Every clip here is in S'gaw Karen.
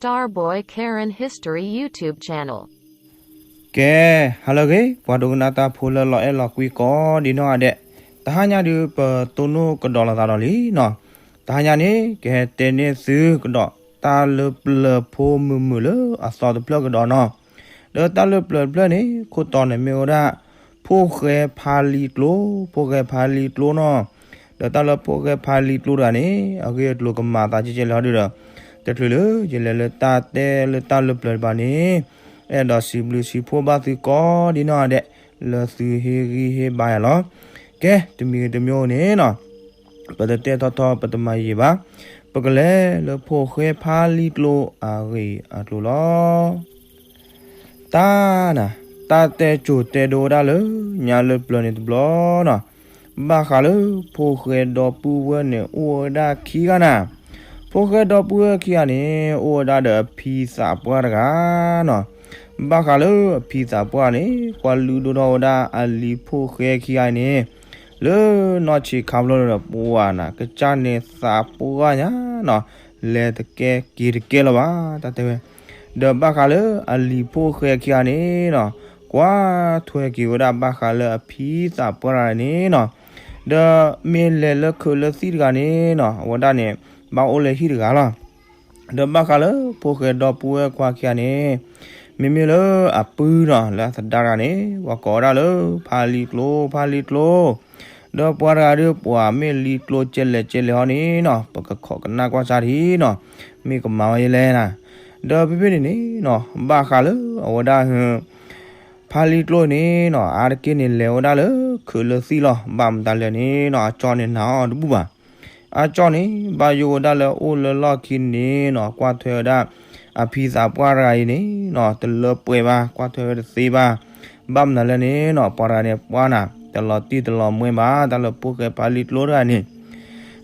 Starboy Karen History YouTube channel. ကဲ, ဟါလၢအဂ့ၤ ပှၤဒိကနၣ်တၢ်ဖိလၢလီၤအဲၣ်လီၤကွံကိးဒံနီၢ်ဂၤဒဲး, တဟါညါဒုး ပတိၢ်နီၣ်ကဒီးလိာ်သးဒီးလံနီၤ. တဟါညါန့ၣ် ကဟဲတဲန့ၢ်သုကဒီး တၢ်လၢပျၢၤဖိမုာ်မုာ်လၢအသီတဖျၢၣ်ကဒီးနီၤ. ဒီးတၢ်လၢပျၢၤတဖျၢၣ်န့ၣ် ခိၣ်တီန့ၣ်မ့ၢ်ဝဲဒၣ် ဖိၣ်ဃဲဖါလံကျိ, ဖိၣ်ဃဲဖါလံကျိနီၤ. ဒီးတၢ်လၢဖိၣ်ဃဲဖါလံကျိတဂၤန့ၣ် အဂ့ၢ်အကျိၤကမၤသးကဲကဲလၢဟီဒုးဒီး တချုးလၢယလဲၤလၢတၢ်တဲလၢတၢ်လၢပျၢၤတဖၣ်န့ၣ် အဲၣ်ဒိးစံးဘျုးစံးဖှိၣ်ဘၣ်သုကိးဒံနီၢ်ဂၤဒဲး လၢသုဟ့ၣ်ဂံၢ်ဟ့ၣ်ဘါယၤလီၤ. ကဲ, တမံၤတမံၤန့ၣ်နီၤ ပတတဲထီထီ ပတမၤယံာ်ဘၣ်, ပကလဲၤလၢဖိၣ်ဃဲဖါလံကျိအဂ့ၢ်အကျိၤလီၤ. တၢ်နၤ, တၢ်တဲစိၤတဲဒိဝဲဒၣ်လၢညါလၢပျၢၤန့ၣ်တဘျီနီၤ, ဘၣ်ဃးလၢဖိၣ်ဃဲဒီပုၢ်ဝဲၢ်န့ၣ် အိၣ်ဝဲဒၣ်ခံဂၤနၤ. ဖိၣ်ဃဲဒီပုၢ်ဝဲၢ်ခံဂၤန့ၣ် အိၣ်ဝဲဒၣ်ဒီးအဖံသးပှၢ်တဂၤနီၤ. ဘၣ်ဃးလၢအဖံသးပှၢ်န့ၣ် ကွၢ်လုၢ်ဒိၣ်ထီၣ်ဝဲဒၣ်အလံၤဖိၣ်ဃဲခံဂၤအံၤန့ၣ် လၢနီၢ်ဆံးခါဘျီဒီး ပှၤနၤ ကစၢ်န့ၣ်သးပှၢ်ညါနီၤ, လဲၤတကဲက့ၤတကဲလၢၤဘၣ် တၢ်တဲဝဲ. ဒီးဘၣ်ဃးလၢအလံၤဖိၣ်ဃဲခံဂၤန့ၣ်နီၤ ကွၢ်ထွဲက့ၤဝဲဒၣ်ဘၣ်ဃးလၢအဖံသးပှၢ်တဂၤန့ၣ်နီၤ, ဒီးမ့ၢ်လဲၤလၢခုးလၢသံၣ်တဂၤန့ၣ်နီၤ အဝဲဒၣ်န့ၣ် ဘၣ်အိၣ်လၢဟံၣ်တဂၤလီၤ. ဒီးဘၣ်ဃးလၢဖိၣ်ဃဲဒီပုၢ်ဝဲၢ်ခွါခံဂၤန့ၣ် မ့မ့ၢ်လၢအပုၢ်နီၤ လၢအသဒါတဂၤန့ၣ် ပှၤကိးဝဲဒၣ်လၢ ဖါလံၤကျိ, ဖါလံၤကျိ, ဒီးပှၤတဂၤဒီး ပှၤမ့ၢ်လံၤကျိကဲလဲၣ်ကဲလဲၣ်ဟီန့ၣ်နီၤ ပကခိးကနၣ်ကွၢ်စၢ်ထံနီၤ, မ့ၢ်ကမၤဝဲယဲလဲၣ်နၤ. ဒီးဖဲဖဲန့ၣ်န့ၣ်နီၤ ဘၣ်ဃးလၢအဝဲဒၣ် ဖါလံၤကျိန့ၣ်နီၤ အါတက့ၢ်န့ၣ် လဲၤဝဲဒၣ်လၢခုးလၢသံၣ်လီၤ. ဘၣ်မတၤလဲၣ်န့ၣ်နီၤ အကၠီန့ၣ်နာ်အီၤတဘူၣ်ဘၣ်. အကၠီန့ၣ် ဘၣ်ယိၣ်ဝဲဒၣ်လၢအိၣ်လၢလီၢ်ခံန့ၣ်နီၤ ကွၢ်ထွဲဝဲဒၣ် အဖံသးပှၢ်တဂၤအံၤန့ၣ်နီၤ တလၢပှဲၤဘၣ်, ကွၢ်ထွဲဝဲတသ့ဘၣ်. ဘၣ်မနုၤလဲၣ်န့ၣ်နီၤ ပှၤတဂၤန့ၣ် ပှၤနၤ တလီၤတံၢ်တလီၤမွဲဘၣ် တၢ်လၢဖိၣ်ဃဲဖါလံၤကျိတဂၤန့ၣ်.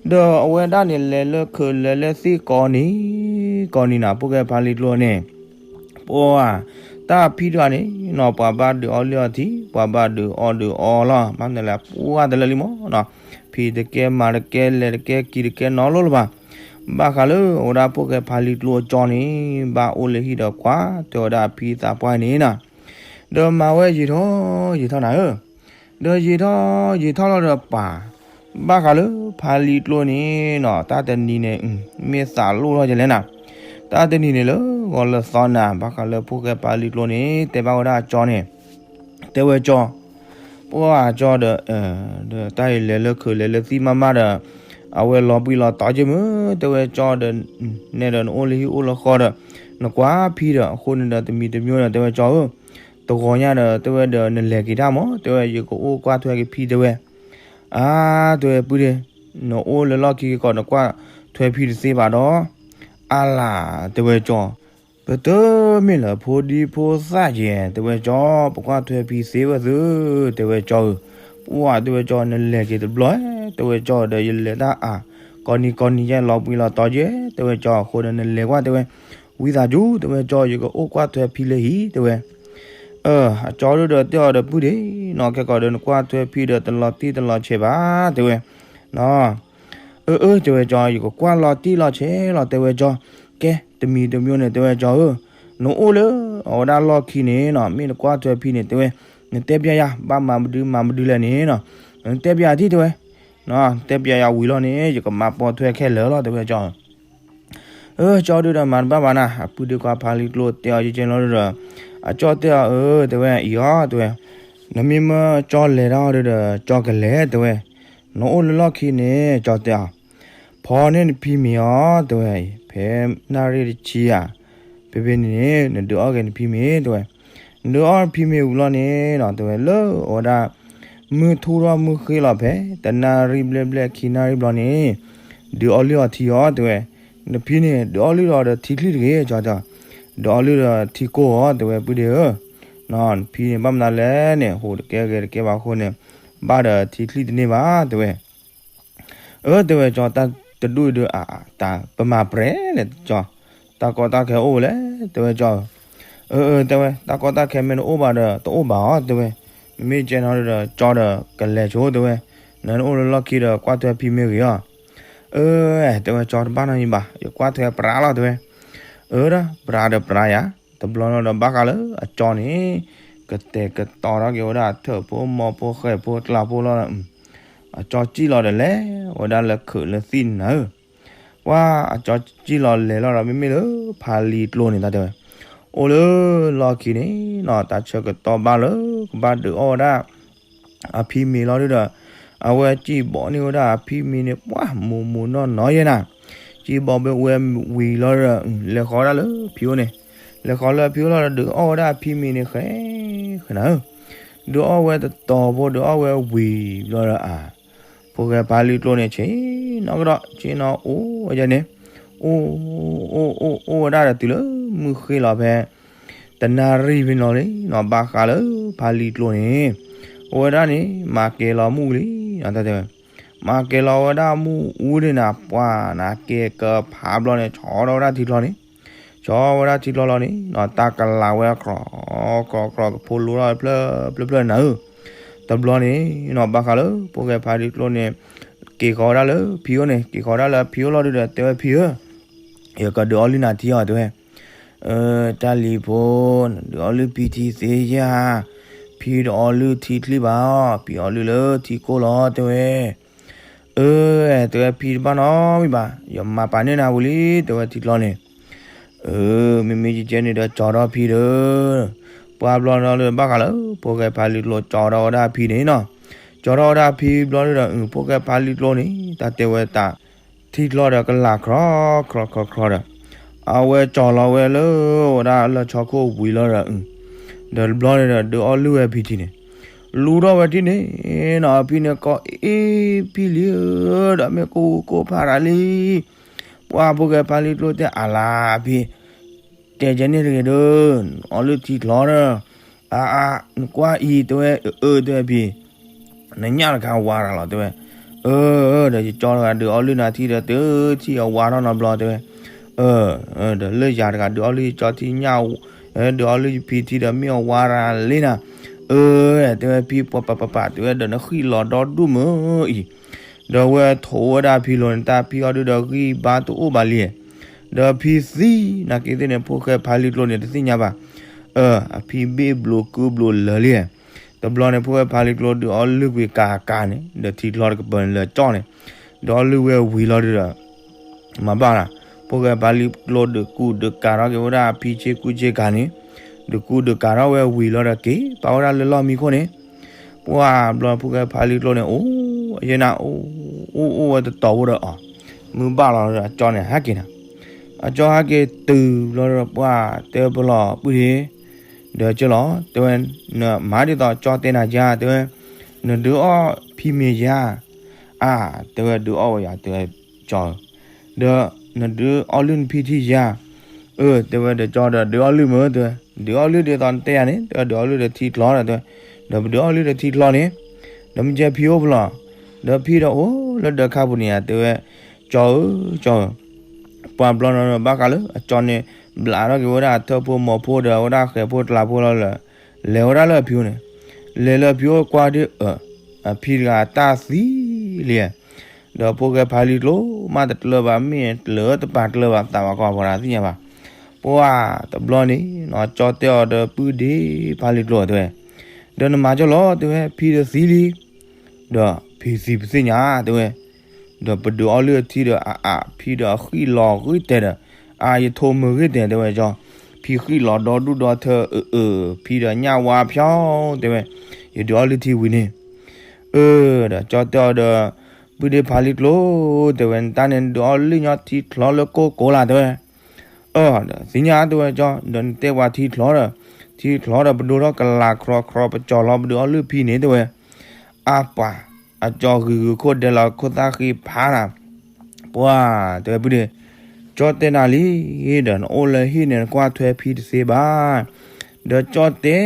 ဒီးအဝဲဒၣ်န့ၣ် လဲၤလၢခုးလဲၤလၢသံၣ်ကိးနံၤ ကိးနံၤနၤ ဖိၣ်ဃဲဖါလံၤကျိန့ၣ် ပှၤ တၢ်ဖံတဂၤန့ၣ်နီၤ ပှၤဘၣ်ဒုးအီၣ်လံအီထံ ပှၤဘၣ်ဒုးအီၣ်ဒုးအီလီၤ. ဘၣ်မနုၤလဲၣ် ပှၤတလၢလံမ့ၢ်နီၤ ဖံးတကဲမၤတကဲလဲၤတကဲက့ၤတကဲနီတလိၣ်လၢၤဘၣ်. ဘၣ်ဃးလၢအဝဲဒၣ်ဖိၣ်ဃဲဖါလံၤကျိအကၠီန့ၣ် ဘၣ်အိၣ်လၢဟံၣ်ဒီးကွၢ်ထွဲဝဲဒၣ်အဖံသးပှၢ်န့ၣ်နီၤ ဒီးမၤဝဲယံာ်ထီၣ်ယံာ်ထီၣ်နၤဧၢ, ဒီးယံာ်ထီၣ်ယံာ်ထီၣ်လီၤဒီးပှၤ ဘၣ်ဃးလၢဖါလံၤကျိန့ၣ်နီၤ တၢ်တနံၤန့ၣ် မ့ၢ်သးလိၣ်ထီၣ်ယဲလဲၣ်နၤ, တၢ်တနံၤန့ၣ်လၢဂီၤလၢသီနၤ ဘၣ်ဃးလၢဖိၣ်ဃဲဖါလံၤကျိန့ၣ် တဲဘၣ်ဝဲဒၣ်အကၠီန့ၣ် တဲဝဲကၠီ ပှၤကၠီဒီး ဒီးတၢ်အံၤလဲၤလၢခုးလဲၤလၢသံၣ်မးမးဒီး အဝဲလီၤဘှံးလီၤတီၤက့မုၢ် တဲဝဲကၠီဒီး နဲဒီးနအိၣ်လၢဟံၣ်အိၣ်လၢဃီဒီး နကွၢ်ဖံဒီး အဃိန့ၣ်ဒီးတမံၤတမံၤဒီး တဲဝဲကၠီဧၢ, တဂီၤညါဒီး တဲဝဲဒီးနလဲၤက့ၤတၢ်မး တဲဝဲ ယကအိၣ်ကွၢ်ထွဲက့ၤဖံတဲဝဲ. အါ တဲဝဲပုၢ်ဒ့ နအိၣ်လၢလီၢ်ခံက့ၤကီး နကွၢ်ထွဲဖံတသ့ဘၣ်ဒီး အါလၢ တဲဝဲကၠီ ပတမ့ၢ်လၢဖိဒံဖိသၣ်ယဲ တဲဝဲကၠီ ပကွၢ်ထွဲဖံသ့ဝဲသု တဲဝဲကၠီဧၢ, ပှၤ တဲဝဲကၠီ နလဲၤက့ၤတဘျီ တဲဝဲကၠီ ဒီးယလဲၤတၢ်အါ ကိးနံၤကိးနံၤယဲ လီၤဘှံးလီၤတီၤယဲ တဲဝဲကၠီ အဃိဒီးနလဲၤကွၢ်တဲဝဲ ဝံသးစူၤ တဲဝဲကၠီ ယကအိၣ်ကွၢ်ထွဲဖံလၢဟံၣ် တဲဝဲ. အကၠီဒုဒီးတဲအီၤဒီးပုၢ်ဒ့ နီၢ်ကဲကီးဒီးနကွၢ်ထွဲဖံဒီးတလီၤတံၢ်တလီၤဆဲးဘၣ် တဲဝဲ နီၢ် အၢ အၢ တဲဝဲကၠီ ယကကွၢ်လီၤတံၢ်လီၤဆဲးလီၤ တဲဝဲကၠီ. ကဲ တမံၤတမံၤန့ၣ် တဲဝဲကၠီဧၢ, နအိၣ်လၢအဝဲဒၣ်လီၢ်ခံန့ၣ်နီၤ မ့ၢ်နကွၢ်ထွဲဖံန့ၣ် တဲဝဲ နတဲပျဲယၤ ဘၣ်မၤမဒုမၤမဒုလဲၣ်န့ၣ်နီၤ နတဲပျဲယၤထံၣ် တဲဝဲ တဲပျဲယၤဝံၤလီၤန့ၣ် ယကမၤပိာ်ထွဲခဲလၢာ်လီၤ တဲဝဲကၠီ. အၢ ကၠီဒုဒီးမၤတဘၣ်ဘၣ်နၤ အပုၢ်ဒ့ခွါဖါလံၤကျိတဲအီၤယကဲလီၤဒုဒီး အကၠီတဲအီၤ အၢ တဲဝဲ အံၤအီၤ တဲဝဲ နမ့ၢ်မၢကၠီလဲၤတၢ်အီၤဒုဒီး ကၠီကလဲၤ တဲဝဲ နအိၣ်လၢလီၢ်ခံန့ၣ် ကၠီတဲအီၤ ဖီန့ၢ်နဖံမ့ၤအီၤ တဲဝဲ ဖဲနၣ်ရံၣ်တဆံဧါ ဖဲဖဲန့ၣ်န့ၣ် နဒုးအီၣ်က့ၤနဖံမ့ၤ တဲဝဲ နဒုးအီၣ်နဖံမ့ၤဝံၤလီၤန့ၣ်နီၤ တဲဝဲ လၢအဝဲဒၣ် မုၢ်ထူၣ်ထီၣ်မုၢ်ဃ့လီၤဖဲ တနၣ်ရံၣ်ဘျဲၣ်ဘျဲၣ်ခံနၣ်ရံၣ်ဘျီန့ၣ် ဒုးအီလုၢ်အီထံအီၤ တဲဝဲ နဖံန့ၣ် ဒုးအီလုၢ်ဒီးထံချံၣ်တဂ့ၤ ကၠီတဲအီၤ ဒုးအီလုၢ်ဒီးထံကိၢ်အီၤ တဲဝဲ ပုၢ်ဒ့ဧၢ နဖံန့ၣ် ဘၣ်မနုၤလဲၣ်န့ၣ် ဟိးတကဲဂဲၤတကဲဘၣ်အဃိန့ၣ် ဘၣ်ဒီးထံချံၣ်တန့ၢ်ဘၣ် တဲဝဲ အၢ တဲဝဲကၠီ တၢ်တဒူၣ်အံၤဒုး အတၢ်ပမၤပြဲၤလဲၣ်ကၠီ တၢ်ကီတၢ်ခဲအိၣ်ဝဲလဲၣ် တဲဝဲကၠီ အၢ အၢ တဲဝဲ တၢ်ကီတၢ်ခဲမ့ၢ်တအိၣ်ဘၣ်ဒီး တအိၣ်ဘၣ်အီၤ တဲဝဲ မ့မ့ၢ်ကဲနီၤဒီး ကၠီဒီးကလဲၤဆိ တဲဝဲ နအိၣ်လၢလီၢ်ခံဒီး ကွၢ်ထွဲဖံမ့ၢ်ဂ့ၤအီၤ အၢ တဲဝဲကၠီ တဘၣ်နီတမံၤဘၣ် ယကွၢ်ထွဲပြးလီၤ တဲဝဲ အၢဒၣ်ပြးဒီးပြးယၤ, တဘျီနီၤဒီးဘၣ်ဃးလၢအကၠီန့ၣ် ကတဲာ်ကတီၤထီၣ်က့ၤဝဲဒၣ်အထၢၣ်ဖိမီၤဖိဃဲၣ်ဖိကျးဖိလီၤ. အကၠီစံၣ်လီၤဒီးလဲၤဝဲဒၣ်လၢခုးလၢသံၣ်နၤဧၢ, ပှၤအကၠီစံၣ်လီၤလဲၤလီၤဒီးမ့မ့ၢ်လၢဖါလံကျိန့ၣ် တၢ်တဲဝဲ, အိၣ်လၢလီၢ်ခံန့ၣ်နီၤ တၢ်ဆၢကတီၢ်ဘၣ်လၢကဘၣ်ဒုးအီၣ်ဝဲဒၣ် အဖံမ့ၤလီၤဒုဒီး အဝဲစံၣ်ဘီန့ၢ်ဝဲဒၣ်အဖံမ့ၤန့ၣ် ပှၤမိၢ်မိၢ်နီၢ်နီၢ်ယဲၢ်နၤ, စံၣ်ဘီဘၣ်ဝဲဝံၤလီၤဒီး လဲၤဃီဒၣ်လၢဖံအိၣ်န့ၣ်, လဲၤဃီလၢဖံအိၣ်လီၤဒီး ဒုးအီၣ်ဝဲဒၣ်အဖံမ့ၤန့ၣ်ဃဲ ဃဲနၤဧၢ, ဒုးအီၣ်ဝဲတတီၤဖိ ဒုးအီၣ်ဝဲဝံၤလီၤဒီးအ ဖိၣ်ဃဲဖါလံကျိန့ၣ် ဆ့ၣ်နီၤကဒီး ဆ့ၣ်နီၤအိၣ်ဝဲဒၣ်န့ၣ်, အိၣ် အိၣ် အိၣ် အိၣ်ဝဲဒၣ်ဒီးတုၤလၢမုၢ်ဃ့လီၤဖဲ တနၣ်ရံၣ်ဖဲနီၤလံနီၤ ဘၣ်ဃးလၢဖါလံကျိန့ၣ် အိၣ်ဝဲဒၣ်န့ၣ် မၤကဲၤလီၤမူလံနီၤ တၢ်တဲဝဲ, မၤကဲၤလီၤဝဲဒၣ်မူအူဒၣ်နၤ ပှၤနၤကဲၤကဖးဘျီန့ၣ် ဆီထီၣ်ဝဲဒၣ်ထံချီန့ၣ်, ဆီဝဲဒၣ်ထံချီလီၤန့ၣ်နီၤ တၢ်ကလၤဝဲ ခြောက်ခြောက်ခြောက် ကဖိလိထီၣ်ဖျၢၣ်ဖျၢၣ်ဖျၢၣ်နၤဧၢ, တဘျီန့ၣ်နီၤ ဘၣ်ဃးလၢဖိၣ်ဃဲဖါလံကျိန့ၣ် က့ၤဃီၤဝဲဒၣ်လၢဖံအိၣ်န့ၣ် က့ၤဃီၤဝဲဒၣ်လၢဖံအိၣ်လီၤဒုဒီး တဲဝဲဖံဧၢ ယကဒုးအီၣ်လုၢ်နၤထံအီၤ တဲဝဲ, အၢ တၢ်လံၤဖိ နဒုးအီၣ်လုၢ်ဖံထံသ့ယဲၢ်ဧါ, ဖံတအီၣ်လုၢ်ထံချံဘၣ်အီၤ ဖံအီၣ်လုၢ်လၢထံကိၢ်လီၤ တဲဝဲ, အၢ တဲဝဲဖံတဘၣ်နီတမံၤဘၣ် ယမၤပာ်န့ၢ်နၤဝံၤလံ တဲဝဲထံချီန့ၣ်, အၢ မ့မ့ၢ်ကဲန့ၣ်ဒီးကၠီထီၣ်ဖံဒီး ပှၤဘျီနီၤလၢဘၣ်ဃးလၢ ဖိၣ်ဃဲဖါလံကျိကၠီထီၣ်ဝဲဒၣ်ဖံန့ၣ်နီၤ, ကၠီထီၣ်ဝဲဒၣ်ဖံဘျီဒုဒီး ဖိၣ်ဃဲဖါလံကျိန့ၣ် တၢ်တဲဝဲတၢ် ထံချီဒီးကလၤခြောက်ခြောက်ခြောက်ဒီး အဝဲကၠီလီၤဝဲလၢဝဲဒၣ်လၢဆီခိၣ်ဝံၤလီၤဒီး ဒီးတဘျီန့ၣ်ဒီး ဒုးအီၣ်လုၢ်ဝဲဖံထံန့ၣ်, လူထီၣ်ဝဲထံန့ၣ်နီၤ အဖံန့ၣ်ကိးအ့ၣ်ဖံလံဧၢ ဒီးမ့ၢ်ကိၢ်ကိၢ်ဖးရၤလံ, ပှၤဖိၣ်ဃဲဖါလံကျိတဲအလၤဖံ တဲကဲန့ၣ်တဂ့ၤဒီး အီၣ်လုၢ်ထံချီဒီး အါအါ နကွၢ်အံၤ တဲဝဲ အၢ တဲဝဲဖံ နညၣ်တခါဝါရၤလီၤ တဲဝဲ, အၢ ဒီးယကၠီတဂၤဒုးအီၣ်လုၢ်နၤထံဒီး တုၤထံၣ်အဝါထီၣ်နီတဘျီ တဲဝဲ, အၢ ဒီးလၢယၤတဂၤဒုးအီၣ်လုၢ်ယကၠီထံညၣ် ဒုးအီၣ်လုၢ်ယဖံထံဒီးမ့ၢ်အဝါရၤလံနၤ, အၢ တဲဝဲဖံ ပှၤပၤပၤပၤ တဲဝဲ ဒီးနဃံၣ်လီၤဒီဒူၣ်မုၢ်အံၤ ဒီးဝဲထိးဝဲဒၣ်ဖံလိၤန့ၣ် တၢ်ဖံအီၤဒုဒီးဂံၢ်ဘါတအိၣ်ဘၣ်လံ, ဒီးဖံသံ နာ်က့သ့ၣ်န့ၣ် ဖိၣ်ဃဲဖါလံကျိန့ၣ် တသ့ၣ်ညါဘၣ်, အၢ အဖံဘ့ၣ်ဘျိးကုဘျိးလၢာ်လံ, တဘျီန့ၣ် ဖိၣ်ဃဲဖါလံကျိဒုးအီၣ်လုၢ်ကွံာ်ကၤကၤန့ၣ် ဒီးထံချီတကပၤန့ၣ်လၢကၠီန့ၣ်, ဒုးအီၣ်လုၢ်ဝဲဝံၤလီၤဒုဒီး မၤဘၣ်လၢ ဖိၣ်ဃဲဖါလံကျိဒုးကူဒုးကၤထီၣ်က့ၤဝဲဒၣ်အဖံဆ့ကူဆ့ကၤန့ၣ်, ဒုးကူဒုးကၤထီၣ်ဝဲဝံၤလီၤဒီးက့ၤ ပာ်ဝဲဒၣ်လၢလီၢ်မံခိၣ်န့ၣ်, ပှၤဘျီဖိၣ်ဃဲဖါလံကျိန့ၣ် အိၣ်ယဲၢ်နၤ အိၣ်အိၣ်အိၣ်ဝဲတတီၤဖိဒီးအီၤ, မုၢ်ဘၣ်လီၤဒီးအကၠီန့ၣ်ဟဲက့ၤနၤ, အကၠီဟဲက့ၤတုၤဘျီဒီးပှၤတဲပလီၢ်ပုၢ်ဒ့ ဒီးကၠီလီၤ တဲဝဲ, နမၤဒ်သိးကၠီတဲနၤယါ တဲဝဲ, နဒုးအီၣ်ဖံမ့ၤယါ, အါ တဲဝဲဒုးအီၣ်ဝဲယါ တဲဝဲကၠီဧၢ, ဒီးနဒုးအီၣ်လုၢ်နဖံထံယါ, အၢ တဲဝဲဒီးကၠီဒီးဒုးအီၣ်လုၢ်မ့ၢ် တဲဝဲ, ဒုးအီၣ်လုၢ်ဒ်သိးနတဲယၤန့ၣ် တဲဝဲဒုးအီၣ်လုၢ်ဒီးထံချီဒီး တဲဝဲ, ဒီးပဒုးအီၣ်လုၢ်ဒီးထံချီန့ၣ်, ဒီးမ့ၢ်ကဲဖံအိၣ်ပလီၢ်, ဒီးဖံဒီးအိၣ်လၢဒၢးခါပူၤန့ၣ်ယါ တဲဝဲ, ကၠီဧၢ ကၠီဧၢ ပှၤဘျီနီၤဘၣ်ဃးလၢအကၠီန့ၣ် ဘျးထီၣ်က့ၤဝဲဒၣ်အထၢၣ်ဖိမီၤဖိဒီးဝဲဒၣ်ဃဲၤဖိကျးဖိလီၤလၢာ်, လဲၤဝဲဒၣ်လၢအဖံအိၣ်န့ၣ်, လဲၤလၢအဖံအိၣ်ကွၢ်ဒ်အၢ, အဖံတဂၤတၢ်သံလံ, ဒီးဖိၣ်ဃဲဖါလံကျိမးတကျၢၤဘၣ် မ့ၢ်တကျၢၤတပာ်ကျၢၤဘၣ်သးဘၣ်ကီၢ်ပှၤတသ့ၣ်ညါဘၣ်, ပှၤတဘျီန့ၣ်နီၤ ကၠီတဲအီၤဒီးပုၢ်ဒ့ဖါလံကျိတဲဝဲ, ဒီးနမၤကၠီလီၤ တဲဝဲ ဖံဒီးသံလံ ဒီးဖံသံပသ့ၣ်ညါ တဲဝဲ, ဒီးပဒုးအီၣ်လုၢ်အထံဒီးအအါ ဖံဒီးအဃံၣ်လီၤဂ့ၤတဲဒီး, အါ ယထိးမုာ်ဂ့ၤတဲ တဲဝဲကၠီ, ဖံဃံၣ်လီၤဒီဒူၣ်ဒီထၢ အၢ အၢ ဖံဒီးညၣ်ဝါဖျီ တဲဝဲ, ယဒုးအီၣ်လုၢ်ထံဝံၤန့ၣ်, အၢ ဒီးကၠီတဲအီၤဒီး, ပုၢ်ဒ့ဖါလံကျိ တဲဝဲ နတၢ်န့ၣ်ဒုးအီၣ်လုၢ်ညီထံချီလၢကိၢ်ကိးလၢ် တဲဝဲ အၢ ဒီးသ့ၣ်ညါ တဲဝဲကၠီ, ဒီးနတဲပှၤထံချီဒီး, ထံချီဒီး ပဒိထီၣ်ကလၤခြီခြီ ပကၠီလီၤ ပဒုးအီၣ်လုၢ်ဖံန့ၣ် တဲဝဲ, အါပှၤ, အကၠီဂုၤဂုၤခိၣ်ဒဲးလီၤခိၣ်သၣ်ဃံဖးနၤ, ပှၤ, တဲဝဲပုၢ်ဒ့, ကၠီတဲနၤလံ, ဒီးနအိၣ်လၢဟံၣ်န့ၣ် နကွၢ်ထွဲဖံတသ့ဘၣ်, ဒီးကၠီတဲ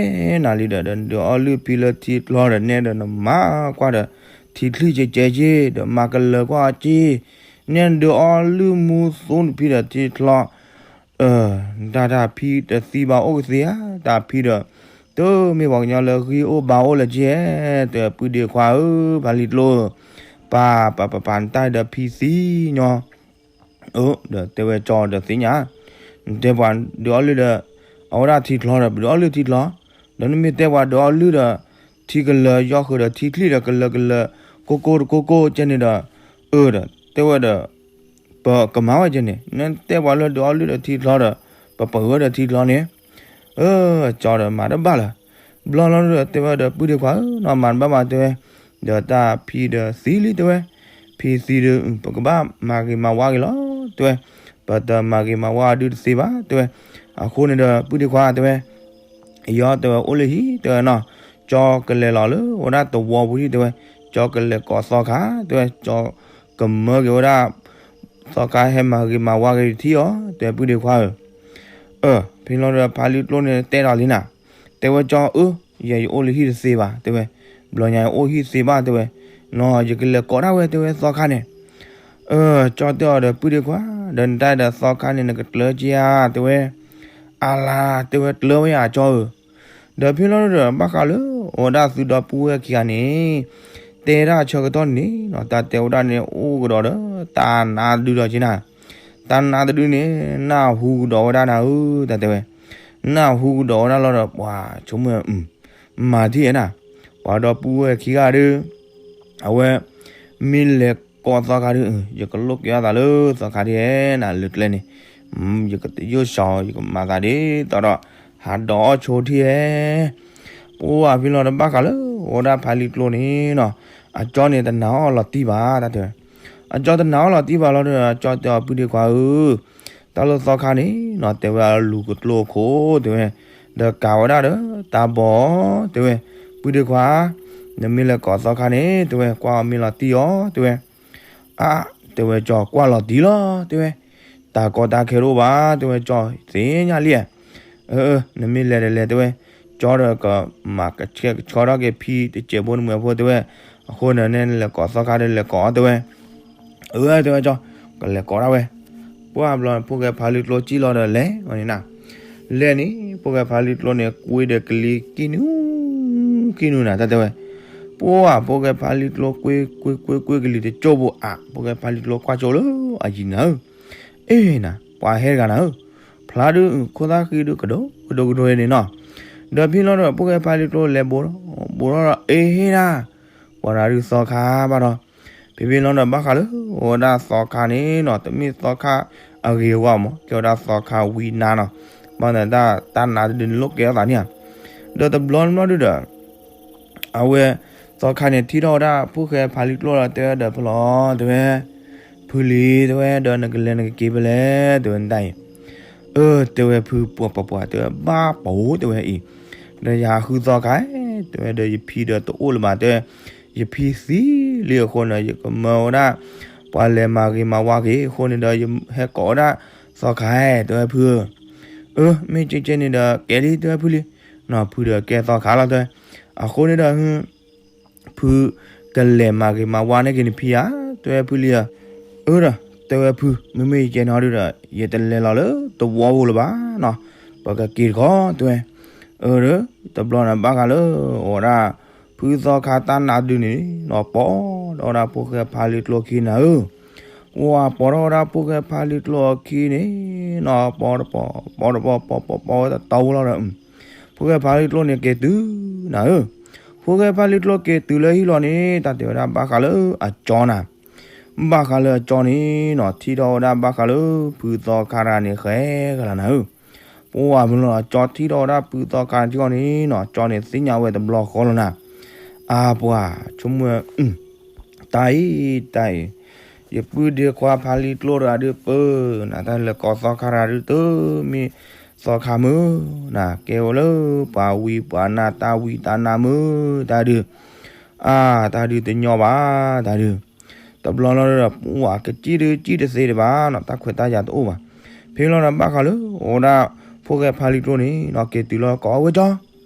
နၤလံဒီး ဒီးနဒုးအီၣ်လုၢ်ဖံလၢထံချီဒီးနဲဒီးနမၤကွၢ်ဒီး, ထံချံကဲကဲက့ ဒီးမၤကလၢၤကွၢ်အီၤက့, နဲနဒုးအီၣ်လုၢ်မူသူနဖံဒီးထံချီ အၢ တၢ်တၢ်ဖံတသံဘၣ်အိၣ်ကသ့ဧါ, တၢ်ဖံဒီး, တမ့ၢ်ပှၤကညီလၢဂံၢ်အိၣ်ဘါအိၣ်လၢၤက့, တဲပုၢ်ဒ့ခွါဧၢ, ဖါလံကျိဧၢ, ပၢ်ပၢ်ပၢ်ပၢ် နတၢ်ဒီးဖံသံညီ, အၢ ဒီးတဲဝဲကၠီဒီးသ့ၣ်ညါ, တဲပှၤဒုးအီလုၢ်ဒီး အဝဲဒၣ်ထံချီဒီး ပဒုးအီလုၢ်ထံချီ, ဒီးနမ့ၢ်တဲပှၤဒုးအီလုၢ်ဒီး ထံကလၢၤယီဃုာ်ဒီးထံချံၣ်ဒီး ကလၢၤကလၢၤ ကိၢ်ကိၢ်တကိၢ်ကိၢ်ကဲန့ၣ်ဒီး အၢဒီး တဲဝဲဒီး ပကမၤဝဲကဲန့ၣ် နတဲပှၤလၢဒုးအီလုၢ်ဒီးထံချီဒီး ပပှဲၤဝဲဒီးထံချီန့ၣ် အၢ ကၠီဒီးမၤတဘၣ်လၢၤ. ဘျီလီၤဒီးတဲဝဲဒီး ပုၢ်ဒ့ခွါဧၢ နီၢ်မၤတဘၣ်ဘၣ်တဲဝဲ, ဒီးတၢ်ဖံဒီးသံလံတဲဝဲ, ဖံသံဒီး ပကဘၣ်မၤဂ့ၤမၤဝါဂ့ၤလီၤတဲဝဲ, ပတမၤဂ့ၤမၤဝါဒုးတသ့ဘၣ်တဲဝဲ, အဃိန့ၣ်ဒီး ပုၢ်ဒ့ခွါတဲဝဲ ယီတဲဝဲ အိၣ်လၢဟံၣ်တဲဝဲနီၤ, ကၠီကလဲၤလီၤလၢဝဲဒၣ်သဝီပူၤဟံၣ်တဲဝဲ, ကၠီကလဲၤကိးသီခါတဲဝဲ, ကၠီကမၢက့ၤဝဲဒၣ် သီခါဟဲမၤဂ့ၤမၤဝါက့ၤထံၣ်အီၤ တဲပုၢ်ဒ့ခွါဧၢ, အၢ ဖဲလီၤဒီးဖါလံကျိန့ၣ်တဲဒီးလံနၤ, တဲဝဲကၠီဧၢ, ယဲယအိၣ်လၢဟံၣ်တသ့ဘၣ်တဲဝဲ, ဘျီညါယအိၣ်ဟံၣ်သ့ဘၣ်တဲဝဲ, နီၤ ယကလဲၤကိးဒၣ်ဝဲတဲဝဲသီခါန့ၣ်, အၢ ကၠီတဲအီၤဒီးပုၢ်ဒ့ခွါ, ဒီးနတၢ်ဒီးသီခါန့ၣ် နကကျၢက့ၤဧါတဲဝဲ, အလါတဲဝဲကျၢဝဲယၤကၠီဧၢ ဒီးဖဲလီၤဒီး ဘၣ်ဃးလၢ အိၣ်ဝဲဒၣ်သုဒီပုၢ်ဝဲၢ်ခံဂၤန့ၣ် တဲဒၣ်ဆၢကတီၢ်န့ၣ်နီၤ တၢ်တဲဝဲဒၣ်န့ၣ် အိၣ်ကဒီးဒီး တၢ်နါတဒုဒီးက့နၤ, တၢ်နါတဒုန့ၣ် နၢ်ဟူကဒီးဝဲဒၣ်နၤဧၢ တၢ်တဲဝဲ, နၢ်ဟူကဒီးဝဲဒၣ်လီၤဒီး ပှၤဆိကမိၣ် မၤထံၣ်ဧဲနၤ, ပှၤဒီပုၢ်ဝဲၢ်ခံဂၤဒီး အဝဲ မ့ၢ်လဲၤကိးသီခါဒီး ယကလိၣ်က့ၤအသးလၢသီခါဒ်နၤလၢကျဲန့ၣ်, ယကတယိၣ်စှၤ ယကမၤသးဒ်သိးဒီး ဟးဒိးအီၣ်ဆိထံဧဲ, ပှၤဖဲလီၤဒီးဘၣ်ဃးလၢ အိၣ်ဝဲဒၣ်ဖါလံကျိန့ၣ်နီၤ, အကၠီန့ၣ်တနာ်အီၤလီၤတံၢ်ဘၣ် တၢ်တဲဝဲ, အကၠီတနာ်အီၤလီၤတံၢ်ဘၣ်လီၤဒီး အကၠီတဲအီၤပုၢ်ဒ့ခွါဧၢ တၢ်လၢသီခါန့ၣ်နီၤ တဲဝဲအလူၤကကျိအခိၣ်တဲဝဲ, ဒီးကၤဝဲဒၣ်ဒီးတၢ်ဘီ တဲဝဲ, ပုၢ်ဒ့ခွါ, နမ့ၢ်လဲၤကိးသီခါန့ၣ် တဲဝဲ ကွၢ်အီၤမ့ၢ်လီၤတံၢ်အီၤ တဲဝဲ, အါ တဲဝဲကၠီ ကွၢ်လီၤတံၢ်လီၤ တဲဝဲ, တၢ်ကီတၢ်ခဲတအိၣ်ဘၣ် တဲဝဲကၠီ သ့ၣ်ညါလံ, အၢ နမ့ၢ်လဲၤတလဲၤ တဲဝဲ, ကၠီဒီးကမၤကဆှဲကဆှီထီၣ်က့ၤဖံတစဲးဖိတမှဲၤဖိ တဲဝဲ, အဃိန့ၣ် နလဲၤကိးသီခါဒီး လဲၤကိးအီၤတဲဝဲ, အၢ တဲဝဲကၠီ, ကလဲၤကိးဒၣ်ဝဲ, ပှၢ်ဘျီ ဖိၣ်ဃဲဖါလံကျိစံၣ်လီၤဒီးလဲၤဝဲန့ၣ်နၤ, လဲၤန့ၣ် ဖိၣ်ဃဲဖါလံကျိန့ၣ် ကွ့ဒီးကလံၤကံၣ်နူ ကံၣ်နူနၤ တၢ်တဲဝဲ, ပှၢ် ဖိၣ်ဃဲဖါလံကျိကွ့ ကွ့ ကွ့ ကွ့ကလံၤတကၠိၢ်ဖိအါ ဖိၣ်ဃဲဖါလံကျိကွၢ်ကၠိလၢအယံၤနၤဧၢ, အ့ၣ်နၤ ပှၤဟဲတဂၤနၤဧၢ, ဖျါဒုး ခိၣ်သၣ်ဃံဒုးကဒိ ကဒိကဒိန့ၣ်နီၤ, ဒီးဖဲလီၤဒီး ဖိၣ်ဃဲဖါလံကျိလဲၤဘိးထီၣ် ဘိးထီၣ်ဒီး အ့ၣ်ဟ့ၣ်နၤ, ပှၤတဂၤဒုးသီခါဘၣ်ဒီး ဖဲဖဲလီၤဒီး ဘၣ်ဃးလၢ အိၣ်ဝဲဒၣ်သီခါန့ၣ်နီၤ တမ့ၢ်သီခါအဂ့ၤအဝါမး ကဲဝဲဒၣ်သီခါဝံနါနီၤ, ဘၣ်သတး တၢ်နါတဒုန့ၣ်လိၣ်ကဲထီၣ်သးန့ၣ်ဧါ, ဒီးတဘျီတဘျီဒုဒီး အဝဲ သီခါန့ၣ်ထံၣ်ထီၣ်ဝဲဒၣ် ဖိၣ်ဃဲဖါလံကျိဒီး တဲဝဲဒီးဖဲလီၤ တဲဝဲ, ဖုလံၤ တဲဝဲ ဒီးနကလဲၤနကက့ၤဖဲလဲၣ် တဲဝဲနတၢ်အံၤ, အၢ တဲဝဲဖုပှၤပှၤပှၤ တဲဝဲဘၣ်ပှၤ တဲဝဲအံၤ, ဒီးယဟးဃုသီခါ တဲဝဲဒီးယဖံဒီးတအိၣ်လၢၤဘၣ် တဲဝဲ, ယဖံသံလံအဃိန့ၣ် ယကမၢဝဲဒၣ် ပှၤလဲၤမၤဂ့ၤမၤဝါက့ၤအဃိန့ၣ်ဒီး ယဟဲကိးဝဲဒၣ်သီခါ တဲဝဲဖုဧၢ, အၢ မ့ၢ်ကဲကဲန့ၣ်ဒီးကဲလံ တဲဝဲဖုလံ, နီၤ ဖုဒီးကဲသီခါလီၤ တဲဝဲ, အဃိန့ၣ်ဒီး ဖုကလဲၤမၤဂ့ၤမၤဝါန့ၢ်က့ၤနဖံဧါ တဲဝဲဖုလံဧၢ, အၢဒီး တဲဝဲဖု မ့မ့ၢ်ယကဲန့ၣ်ဒုဒီး ယတလဲၤလီၤလၢသဝီပူၤလၢၤဘၣ်နီၤ, ပကက့ၤတခီ တဲဝဲ, အၢဒီး တဘျီန့ၣ်ဘၣ်ဃးလၢ အိၣ်ဝဲဒၣ် ဖုသီခါတၢ်နါဒုန့ၣ်နီၤ ပိာ်ဒီးဝဲဒၣ်ဖိၣ်ဃဲဖါလံကျိခံနၤဧၢ, ပှၤပိာ်ထီၣ်ဝဲဒၣ်ဖိၣ်ဃဲဖါလံကျိအခံန့ၣ်နီၤ ပိာ်တပိာ် ပိာ်တပိာ် ပိာ်ပိာ်ပိာ်ဝဲတတီဝဲလီၤဒီး ဖိၣ်ဃဲဖါလံကျိန့ၣ် က့ၤတုၤနၤဧၢ, ဖိၣ်ဃဲဖါလံကျိက့ၤတုၤလၢဟံၣ်လီၤန့ၣ် တၢ်တဲဝဲဒၣ်ဘၣ်ဃးလၢအကၠီနၤ, ဘၣ်ဃးလၢအကၠီန့ၣ်နီၤ ထံၣ်ထီၣ်ဝဲဒၣ်ဘၣ်ဃးလၢ ဖုသီခါတဂၤန့ၣ် ဃဲကလၤနၤဧၢ, ပှၤမ့ၢ်လီၤ အကၠီထံၣ်ထီၣ်ဝဲဒၣ်ဖုသီခါထံၣ်အီၤန့ၣ်နီၤ အကၠီန့ၣ်သ့ၣ်ညါဝဲတဘျီဃီလီၤနၤ, အါပှၤ ဆိကမိၣ် တၢ်အံၤ တၢ်အံၤ, ယပုၢ်ဒ့ခွါဖါလံကျိတဂၤဒုးပၢနၤ တၢ်လဲၤကိးသီခါတဂၤဒုးတမ့ၢ်သီခါမုၢ်နၤ ကဲဝဲလၢပှၤဝံပှၤနါတၢ်ဝံတၢ်နါမုၢ်တၢ်ဒုး, အါ တၢ်ဒုးတညီဘၣ်တၢ်ဒုး, တဘျီလီၤဒီး ပှၤကစံၣ်ဒုးစံၣ်တသ့ဒံးဘၣ်နီၤ တၢ်ခွဲးတၢ်ယာ်တအိၣ်ဘၣ်, ဖဲလီၤဒီးဘၣ်ဃးလၢ အိၣ်ဝဲဒၣ်ဖိၣ်ဃဲဖါလံကျိန့ၣ်နီၤ က့ၤတုၤလီၤကိးဝဲကၠီ,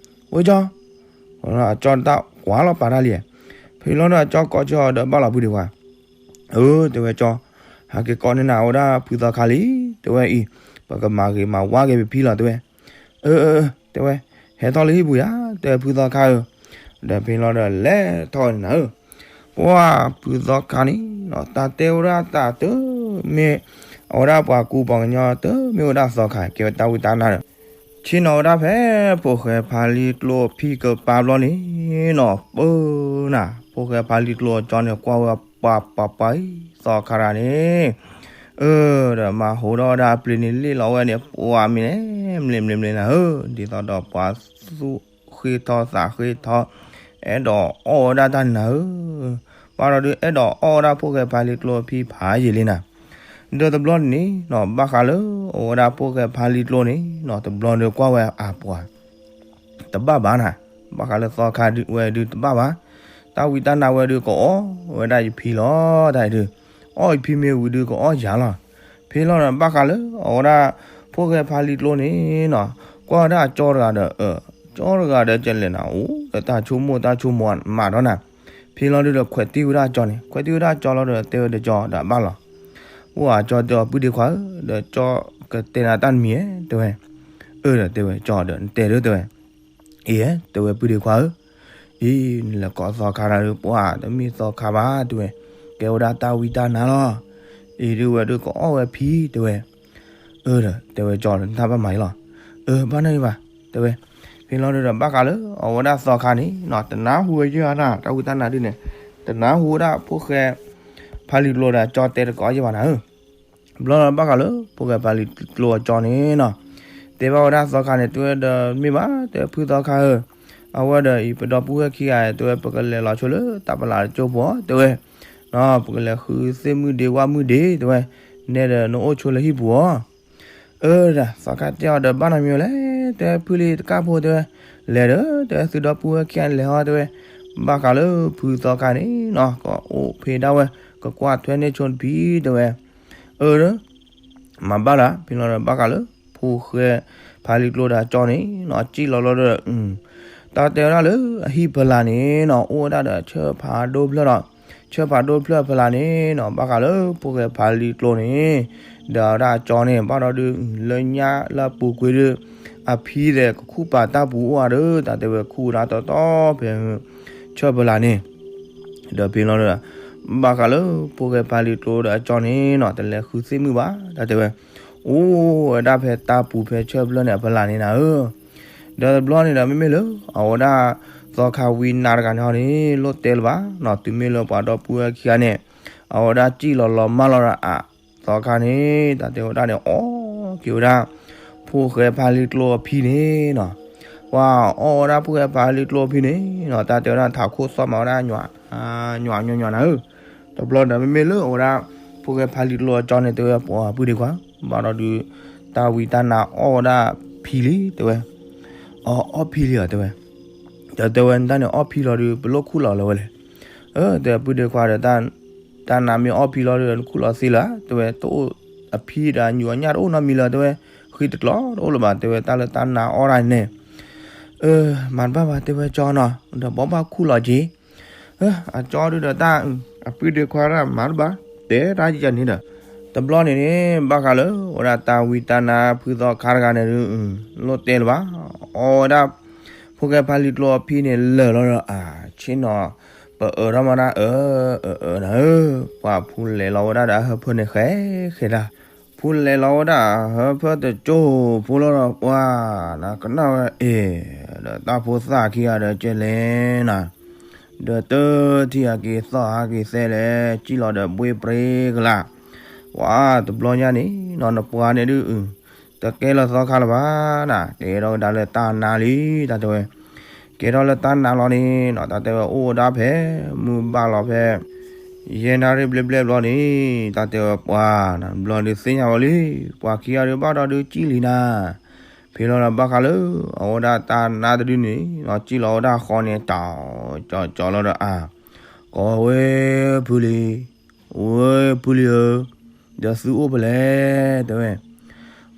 ဝဲကၠီ အကၠီတၢ်ကွၢ်လီၤပာ်တၢ်လံ, ဖဲလီၤဒီးအကၠီကိးကၠီဒီးဘၣ်လီၤပုၢ်ဒ့ခွါ, အၢ တဲဝဲကၠီ, ဟဲက့ၤကိးန့ၢ်နၤဝဲဒၣ်ဖုသီခါလံ, တဲဝဲအံၤ, ပကမၤဂ့ၤမၤဝါက့ၤပဖံလီၤ တဲဝဲ, အၢ အၢ တဲဝဲ, ဟဲထီၣ်လၢဟံၣ်ပူၤယၤ တဲဖုသီခါဧၢ, ဒီးဖဲလီၤဒီးလဲၤထီၣ်န့ၣ်နၤဧၢ, ပှၤဖုသီခါန့ၣ်နီၤ တၢ်တဲဝဲဒၣ်တၢ်တမ့ၢ် အဝဲဒၣ်ပှၤကူပှၤကညီတမ့ၢ်ဝဲဒၣ်သီခါ ကဲဝဲတၢ်ဝံတၢ်နါဒီး ဆ့ၣ်နီၤဝဲဒၣ်ဖဲ ဖိၣ်ဃဲဖါလံကျိအဖံကပၤဘျီန့ၣ်နီၤ ပၢနၤ ဖိၣ်ဃဲဖါလံကျိအကၠီန့ၣ် ကွၢ်ဝဲပှၤပှၤပှၤအံၤသီခါတဂၤန့ၣ် အၢ ဒီးမၤဟူးထီၣ်ဝဲဒၣ်အပျ့ၤန့ၣ် လ့ၣ်လီၤဝဲန့ၣ် ပှၤမံၤန့ၣ် မလ့ၤမလ့ၤမလ့ၤနၤဧၢ ဒ်သိးဒီးပှၤသူၣ်ဃ့ထီသးဃ့ထီ အဲၣ်ဒိးအီၣ်ဝဲဒၣ်တၢ်နၤဧၢ ဘၣ်ဒီးဒုးအဲၣ်ဒိးအီၣ်ဝဲဒၣ်ဖိၣ်ဃဲဖါလံကျိအဖံဖးယံာ်လံနၤ ဒီးတဘျီန့ၣ်နီၤ ဘၣ်ဃးလၢအဝဲဒၣ်ဖိၣ်ဃဲဖါလံကျိန့ၣ်နီၤ တဘျီဒီးကွၢ်ဝဲအပှၤ တဘၣ်ဘၣ်နၤ ဘၣ်ဃးလၢသီခါဝဲဒုးတဘၣ်ဘၣ် တၢ်ဝံတၢ်နါဝဲဒုးကအီၣ်ဝဲဒၣ်ယဖံလီၤ တၢ်အံၤဒုး အီၣ်ယဖံမ့ၢ်ဝံၤဒုးကအီၣ်ယၤလီၤ ဖဲလီၤဒီးဘၣ်ဃးလၢအဝဲဒၣ် ဖိၣ်ဃဲဖါလံကျိန့ၣ်နီၤ ကွၢ်ဝဲဒၣ်အကၠီတဂၤဒီး အၢ ကၠီတဂၤဒီးကလဲာ်နၤ အိၣ်ဒီးတၢ်ဆိကမိၣ်တၢ်ဆိကမိၣ်မးဒီးနၤ ဖဲလီၤဒုးဒီးခွဲးတံၢ်ဝဲဒၣ်အကၠီန့ၣ် ခွဲးတံၢ်ဝဲဒၣ်အကၠီလီၤဒီးတဲဝဲဒီးကၠီဒီးအဘၣ်လီၤ အိၣ်အကၠီတဲအီၤပုၢ်ဒ့ခွါဧၢ ဒီးကၠီကတဲနၤတၢ်တမံၤဧဲ တဲဝဲ အၢ ဒီးတဲဝဲကၠီဒီးနတဲဒုးတဲဝဲ အံၤ တဲဝဲပုၢ်ဒ့ခွါဧၢ အံၤ နလဲၤကိးသီခါတဂၤဒုးပှၤတမ့ၢ်သီခါဘၣ် တဲဝဲ ကဲဝဲဒၣ်တၢ်ဝံတၢ်နါလီၤ အံၤဒုးဝဲဒုးကအီၣ်ဝဲဖံ တဲဝဲ အၢ ဒီးတဲဝဲကၠီဒီးနတၢ်ဘၣ်မၤအံၤလီၤ အၢ ဘၣ်နီၢ်အံၤဘၣ် တဲဝဲ ဖဲလီၤဒုးဒီးဘၣ်ဃးလၢအဝဲဒၣ်သီခါန့ၣ်နီၤ တနၢ်ဟူဝဲယဲၢ်အါနၤ တၢ်ဝံတၢ်နါဒုးန့ၣ် တနၢ်ဟူဝဲဒၣ်ဖိၣ်ဃဲ ဖါလံကျိဒီးကၠီတဲတကအီၣ်ယဲၢ်ဘၣ်နၤဧၢ ဘျီဒီးဘၣ်ဃးလၢဖိၣ်ဃဲဖါလံကျိအကၠီန့ၣ်နီၤ တဲဘၣ်ဝဲဒၣ်သီခါန့ၣ် တဲဝဲဒီးမ့ၢ်ဘၣ် တဲဖုသီခါဧၢ အဝဲဒီးအံၤပဒီပုၢ်ဝဲၢ်ခံဂၤ တဲဝဲပကလဲၤလီၤဆိလၢတၢ်ပလးတကၠိပူၤ တဲဝဲ ပကလဲၤဃုသ့ၣ်မုၣ်ဒ့ဝၣ်မုၣ်ဒ့ တဲဝဲ နဲဒီးနအိၣ်ဆိလၢဟံၣ်ပူၤအီၤ အၢ ဒီးသီခါတဲအီၤဒီးဘၣ်နီတမံၤလဲၣ် တဲဖုလံတကၢ်ဖိ တဲဝဲ လဲၤဒီး တဲသုဒီပုၢ်ဝဲၢ်ခံဂၤန့ၣ်လဲၤဟီ တဲဝဲ ဘၣ်ဃးလၢဖုသီခါန့ၣ်နီၤ ကအိၣ်ဖဲဒၣ်ဝဲ ကကွၢ်ထွဲန့ၢ်ဆိတဖံ တဲဝဲ အၢ မၤဘၣ်လၢ ဖဲလီၤဒီးဘၣ်ဃးလၢ ဖိၣ်ဃဲဖါလံကျိဒီးကၠီန့ၣ်နီၤ စံၣ်လီၤလီၤဒီး တၢ်တဲဝဲဒၣ်လၢအဟံၣ်ဖီလာ်န့ၣ်နီၤ အိၣ်ဝဲဒၣ်ဒီးဆၢဖးဒိၣ်ဖျၢၣ်ဒီး ဆၢဖးဒိၣ်ဖျၢၣ်ဖီလာ်န့ၣ်နီၤ ဘၣ်ဃးလၢဖိၣ်ဃဲဖါလံကျိန့ၣ် ဒီးဝဲဒၣ်ကၠီန့ၣ် ဘၣ်ဒီးဒုး လၢညါလၢအပူၤကွံာ်ဒုး အဖံသဲးကခူၣ်ပာ်တၢ်ပူၤအိၣ်ဧါဒီး တၢ်တဲဝဲခူၣ်ဒၣ်တီတီဖဲ ဆၢဖီလာ်န့ၣ် ဒီးဖဲလီၤဒီး ဘၣ်ဃးလၢဖိၣ်ဃဲဖါလံကျိဒီးကၠီန့ၣ်နီၤ တလဲၤဃုသ့ၣ်မုၣ်ဘၣ် တၢ်တဲဝဲ အိၣ်ဝဲဒၣ်ဖဲတၢ်ပူၤဖဲဆၢဖီလာ်န့ၣ်အဖီလာ်န့ၣ်နၤဧၢ ဒီးတဘျီန့ၣ်ဒီးမ့မ့ၢ်လၢ အဝဲဒၣ် သီခါဝံနါတဂၤန့ၣ်ဟီန့ၣ် လိၣ်တဲလၢၤဘၣ်နီၤ တုၤမ့ၢ်လၢပှၤဒီပုၢ်ဝဲၢ်ခံဂၤန့ၣ် အဝဲဒၣ်စံၣ်လီၤလီၤမၢ်လီၤဒီးအ သီခါန့ၣ် တၢ်တဲဝဲဒၣ်န့ၣ် အီၣ်က့ၤဝဲဒၣ် ဖိၣ်ဃဲဖါလံကျိအဖံန့ၣ်နီၤ ပှၤအီၣ်ဝဲဒၣ်ဖိၣ်ဃဲဖါလံကျိအဖံန့ၣ်နီၤ တၢ်တဲဝဲဒၣ်ထးခိၣ်သီၣ်မးဝဲဒၣ် ညွၤ ညွၤညွၤညွၤနၤဧၢ တဘျီဒီးမ့မ့ၢ်လၢအဝဲဒၣ် ဖိၣ်ဃဲဖါလံကျိအကၠီန့ၣ် တဲဝဲပှၤပုၢ်ဒ့ခွါ ဘၣ်ဒီးဒုး တၢ်ဝံတၢ်နါအီၣ်ဝဲဒၣ်ဖံလံ တဲဝဲ အီၣ်ဖံလံဧါ တဲဝဲ ဒီးတဲဝဲတၢ်န့ၣ်အီၣ်ဖံလီၤဒုး ပလိၣ်ခူၣ်လီၤလၢၤဝဲလဲၣ် အၢ တဲပုၢ်ဒ့ခွါဒီး တၢ်နါမ့ၢ်အီၣ်ဖံလီၤဒီး နခူၣ်လီၤသ့လၢၤ တဲဝဲ တအိၣ်အဖံဒီးညူအညၣ်တအိၣ်နီတမံၤလၢၤ တဲဝဲ ဃံတကျိၤတအိၣ်လၢၤဘၣ် တဲဝဲ တၢ်လၢတၢ်နါအီၣ်ဒၣ်န့ၣ် အၢ မၤတဘၣ်ဘၣ် တဲဝဲကၠီနီၤ ဒီးဘီဘၣ်ခူၣ်လီၤက့ၤ အကၠီဒုးဒီးတၢ် အပုၢ်ဒ့ခွါဒၣ်မၤတဘၣ် တဲတၢ်ယံာ်ယံာ်န့ၣ်ဒီး တဘျီန့ၣ်န့ၣ် ဘၣ်ဃးလၢ ဝဲဒၣ်တၢ်ဝံတၢ်နါဖုသီခါတဂၤန့ၣ်ဒုး လိၣ်တဲလၢၤဘၣ် အီၣ်ဝဲဒၣ် ဖိၣ်ဃဲဖါလံကျိအဖံန့ၣ်လၢာ်လီၤဒီး အါ ဆ့ၣ်နီၤ ပအၢထီၣ်မးဒၣ် အၢ အၢ အၢ နၤဧၢ ပှၤဖုလဲၤလီၤဝဲဒၣ်ဒီးအဟၢဖၢန့ၣ်ဃဲဃဲဒၣ် ဖုလဲၤလီၤဝဲဒၣ်အဟၢဖၢတကၠိဖိလီၤဒီး ပှၤ နကနၣ်ဝဲအ့ၣ် ဒီးတၢ်ဖိသၣ်ခံဂၤဒီးကဲလဲၣ်နၤ ဒီးတထံၣ်ဟးက့ၤသီၣ်ဟးက့ၤသဲလဲၣ် စံၣ်လီၤဒီးဘှ့ပြ့ကလါ ပှၤတဘျီညါန့ၣ်နီၤ နပှၤန့ၣ်ဒုး တကဲလၢသီခါလၢၤဘၣ်နၤ ကဲထီၣ်ဝဲဒၣ်လၢတၢ်နါလံ တၢ်တဲဝဲ ကဲထီၣ်လၢတၢ်နါလီၤန့ၣ်နီၤ တၢ်တဲဝဲအိၣ်ဝဲဒၣ်ဖဲ မုၢ်ဘၣ်လီၤဖဲ ယဲၢ်နၣ်ရံၣ်ဘျဲၣ်ဘျဲၣ်ဘျီန့ၣ် တၢ်တဲဝဲပှၤ ဘျီဒုးသ့ၣ်ညါဝဲလံ ပှၤခံဂၤဒုးဘၣ်ဒီးဒုးစံၣ်လံနၤ ဖဲလီၤဒီးဘၣ်ဃးလၢ အဝဲဒၣ်တၢ်နါတဒုန့ၣ်နီၤ စံၣ်လီၤဝဲဒၣ်ဃီန့ၣ် တၢ်ကၠီကၠီလီၤဒီးအါ ကိးဝဲဖုလံ ဝဲဖုလံဧၢ ဒီးသုအိၣ်ဖဲလဲၣ် တဲဝဲ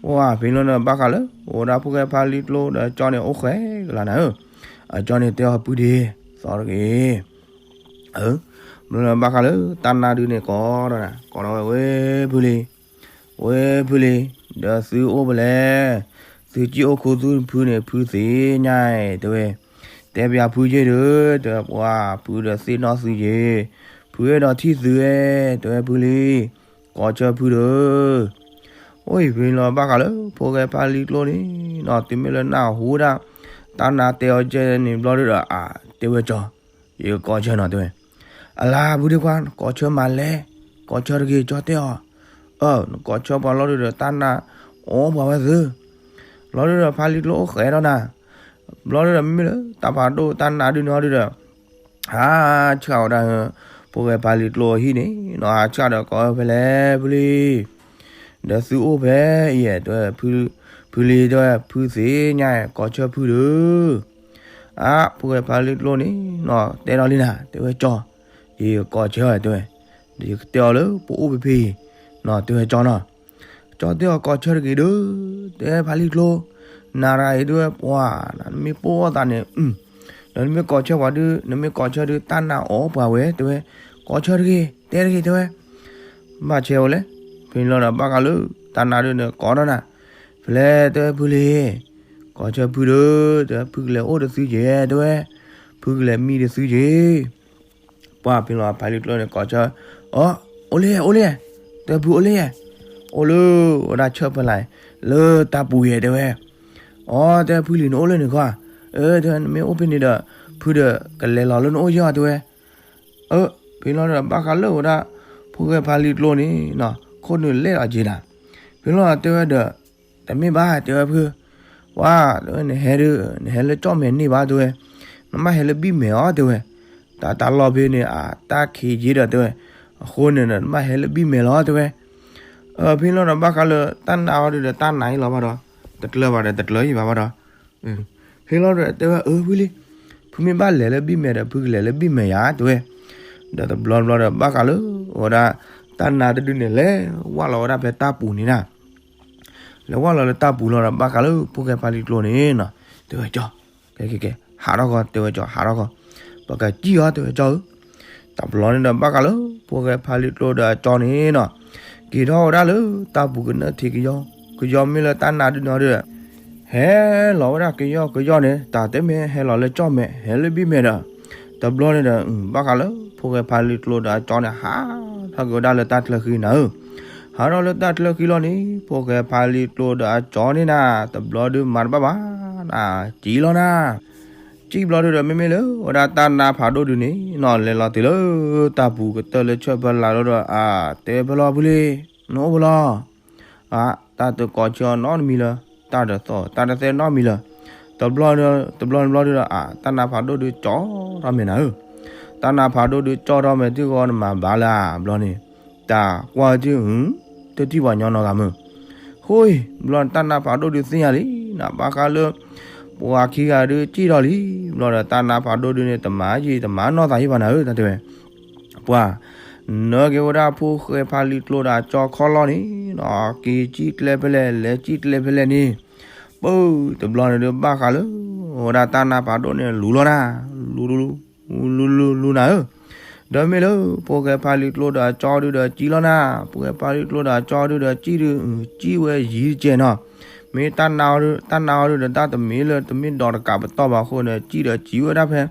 ပှၤဖဲလီၤဒီးဘၣ်ဃးလၢ အဝဲဒၣ်ဖိၣ်ဃဲဖါလံကျိဒီးကၠီန့ၣ်အိၣ်ဃဲကလါနၤဧၢ အကၠီန့ၣ်တဲအီၤပုၢ်ဒ့ သီတဂ့ၤ အၢ ဘျီဒီးဘၣ်ဃးလၢတၢ်နါဒုန့ၣ်ကိးဒီး ကိးဒီးဝဲဝဲဖုလံ ဝဲဖုလံ ဒီးသုအိၣ်ဖဲလဲၣ် သုစံၣ်အိၣ်ခူသူၣ်ဖုန့ၣ် ဖုသ့ၣ်ညါအံၤ တဲဝဲ တဲပျးဖုယ့ၢ်ဒီး တဲဝဲပှၤ ဖုဒီးသ့ၣ်နီၣ်သုယ့ၢ် ဖုအဲၣ်ဒိးထံၣ်သုဧၢ တဲဝဲဖုလံ ကိးဆၢဖုဒီး အိၣ်ဖဲန့ၣ်လီၤ ဘၣ်ဃးလၢဖိၣ်ဃဲဖါလံကျိန့ၣ်နီၤ တုၤမ့ၢ်လၢနၢ်ဟူဝဲဒၣ် တၢ်နါတဲအီၤကဲန့ၣ်ဘျီဒုဒီး အတဲဝဲကၠီ, ယကကိးဆၢနီၤ တဲဝဲ, အလါ ဖုဒ့ခွါ နကိးဆၢမၤလဲၣ်, ကိးဆၢတဂ့ၤ ကၠီတဲအီၤ, အၢ နကိးဆၢပှၤလီၤဒုဒီး တၢ်နါအိၣ်ပှၤဝဲသု, လီၤဒုဒီး ဖါလံကျိအိၣ်ဃဲဒီးနၤ, ဘျီဒုဒီး မ့မ့ၢ်လၢတၢ်ဖးဒိၣ်တၢ်နါဒုန့ၣ်အီၤဒုဒီး ဟးဆှၣ်ဝဲဒၣ် ဖိၣ်ဃဲဖါလံကျိအဟံၣ်န့ၣ်နီၤ ဟးဆှၣ်ဒီးကိးဝဲဖဲလဲၣ် ဖုလံ, ဒီးသုအိၣ်ဖဲအံၤ တဲဝဲ, ဖုလံ တဲဝဲ ဖုသ့ၣ်ညါ ကိးဆၢဖုဒီး, အါ ဖိၣ်ဃဲဖါလံကျိန့ၣ်နီၤ တဲဒီးလံနၤ တဲဝဲကၠီ, ယကကိးဆၢ တဲဝဲ, ဒီးယကတဲအီၤလၢပအိၣ်ဖဲဖဲအံၤနီၤ တဲဝဲကၠီနီၤ ကၠီတဲအီၤကိးဆၢတဂ့ၤဒီး, တဲဖါလံကျိ, နၤရၤအံၤတဲဝဲပှၤ, နမ့ၢ်ပိာ်အသးန့ၣ်, ဒီးနမ့ၢ်ကိးဆၢပှၤဒု, နမ့ၢ်ကိးဆၢဒု တၢ်နါအိၣ်ပှၤဝဲ တဲဝဲ, ကိးဆၢတဂ့ၤ တဲတဂ့ၤ တဲဝဲ, ဘၣ်ဆဲးဝဲလဲၣ်, ဖဲန့ၣ်လီၤဒီး ဘၣ်ဃးလၢ တၢ်နါဒုန့ၣ် ကိးဒီးနၤ, ဖဲလဲၣ် တဲဝဲဖုလံ, ကိးဆၢဖုဒီး, တဲဝဲဖုကလဲၤအိၣ်ဒီးသုက့ၤ တဲဝဲ, ဖုကလဲၤမံဒီးသုက့ၤ ပှၤဖဲလီၤ ဖါလံကျိန့ၣ်ကိးဆၢ, အိၣ်လၢ, အိၣ်လၢ, တဲဖုအိၣ်လၢ, အိၣ်လၢဝဲဒၣ်ဆၢဖၢလၢ်, လၢတၢ်ပူၤယဲ တဲဝဲ, အိ တဲဖုလံၤန့ၣ်အိၣ်လၢန့ၣ်ခီ, အၢ တဲဝဲ နမ့ၢ်အိၣ်ဖဲန့ၣ်ဒီး, ဖုဒီးကလဲၤလီၤလၢနအိၣ်ယဲအီၤ တဲဝဲ, အၢ ဖဲလီၤဒီး ဘၣ်ဃးလၢဝဲဒၣ် ဖိၣ်ဃဲဖါလံကျိန့ၣ်နီၤ ခိၣ်နူာ်လဲၢ်လီၤက့ၤနၤ, ဖဲလီၤတဲဝဲဒီး တမ့ၢ်ဘၣ် တဲဝဲဖု, ပှၤ တဲဝဲ နဟဲဒုး နဟဲလၢကၠီၣ်မဲာ်န့ၢ်ဘၣ် တဲဝဲ, နဘၣ်ဟဲလၢဘံၣ်မဲာ်အီၤ တဲဝဲ, တၢ်တၢ်လီၢ်ဖဲန့ၣ် အတၢ်ခံးက့ဒီး တဲဝဲ, အဃိန့ၣ်ဒီး နဘၣ်ဟဲလၢဘံၣ်မဲာ်လီၤ တဲဝဲ, အၢ ဖဲလီၤဒီး ဘၣ်ဃးလၢတၢ်နါအီၤဒုဒီး တၢ်နါအံၤလီၤဘၣ်ဒီး, တကျၢၤဘၣ်ဒီး တကျၢၤအံၤဘၣ်ဘၣ်ဒီး ဖဲလီၤဒီး တဲဝဲ အၢ ဖုလံ, ဖုမ့ၢ်ဘၣ်လဲၤလၢဘံၣ်မဲာ်ဒီး ဖုကလဲၤလၢဘံၣ်မဲာ်ယၤ တဲဝဲ, ဒီးတဘျီတဘျီဒီး ဘၣ်ဃးလၢ ဝဲဒၣ် တၢ်နါတဒုန့ၣ် လဲၤဝဲလီၤဝဲဒၣ်ဖဲတၢ်ပူၤန့ၣ်နၤ, လဲၤဝဲလီၤလၢတၢ်ပူၤလီၤဒီး ဘၣ်ဃးလၢဖိၣ်ဃဲဖါလံကျိန့ၣ်နီၤ, တဲဝဲကၠီ, ကဲ ကဲ ကဲ ဟးထီၣ်ခီ တဲဝဲကၠီ ဟးထီၣ်ခီ, ပကစံၣ်အီၤ တဲဝဲကၠီဧၢ, တဘျီန့ၣ်ဒီး ဘၣ်ဃးလၢ ဖိၣ်ဃဲဖါလံကျိဒီးအကၠီန့ၣ်နီၤ, က့ၤထီၣ်ဝဲဒၣ်လၢတၢ်ပူၤကနၢထံးကယီ, ကယီမ့ၢ်လၢတၢ်နါဒုန့ၣ်ဒီး ဟဲလီၤဝဲဒၣ်ကယီကယီန့ၣ် တၢ်တမ့ၢ်ဟဲလီၤလၢကၠီၣ်မဲာ် ဟဲလၢဘံၣ်မဲာ်ဒီး, တဘျီန့ၣ်ဒီး ဘၣ်ဃးလၢ ဖိၣ်ဃဲဖါလံကျိဒီးအကၠီန့ၣ် ဟးထီၣ်က့ၤဝဲဒၣ်လၢတၢ်ချၢဃံနၤဧၢ, ဟးထီၣ်လၢတၢ်ချၢဃံလီၤန့ၣ် ဖိၣ်ဃဲဖါလံကျိဒီးအကၠီန့ၣ်နၤ တဘျီဒုမၤတဘၣ်ဘၣ်နၤ, စံၣ်လီၤနၤ စံၣ်ဘျီဒုဒီး မ့မ့ၢ်လၢဝဲဒၣ်တၢ်နါဖးဒိၣ်ဒုန့ၣ်နီၤ လဲၤလီၤတုၤလၢတၢ်ပူၤကတၢၢ်လၢဆၢဖၢလၢ်လီၤဒီး အတဲဖဲလီၤဖုလံ, နအိၣ်ဖဲလီၤ, အတၢ်တကိးဆၢနီတမံၤလၢၤ, တၢ်တသီၣ်တၢ်တသဲနီတမံၤလၢၤ, တဘျီ, တဘျီတဘျီဒုဒီး အတၢ်နါဖးဒိၣ်ဒုကၠီထီၣ်မဲာ်နၤဧၢ, တၢ်နါဖးဒိၣ်ဒုကၠီထီၣ်မဲာ် သုဂီၢ်နမၤဘၣ်လၢဘျီန့ၣ်, တၢ်ကွၢ်သု, တထံၣ်ပှၤညီနီတဂၤမုၢ်, ဃိ, ဘျီတၢ်နါဖးဒိၣ်ဒုသ့ၣ်ညါလံနၤ ဘၣ်ဃးလၢ ပှၤခံဂၤဒုစံၣ်ထီၣ်လံ, ဘျီဒီးတၢ်နါဖးဒိၣ်ဒုန့ၣ် တမၤယံာ်တမၤနီၢ်သးယံာ်ဘၣ်နၤဧၢ တၢ်တဲဝဲ ပှၤ, နၢက့ၤဝဲဒၣ်ဖိၣ်ဃဲဖါလံကျိဒီးအကၠီခီၣ်လီၢ်န့ၣ်နီၤ က့ၤစံၣ်ကျဲဖဲလဲၣ် လဲၤစံၣ်ကျဲဖဲလဲၣ်န့ၣ်, ပၢ်, တဘျီန့ၣ်ဒုးဘၣ်ဃးလၢ ဝဲဒၣ်တၢ်နါဖးဒိၣ်န့ၣ်လူၤလီၤနၤ, လူၤ, လူၤ, လူၤ, လူၤနၤဧၢ, ဒီးမ့ၢ်လၢ ဖိၣ်ဃဲဖါလံကျိဒီးအကၠီဒုဒီးစံၣ်လီၤနၤ, ဖိၣ်ဃဲဖါလံကျိဒီးအကၠီဒုဒီးစံၣ်ဒု, စံၣ်ဝဲယံၤတကဲးနီၤ, မ့ၢ်တၢ်နါအီၤဒု, တၢ်နါအီၤဒုဒီးတၢ်တမ့ၢ်လၢတမ့ၢ်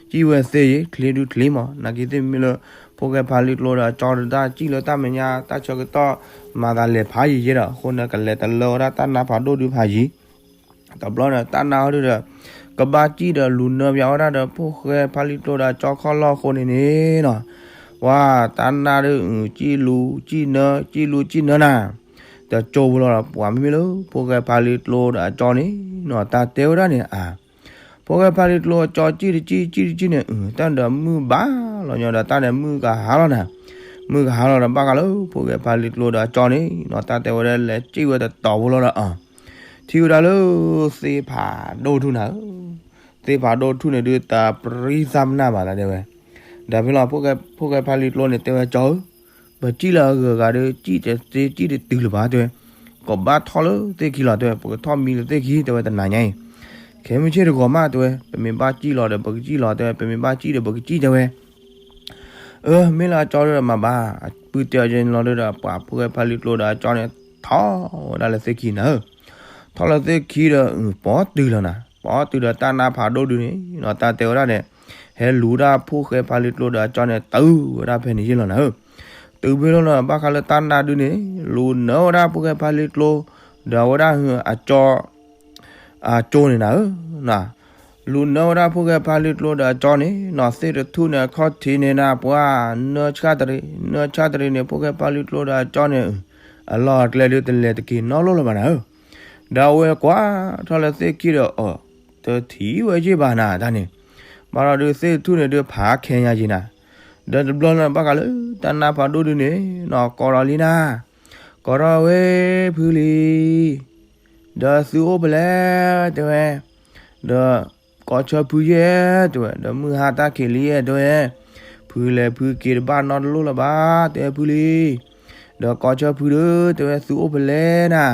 ဒီးတကးပတီၢ်ဘၣ်အဃိန့ၣ် စံၣ်ဒီးစံၣ်ဝဲဒၣ်ဖဲ စံၣ်ဝဲသ့ယံၤ ချ့ဒုချ့မး, နာ်က့သ့ၣ်မ့ၢ်လၢ ဖိၣ်ဃဲဖါလံကျိဒီးအကၠီဒုတၢ်စံၣ်လၢတၢ်မဲာ်ညါ တၢ်ဆၢကတီၢ်မၤသးလဲၤဖးယံၤယဲဒီး အဃိန့ၣ် ကလဲၤတလၢဝဲဒၣ်တၢ်နါဖးဒိၣ်ဒုဖးယံၤ, တဘျီန့ၣ် တၢ်နါအီၤဒုဒီး ကဘၣ်စံၣ်ဒီးလူၤနၢပၠးဝဲဒၣ်ဒီး ဖိၣ်ဃဲဖါလံကျိဒီးအကၠီခီၣ်လီၢ်အဃိန့ၣ်န့ၣ်နီၤ, ပှၤတၢ်နါဒု စံၣ်လူၤစံၣ်နၢ စံၣ်လူၤစံၣ်နၢနၤ, တကၠိဖိလီၤဒီး ပှၤမ့မ့ၢ်လၢ ဖိၣ်ဃဲဖါလံကျိဒီးအကၠီန့ၣ်နီၤ တၢ်တဲဝဲဒၣ်န့ၣ် အါ ဖိၣ်ဃဲဖါလံကျိအကၠီစံၣ်တစံၣ် စံၣ်တစံၣ်န့ၣ် တၢ်ဒီးမုၢ်ဘၣ်လီၤညီဒီး တၢ်န့ၣ်မုၢ်ကဟါလီၤနၤ, မုၢ်ကဟါလီၤဒီး ဘၣ်ဃးလၢ ဖိၣ်ဃဲဖါလံကျိဒီးအကၠီန့ၣ်နီၤ တၢ်တဲဝဲဒၣ်လဲၤစံၣ်ဝဲတတီၤဖိလီၤဒီး အါ ထံၣ်ဝဲဒၣ်လၢ သ့ၣ်ဖးဒိၣ်ထူၣ်နၤဧၢ, သ့ၣ်ဖးဒိၣ်ထူၣ်န့ၣ်ဒုး တၢ်ပြံသးမနၢ်ဘၣ် တၢ်တဲဝဲ, ဒီးဖဲလီၤ ဖိၣ်ဃဲဖါလံကျိန့ၣ် တဲဝဲကၠီဧၢ, ပစံၣ်လၢအဂုၤအဂၤဒီး စံၣ်တသ့စံၣ်တတုၤလၢၤဘၣ် တဲဝဲ, ကဘၣ်ထီၣ်လၢသ့ၣ်ခံလီၤ တဲဝဲ, ပကထီၣ်မံလၢသ့ၣ်ခံ တဲဝဲ တနၤညါအံၤ, ခဲမုၢ်ဆ့ၣ်တဂီၤမး တဲဝဲ, ပမ့ၢ်ဘၣ်စံၣ်လီၤဒီး ပကစံၣ်လီၤ တဲဝဲ, ပမ့ၢ်ဘၣ်စံၣ်ဒီး ပကစံၣ် တဲဝဲ အၢ မ့ၢ်လၢအကၠီဒီးမၤဘၣ်, ပုၢ်တဲအီၤကဲန့ၣ်လီၤဒီး ပှၤဖိၣ်ဃဲဖါလံကျိဒီးအကၠီန့ၣ် ထီၣ်ဝဲဒၣ်လၢသ့ၣ်ခံနၤဧၢ, ထီၣ်လၢသ့ၣ်ခံဒီး ပိာ်တုၤလီၤနၤ, ပိာ်တုၤဒီးတၢ်နါဖးဒိၣ်ဒုန့ၣ်နီၤ တၢ်တဲဝဲဒၣ်န့ၣ်, ဟဲလူၤဒၣ်ဖိၣ်ဃဲဖါလံကျိဒီးအကၠီန့ၣ် တုၤဝဲဒၣ်ဖဲန့ၣ်ယ့ၢ်လီၤနၤဧၢ, တုၤဖဲလီၤဒီး ဘၣ်ဃးလၢတၢ်နါဒုန့ၣ် လူၤနၢဝဲဒၣ်ဖိၣ်ဃဲဖါလံကျိ ဒီးအဝဲဒၣ်အကၠီ အကၠိန့ၣ်နၤဧၢ, လူၤနၢဝဲဒၣ်ဖိၣ်ဃဲဖါလံကျိဒီးအကၠီန့ၣ်နီၤ, သ့ၣ်တထူၣ်န့ၣ်အခီၣ်ထံးန့ၣ်နၤ ပှၤနၢဆၣ်တရံး နၢဆၣ်တရံးန့ၣ် ဖိၣ်ဃဲဖါလံကျိဒီးအကၠီန့ၣ် အလီၢ်အကျဲဒုတလဲၤတက့ၤနီတလိၣ်လၢၤဘၣ်နၤဧၢ. ဒီးအဝဲကွၢ်ထီၣ်လၢသ့ၣ်ခံဒီး အၢ တထံၣ်ဝဲယ့ၢ်ဘၣ်နၤတၢ်န့ၣ်, ဘၣ်ဒီးဒုးသ့ၣ်တထူၣ်န့ၣ်ဒုးဖးခဲညါယံၤနၤ, ဒီးတဘျီလၢ ဘၣ်ဃးလၢတၢ်နါဖးဒိၣ်ဒုန့ၣ်နီၤ ကိးထီၣ်လံနၤ, ကိးထီၣ်ဝဲဖုလံ ဒီးသုအိၣ်ဖဲလဲၣ်တဲဝဲ, ဒီးကိးဆၢဖုယဲၢ် တဲဝဲ, ဒီးမုၢ်ဟါတၢ်ခံးလံယဲၢ်တဲဝဲ, ဖုလဲၤဖုက့ၤတဘၣ်နီတလိၣ်လၢၤဘၣ် တဲဝဲဖုလံ, ဒီးကိးဆၢဖုဒီး တဲဝဲသုအိၣ်ဖဲလဲၣ်နၤ,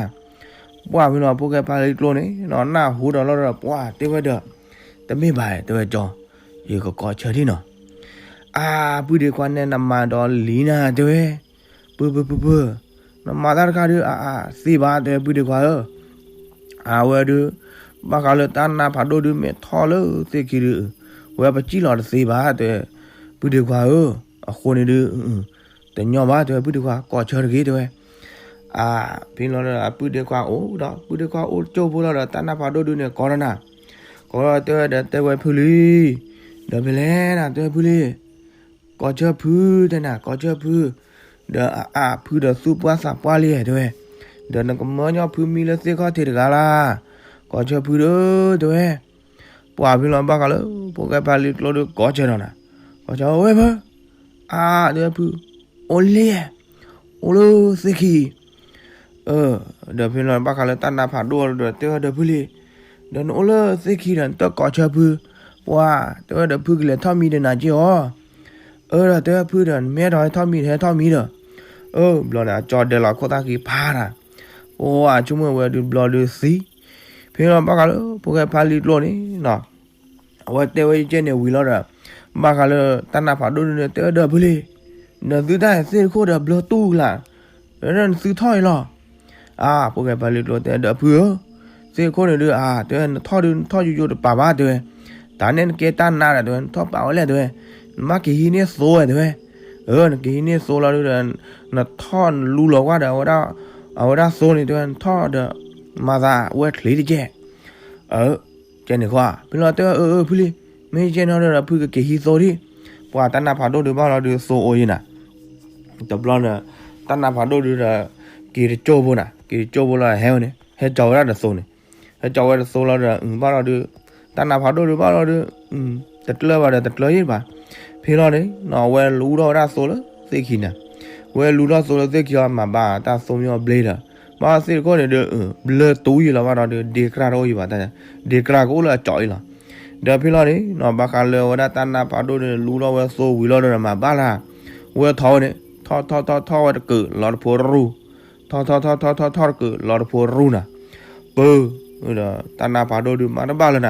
ပှၢ်ဖဲလီၤဖိၣ်ဃဲဖါလံကျိန့ၣ်နီၤ နၢ်ဟူဒီးလီၤဒီး ပှၢ်တဲဝဲဒီး, တမ့ၢ်ဘၣ် တဲဝဲကၠီ, ယကကိးဆၢဒံနီၤ အၢ ပုၢ်ဒ့ခွါ နဲနမၤဒီးလံနၤတဲဝဲ, ပုၢ်ပုၢ်ပုၢ်ပုၢ်, နမၤတၢ်တခါဒုး အၢ အၢ သ့ဘၣ်တဲဝဲ ပုၢ်ဒ့ခွါဧၢ, အဝဲဒုး ဘၣ်ဃးလၢတၢ်နါဖးဒိၣ်ဒုး မ့ၢ်ထီၣ်လၢသ့ၣ်ခံဒုး ဝဲပစံၣ်လီၤတသ့ဘၣ်တဲဝဲ, ပုၢ်ဒ့ခွါဧၢ, အဃိန့ၣ်ဒုး တညီဘၣ်တဲဝဲ ပုၢ်ဒ့ခွါ ကိးဆၢတဂ့ၤတဲဝဲ အၢ ဖဲလီၤဒီး ပုၢ်ဒ့ခွါအိၣ်ဒီး ပုၢ်ဒ့ခွါအိၣ်တကၠိၢ်ဖိလီၤဒီး တၢ်နါဖးဒိၣ်ဒုန့ၣ် ကိးဒီးနၤ, ကိးဒီးတဲဝဲဒီး တဲဝဲဖုလံ, ဒီးဖဲလဲၣ်နၤ တဲဝဲဖုလံ, ကိးဆၢဖုတဲနၤ ကိးဆၢဖု, ဒီးအၢ ဖုဒီးသူၣ်ပှၢ်သးပှၢ်လံတဲဝဲ, ဒီးနကမၢညီဖုမံလၢသ့ၣ်ခီၣ်ထံးတဂၤလၢ်, ကိးဆၢဖုဒီးတဲဝဲ ပှၢ်ဖဲလီၤဘၣ်ဃးလၢ ဖိၣ်ဃဲဖါလံကျိဒုးကိးဆၢဒီးနၤ, ကိးဆၢဝဲဖု, အၢ တဲဝဲဖု, အိၣ်လံ, အိၣ်လၢသ့ၣ်ခံ, အၢ ဒီးဖဲလီၤဘၣ်ဃးလၢတၢ်နါဖးဒိၣ်ဒီး တဲဝဲဒီးဖုလံ, ဒီးနအိၣ်လၢသ့ၣ်ခံဒီး နတကိးဆၢဖု, ပှၢ် တဲဝဲဒီးဖုကလဲၤထီၣ်မံဒီးနၤက့ၢ်အီၤ, အၢ ဒီးတဲဝဲဖုဒီး နမ့ၢ်ဟဲထီၣ်ဟဲထီၣ်မံ ဟဲထီၣ်မံဒီး, အၢ ဘျီန့ၣ် အကၠီဒဲးလီၤခိၣ်သၣ်ခံဖးနၤ, ပှၢ် ဆိကမိၣ်ဝဲဒုးဘျီဒုးသံ, ဖဲလီၤဘၣ်ဃးလၢ ဖိၣ်ဃဲဖါလံကျိန့ၣ်နီၤ အဝဲတဲဝဲယကဲန့ၣ်ဝံၤလီၤဒီး, ဘၣ်ဃးလၢတၢ်နါဖးဒိၣ်ဒုန့ၣ် တဲဝဲဒီးဖုလံ, နသုတၢ်သ့ၣ်တခိၣ်ဒီးဘျၢတူၢ်လၢ်, ဒီးနသုထီၣ်အံၤလီၤ. အၢ ဖိၣ်ဃဲဖါလံကျိတဲဒီးဖုဧၢ, သ့ၣ်တခိၣ်န့ၣ်ဒုး အၢ တဲဝဲ နထီၣ်ဒုး နထီၣ်ယိယိတပာ်ဘၣ်တဲဝဲ, တၢ်န့ၣ်နကဲတၢ်နါဒီးတဲဝဲ နထီၣ်ပာ်ဝဲလဲၣ်တဲဝဲ, နဘၣ်က့ၤဟံးန့ၢ်သိဝဲတဲဝဲ, အၢ နက့ၤဟံးန့ၢ်သိလီၤဒုးဒီး, နထီၣ်နလူလီၤကွၢ်ဒီး အဝဲဒၣ်သိန့ၣ်တဲဝဲ နထီၣ်ဒီး မၤသးဝဲချ့တကဲၢ် အၢ ကဲန့ၣ်ဃီ, ဖဲလီၤတဲဝဲ အၢ အၢ ဖုလံ, မ့ၢ်ကဲန့ၣ်ဒီး ဖုကက့ၤဟံးသိဒံး, ပှၤတၢ်နါဖးဒိၣ်ဒုးဘၣ်လီၤဒုးသိအိၣ်ယံၤနၤ, တဘျီန့ၣ် တၢ်နါဖးဒိၣ်ဒုးဒီး က့ၤတကၠိၢ်ဖိနၤ, က့ၤတကၠိၢ်ဖိလီၤဟဲဝဲန့ၣ် ဟဲကၠီၤဝဲဒၣ်တသိန့ၣ်, ဟဲကၠီၤဝဲတသိလီၤဒီး ဘၣ်လီၤဒုး, တၢ်နါဖးဒိၣ်ဒုးဘၣ်လီၤဒုး, တကျၢၢ်ဘၣ်ဒီးတကျၢၢ်ယံၤဘၣ်, ဖဲလီၤန့ၣ် အဝဲလူထီၣ်ဝဲဒၣ်သိလၢသ့ၣ်ခံနၤ, ဝဲလူထီၣ်သိလၢသ့ၣ်ခံအီၤ မၤဘၣ်တၢ်သိမ့ၢ်အီၤဘျ့ဒီး, ဘၣ်သ့ၣ်တခိၣ်န့ၣ်ဒုး ဘျၢတူၢ်ယံၤလီၤဘၣ်ဒီးဒုး ဒ့ကြၢ်တအိၣ်ယံၤဘၣ်တၢ်, ဒ့ကြၢ်ကအိၣ်လၢအကၠီၤအံၤလီၤ. ဒီးဖဲလီၤန့ၣ် ဘၣ်ဃးလၢဝဲဒၣ်တၢ်နါဖးဒိၣ်ဒုး လူထီၣ်ဝဲသိဝံၤလီၤဒီးမၤဘၣ်လၢ်, ဝဲထီၣ်ဝဲန့ၣ် ထီၣ်ထီၣ်ထီၣ်ထီၣ်ဝဲတကုးလီၤတဖိရူၢ်, ထီၣ်ထီၣ်ထီၣ်ထီၣ်ထီၣ်ထီၣ်တကုးလီၤတဖိရူၢ်နၤ, ပၢ, ဒီးတၢ်နါဖးဒိၣ်ဒုးမၤတဘၣ်လၢၤနၤ,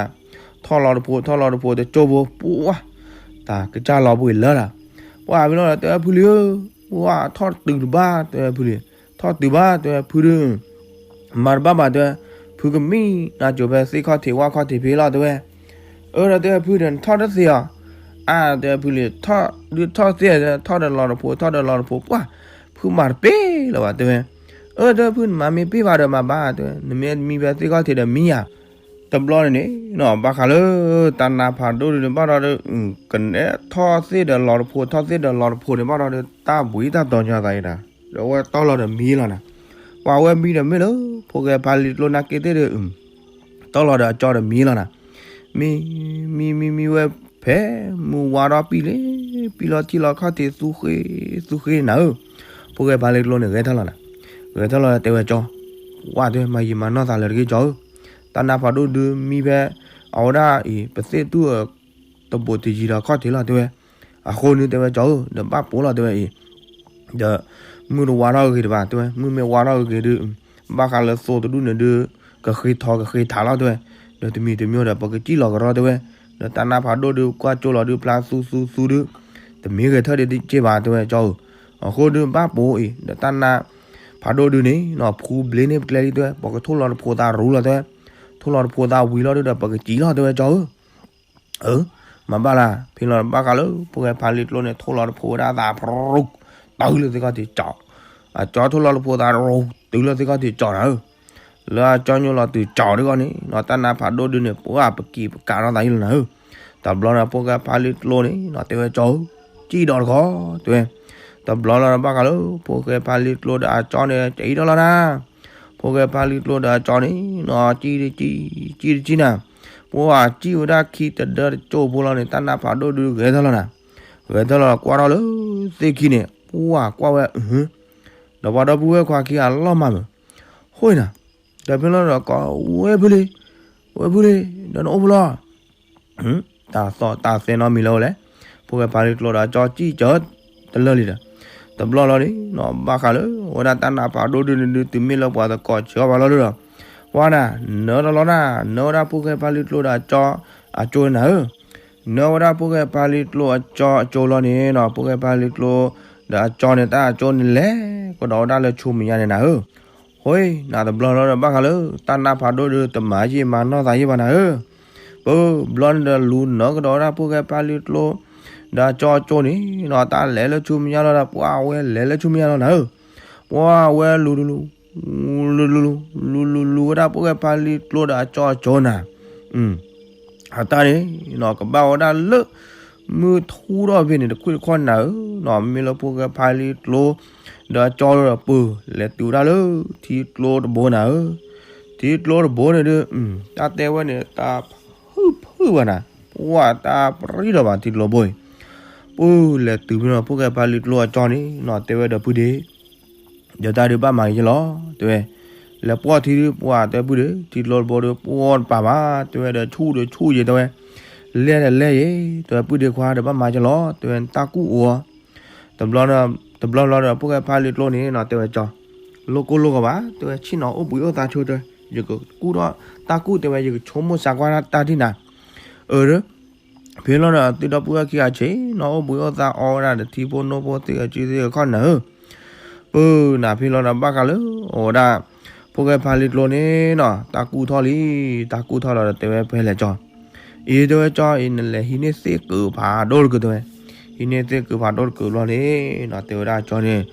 ထီၣ်လီၤတဖိ ထီၣ်လီၤတဖိတကၠိၢ်ဖိ ပှၢ်, တၢ်ကစၢ်လီၤဘှံးလၢလၢ်, ပှၢ်ဖဲလီၤတဲဝဲဖုလံဧၢ, ဝဲထီၣ်တုၤတဘၣ်တဲဝဲဖုလံ, ထီၣ်တုၤဘၣ်တဲဝဲဖုဒုး မၤတဘၣ်ဘၣ်တဲဝဲ, ဖုကမံနၤကိၤဖဲသ့ၣ်ခီၣ်ထံးဝၣ်ခီၣ်ထံးဖဲလီၤတဲဝဲ, အၢဒီးတဲဝဲဖုဒီးနထီၣ်တသ့ၣ်အီၤ, အါတဲဝဲဖုလံ, ထီၣ်ဒုးထီၣ်သ့ၣ် ထီၣ်ဒီးလီၤတဖိ ထီၣ်ဒီးလီၤတဖိ ပှၢ်, ဖုမၤတပ့ၢ်လၢၤဘၣ်တဲဝဲ, အၢတဲဝဲဖုနမၤမ့ၢ်ပ့ၢ်ဘၣ်ဒီးမၤဘၣ်တဲဝဲ, နမ့ၢ်မံဖဲသ့ၣ်ခီၣ်ထံးဒီးမံယၤ တဘျီန့ၣ်န့ၣ် ဘၣ်ဃးလၢ တၢ်နါဖးဒိၣ်ဒုးန့ၣ်ဘၣ်ဒီး ကနဲထီၣ်သ့ၣ်ဒီးလီၤတဖိ ထီၣ်သ့ၣ်ဒီးလီၤတဖိန့ၣ်ဘၣ်ဒီး တၢ်ဘှံးတၢ်တီၤညီသးအံၤဒီး ဒီးအဝဲတီၢ်လီၤဒီးမံလီၤနၤ, ပှၤဝဲမံဒီးမ့ၢ်လၢ ဖိၣ်ဃဲဖါလံကျိနၢ်က့သ့ၣ်ဒီး တီၢ်လီၤဒီးအကၠီဒီးမံလီၤနၤ, မံ မံ မံ မံဝဲဖဲ မုၢ်ဝါထီၣ်ပံၣ်လံ ပံၣ်လီၤထံၣ်လီၤခီၣ်ထံးသူဃ့ သူဃ့နၤဧၢ, ဖိၣ်ဃဲဖါလံကျိန့ၣ် ဂဲၤထီၣ်လီၤနၤ, ဂဲၤထီၣ်လီၤတဲဝဲကၠီ, ဝဲတဲဝဲ မၤယံာ်မၤနီၢ်သးလၢၤတဂ့ၤကၠီဧၢ, တၢ်နါဖးဒိၣ်ဒုးမံဖဲ အဝဲဒၣ်အံၤ ပသ့ၣ်တူၢ် တဘိးတယံၤဒီးခီၣ်ထံးလီၤတဲဝဲ, အဃိန့ၣ်တဲဝဲကၠီဧၢ ဒီးဘၣ်ပိာ်လီၤတဲဝဲအံၤ, ဒီး မုၢ်တဝါထီၣ်ဂ့ၤဂ့ၤတဘၣ်တဲဝဲ မုၢ်မ့ၢ်ဝါထီၣ်ဂ့ၤဂ့ၤဒုး ဘၣ်ဃးလၢသိတဒူၣ်န့ၣ်ဒုး ကဃ့ထီကဃ့ထးလီၤတဲဝဲ, ဒီးတမံၤတမံၤဒီး ပကစံၣ်လီၤကရီတဲဝဲ, ဒီးတၢ်နါဖးဒိၣ်ဒုး ကွၢ်ကၠိလီၤဒုး ဖျါသူသူသူဒုး တမ့ၢ်ဂဲၤထၢၣ်ဒ်တက့ၢ်ဘၣ်တဲဝဲကၠီဧၢ, အဃိဒုးဘၣ်ပိာ်အံၤ ဒီးတၢ်နါဖးဒိၣ်ဒုးန့ၣ်နီၤ ဖူဘျ့န့ၢ်ပကျဲလံတဲဝဲ ပကထိၣ်လီၤတဖိသးရူလီၤတဲဝဲ, ထိၣ်လီၤတဖိသးဝံၤလီၤဒုးဒီး ပကစံၣ်လီၤတဲဝဲကၠီဧၢ အၢ မၤဘၣ်လၢ ဖဲလီၤဘၣ်ဃးလၢ ဖိၣ်ဃဲဖါလံကျိန့ၣ် ထိၣ်လီၤတဖိဝဲဒၣ်သးပရူၢ်, တုၤလၢသ့ၣ်ခီၣ်ထံးကၠီ, အကၠီထိၣ်လီၤလၢဖိသၣ်ရိၤ တုၤလၢသ့ၣ်ခီၣ်ထံးကၠီနၤဧၢ. လၢအကၠီညိလီၤတုၤကၠီဒ်ဂီၢ်န့ၣ်နီၤ တၢ်နါဖးဒိၣ်ဒုန့ၣ် ပှၢ်ပက့ၤပကးထီၣ်သးယံလီၤနၤဧၢ. တဘျီန့ၣ် ဖိၣ်ဃဲဖါလံကျိန့ၣ်နီၤ တဲဝဲကၠီဧၢ, စံၣ်ဒီးတခီ တဲဝဲ. တဘျီလီၤဒီးဘၣ်ဃးလၢ ဖိၣ်ဃဲဖါလံကျိဒီးအကၠီန့ၣ် ကဲအံၤထီၣ်လီၤနၤ. ဖိၣ်ဃဲဖါလံကျိဒီးအကၠီန့ၣ်နီၤ စံၣ်တစံၣ်, စံၣ်တစံၣ်နၤ. ပှၢ်စံၣ်ဝဲဒၣ်ခံတဒၢတကၠိဖိလီၤန့ၣ် တၢ်နါဖးဒိၣ်ဒုဂဲၤထီၣ်လီၤနၤ. ဂဲၤထီၣ်လီၤကွၢ်ထီၣ်လၢသ့ၣ်ခံန့ၣ် ပှၢ်ကွၢ်ဝဲ အဟၢ, ဒီးပှၤဒီပုၢ်ဝဲၢ်ခွါခံဂၤလီၤမၢ်မုာ်, ဃိနၤ, ဒီးဖဲလီၤဒီးကိးဝဲဖုလံ, ဝဲဖုလံ, ဒီးနအိၣ်ဖဲလဲၣ်. တၢ်သီၣ်တၢ်သဲနီတမံၤလၢၤဝဲလဲၣ်. ဖိၣ်ဃဲဖါလံကျိဒီးအကၠီစံၣ်စၢၤတလၢာ်လံဒီး, တဘျီလီၤန့ၣ်နီၤ ဘၣ်ဃးလၢ ဝဲဒၣ်တၢ်နါဖးဒိၣ်ဒုန့ၣ်ဒုးတုၤမ့ၢ်လၢပှၤသကိးစၢၤဘၣ်လီၤဒီး, ပှၢ်နၤ, နၢတလီၤနၤ, နၢဝဲဒၣ်ဖိၣ်ဃဲဖါလံကျိဒီးအကၠီအကၠိနၤဧၢ. နၢဝဲဒၣ်ဖိၣ်ဃဲဖါလံကျိအကၠီအကၠိလီၤန့ၣ်နီၤ ဖိၣ်ဃဲဖါလံကျိဒီးအကၠီန့ၣ် တၢ်အကၠိန့ၣ်လဲၤကဒီးဝဲဒၣ်လၢဆူမဲာ်ညါန့ၣ်နၤဧၢ. ဃိနၤတဘျီလီၤဒီးဘၣ်ဃးလၢ တၢ်နါဖးဒိၣ်ဒုးတမၤယံာ်မၤနီၢ်သးယံာ်ဘၣ်နၤဧၢ. ပဘျီန့ၣ်ဒီးလူၤနၢကဒီးဝဲဒၣ်ဖိၣ်ဃဲဖါလံကျိ ဒီးအကၠီအကၠိန့ၣ်နီၤ တၢ်လဲၤလၢဆူမဲာ်ညါလီၤဒီး ပှၢ်ဝဲလဲၤလၢဆူမဲာ်ညါလီၤနၤဧၢ. ပှၢ်ဝဲလူၤလူၤ လူၤလူၤ လူၤလူၤလူၤဝဲဒၣ်ဖိၣ်ဃဲဖါလံကျိဒီးအကၠီအကၠိနၤ အတၢ်န့ၣ်နီၤ ကဘၣ်ဝဲဒၣ်လၢ မုၢ်ထူဒီးဖဲန့ၣ် တခွံၣ်တခီၣ်နၤဧၢနီၤ မ့ၢ်လၢဖိၣ်ဃဲဖါလံကျိ ဒီးအကၠီဒီးပၢၢ် လဲၤတုၤဝဲဒၣ်လၢ ထံကျိတဘိနၤဧၢ. ထံကျိတဘိန့ၣ်ဒုး တၢ်တဲဝဲန့ၣ် တၢ်ဖုၣ်ဖုၣ်ဘၣ်နၤ, ပှၢ်တၢ်ပြံလီၤဘၣ်ထံကျိတဘိအံၤ. ပၢၢ်လဲၤတုၤဖဲန့ၣ် ဖိၣ်ဃဲဖါလံကျိအကၠီန့ၣ်နီၤ တဲဝဲဒီးပုၢ်ဒ့ ဒီးတၢ်ဒုးဘၣ်မၤက့ၤလီၤ တဲဝဲ. လဲၤပှီၢ်ထံဒုး ပှၢ်တဲပုၢ်ဒ့ ထံကျိတဘိဒီး ပှီၢ်တပၤဘၣ် တဲဝဲဒီး ဆူၣ်ဒီးဆူၣ်ယဲတဲဝဲ, လဲၢ်ဒီးလဲၢ်ယဲ တဲဝဲ ပုၢ်ဒ့ခွါဒီးဘၣ်မၤက့ၤလီၤ တဲဝဲ တၢ်ကူၣ်အိၣ်အီၤ. တဘျီ တဘျီဘျီဒီး ဖိၣ်ဃဲဖါလံကျိန့ၣ်နီၤ တဲဝဲကၠီ, လိၣ်ကိၢ်လိၣ်ဂီၤဘၣ် တဲဝဲ ဆ့ၣ်နီၤအိၣ်ဘှံးအိၣ်သါဆိတဲဝဲ, ယကကူၣ်ထီၣ်တၢ်ကူၣ်တဲဝဲ ယကဆိကမိၣ်စးကွၢ်တၢ်ဒ်နၤ အၢ ဖဲလီၤဒီး သုဒီပုၢ်ဝဲၢ်ခံဂၤဆ့ၣ်နီၤ အိၣ်ဘှံးအိၣ်သါအီဝဲဒၣ်ဒီးထံဖိနိဖိသ့ၣ်ဂ့ၤစုသ့ၣ်ဂ့ၤခီၣ်နၤဧၢ. ပၢၢ်နၤဖဲလီၤဒီးဘၣ်ဃးလၢ အိၣ်ဝဲဒၣ် ဖိၣ်ဃဲဖါလံကျိန့ၣ်နီၤ တၢ်ကူၣ်ထီၣ်လံ, တၢ်ကူၣ်ထီၣ်လီၤဒီးတဲဝဲဖဲလဲၣ်ကၠီ, အံၤတဲဝဲကၠီအံၤ နလဲၤဟံးန့ၢ်သ့ၣ်ကုာ်ဖးဒိၣ်တကုာ်တဲဝဲ, ဟံးန့ၢ်သ့ၣ်ကုာ်ဖးဒိၣ်တကုာ်ဘျီန့ၣ်နီၤ တဲဝဲဒၣ်ကၠီန့ၣ်,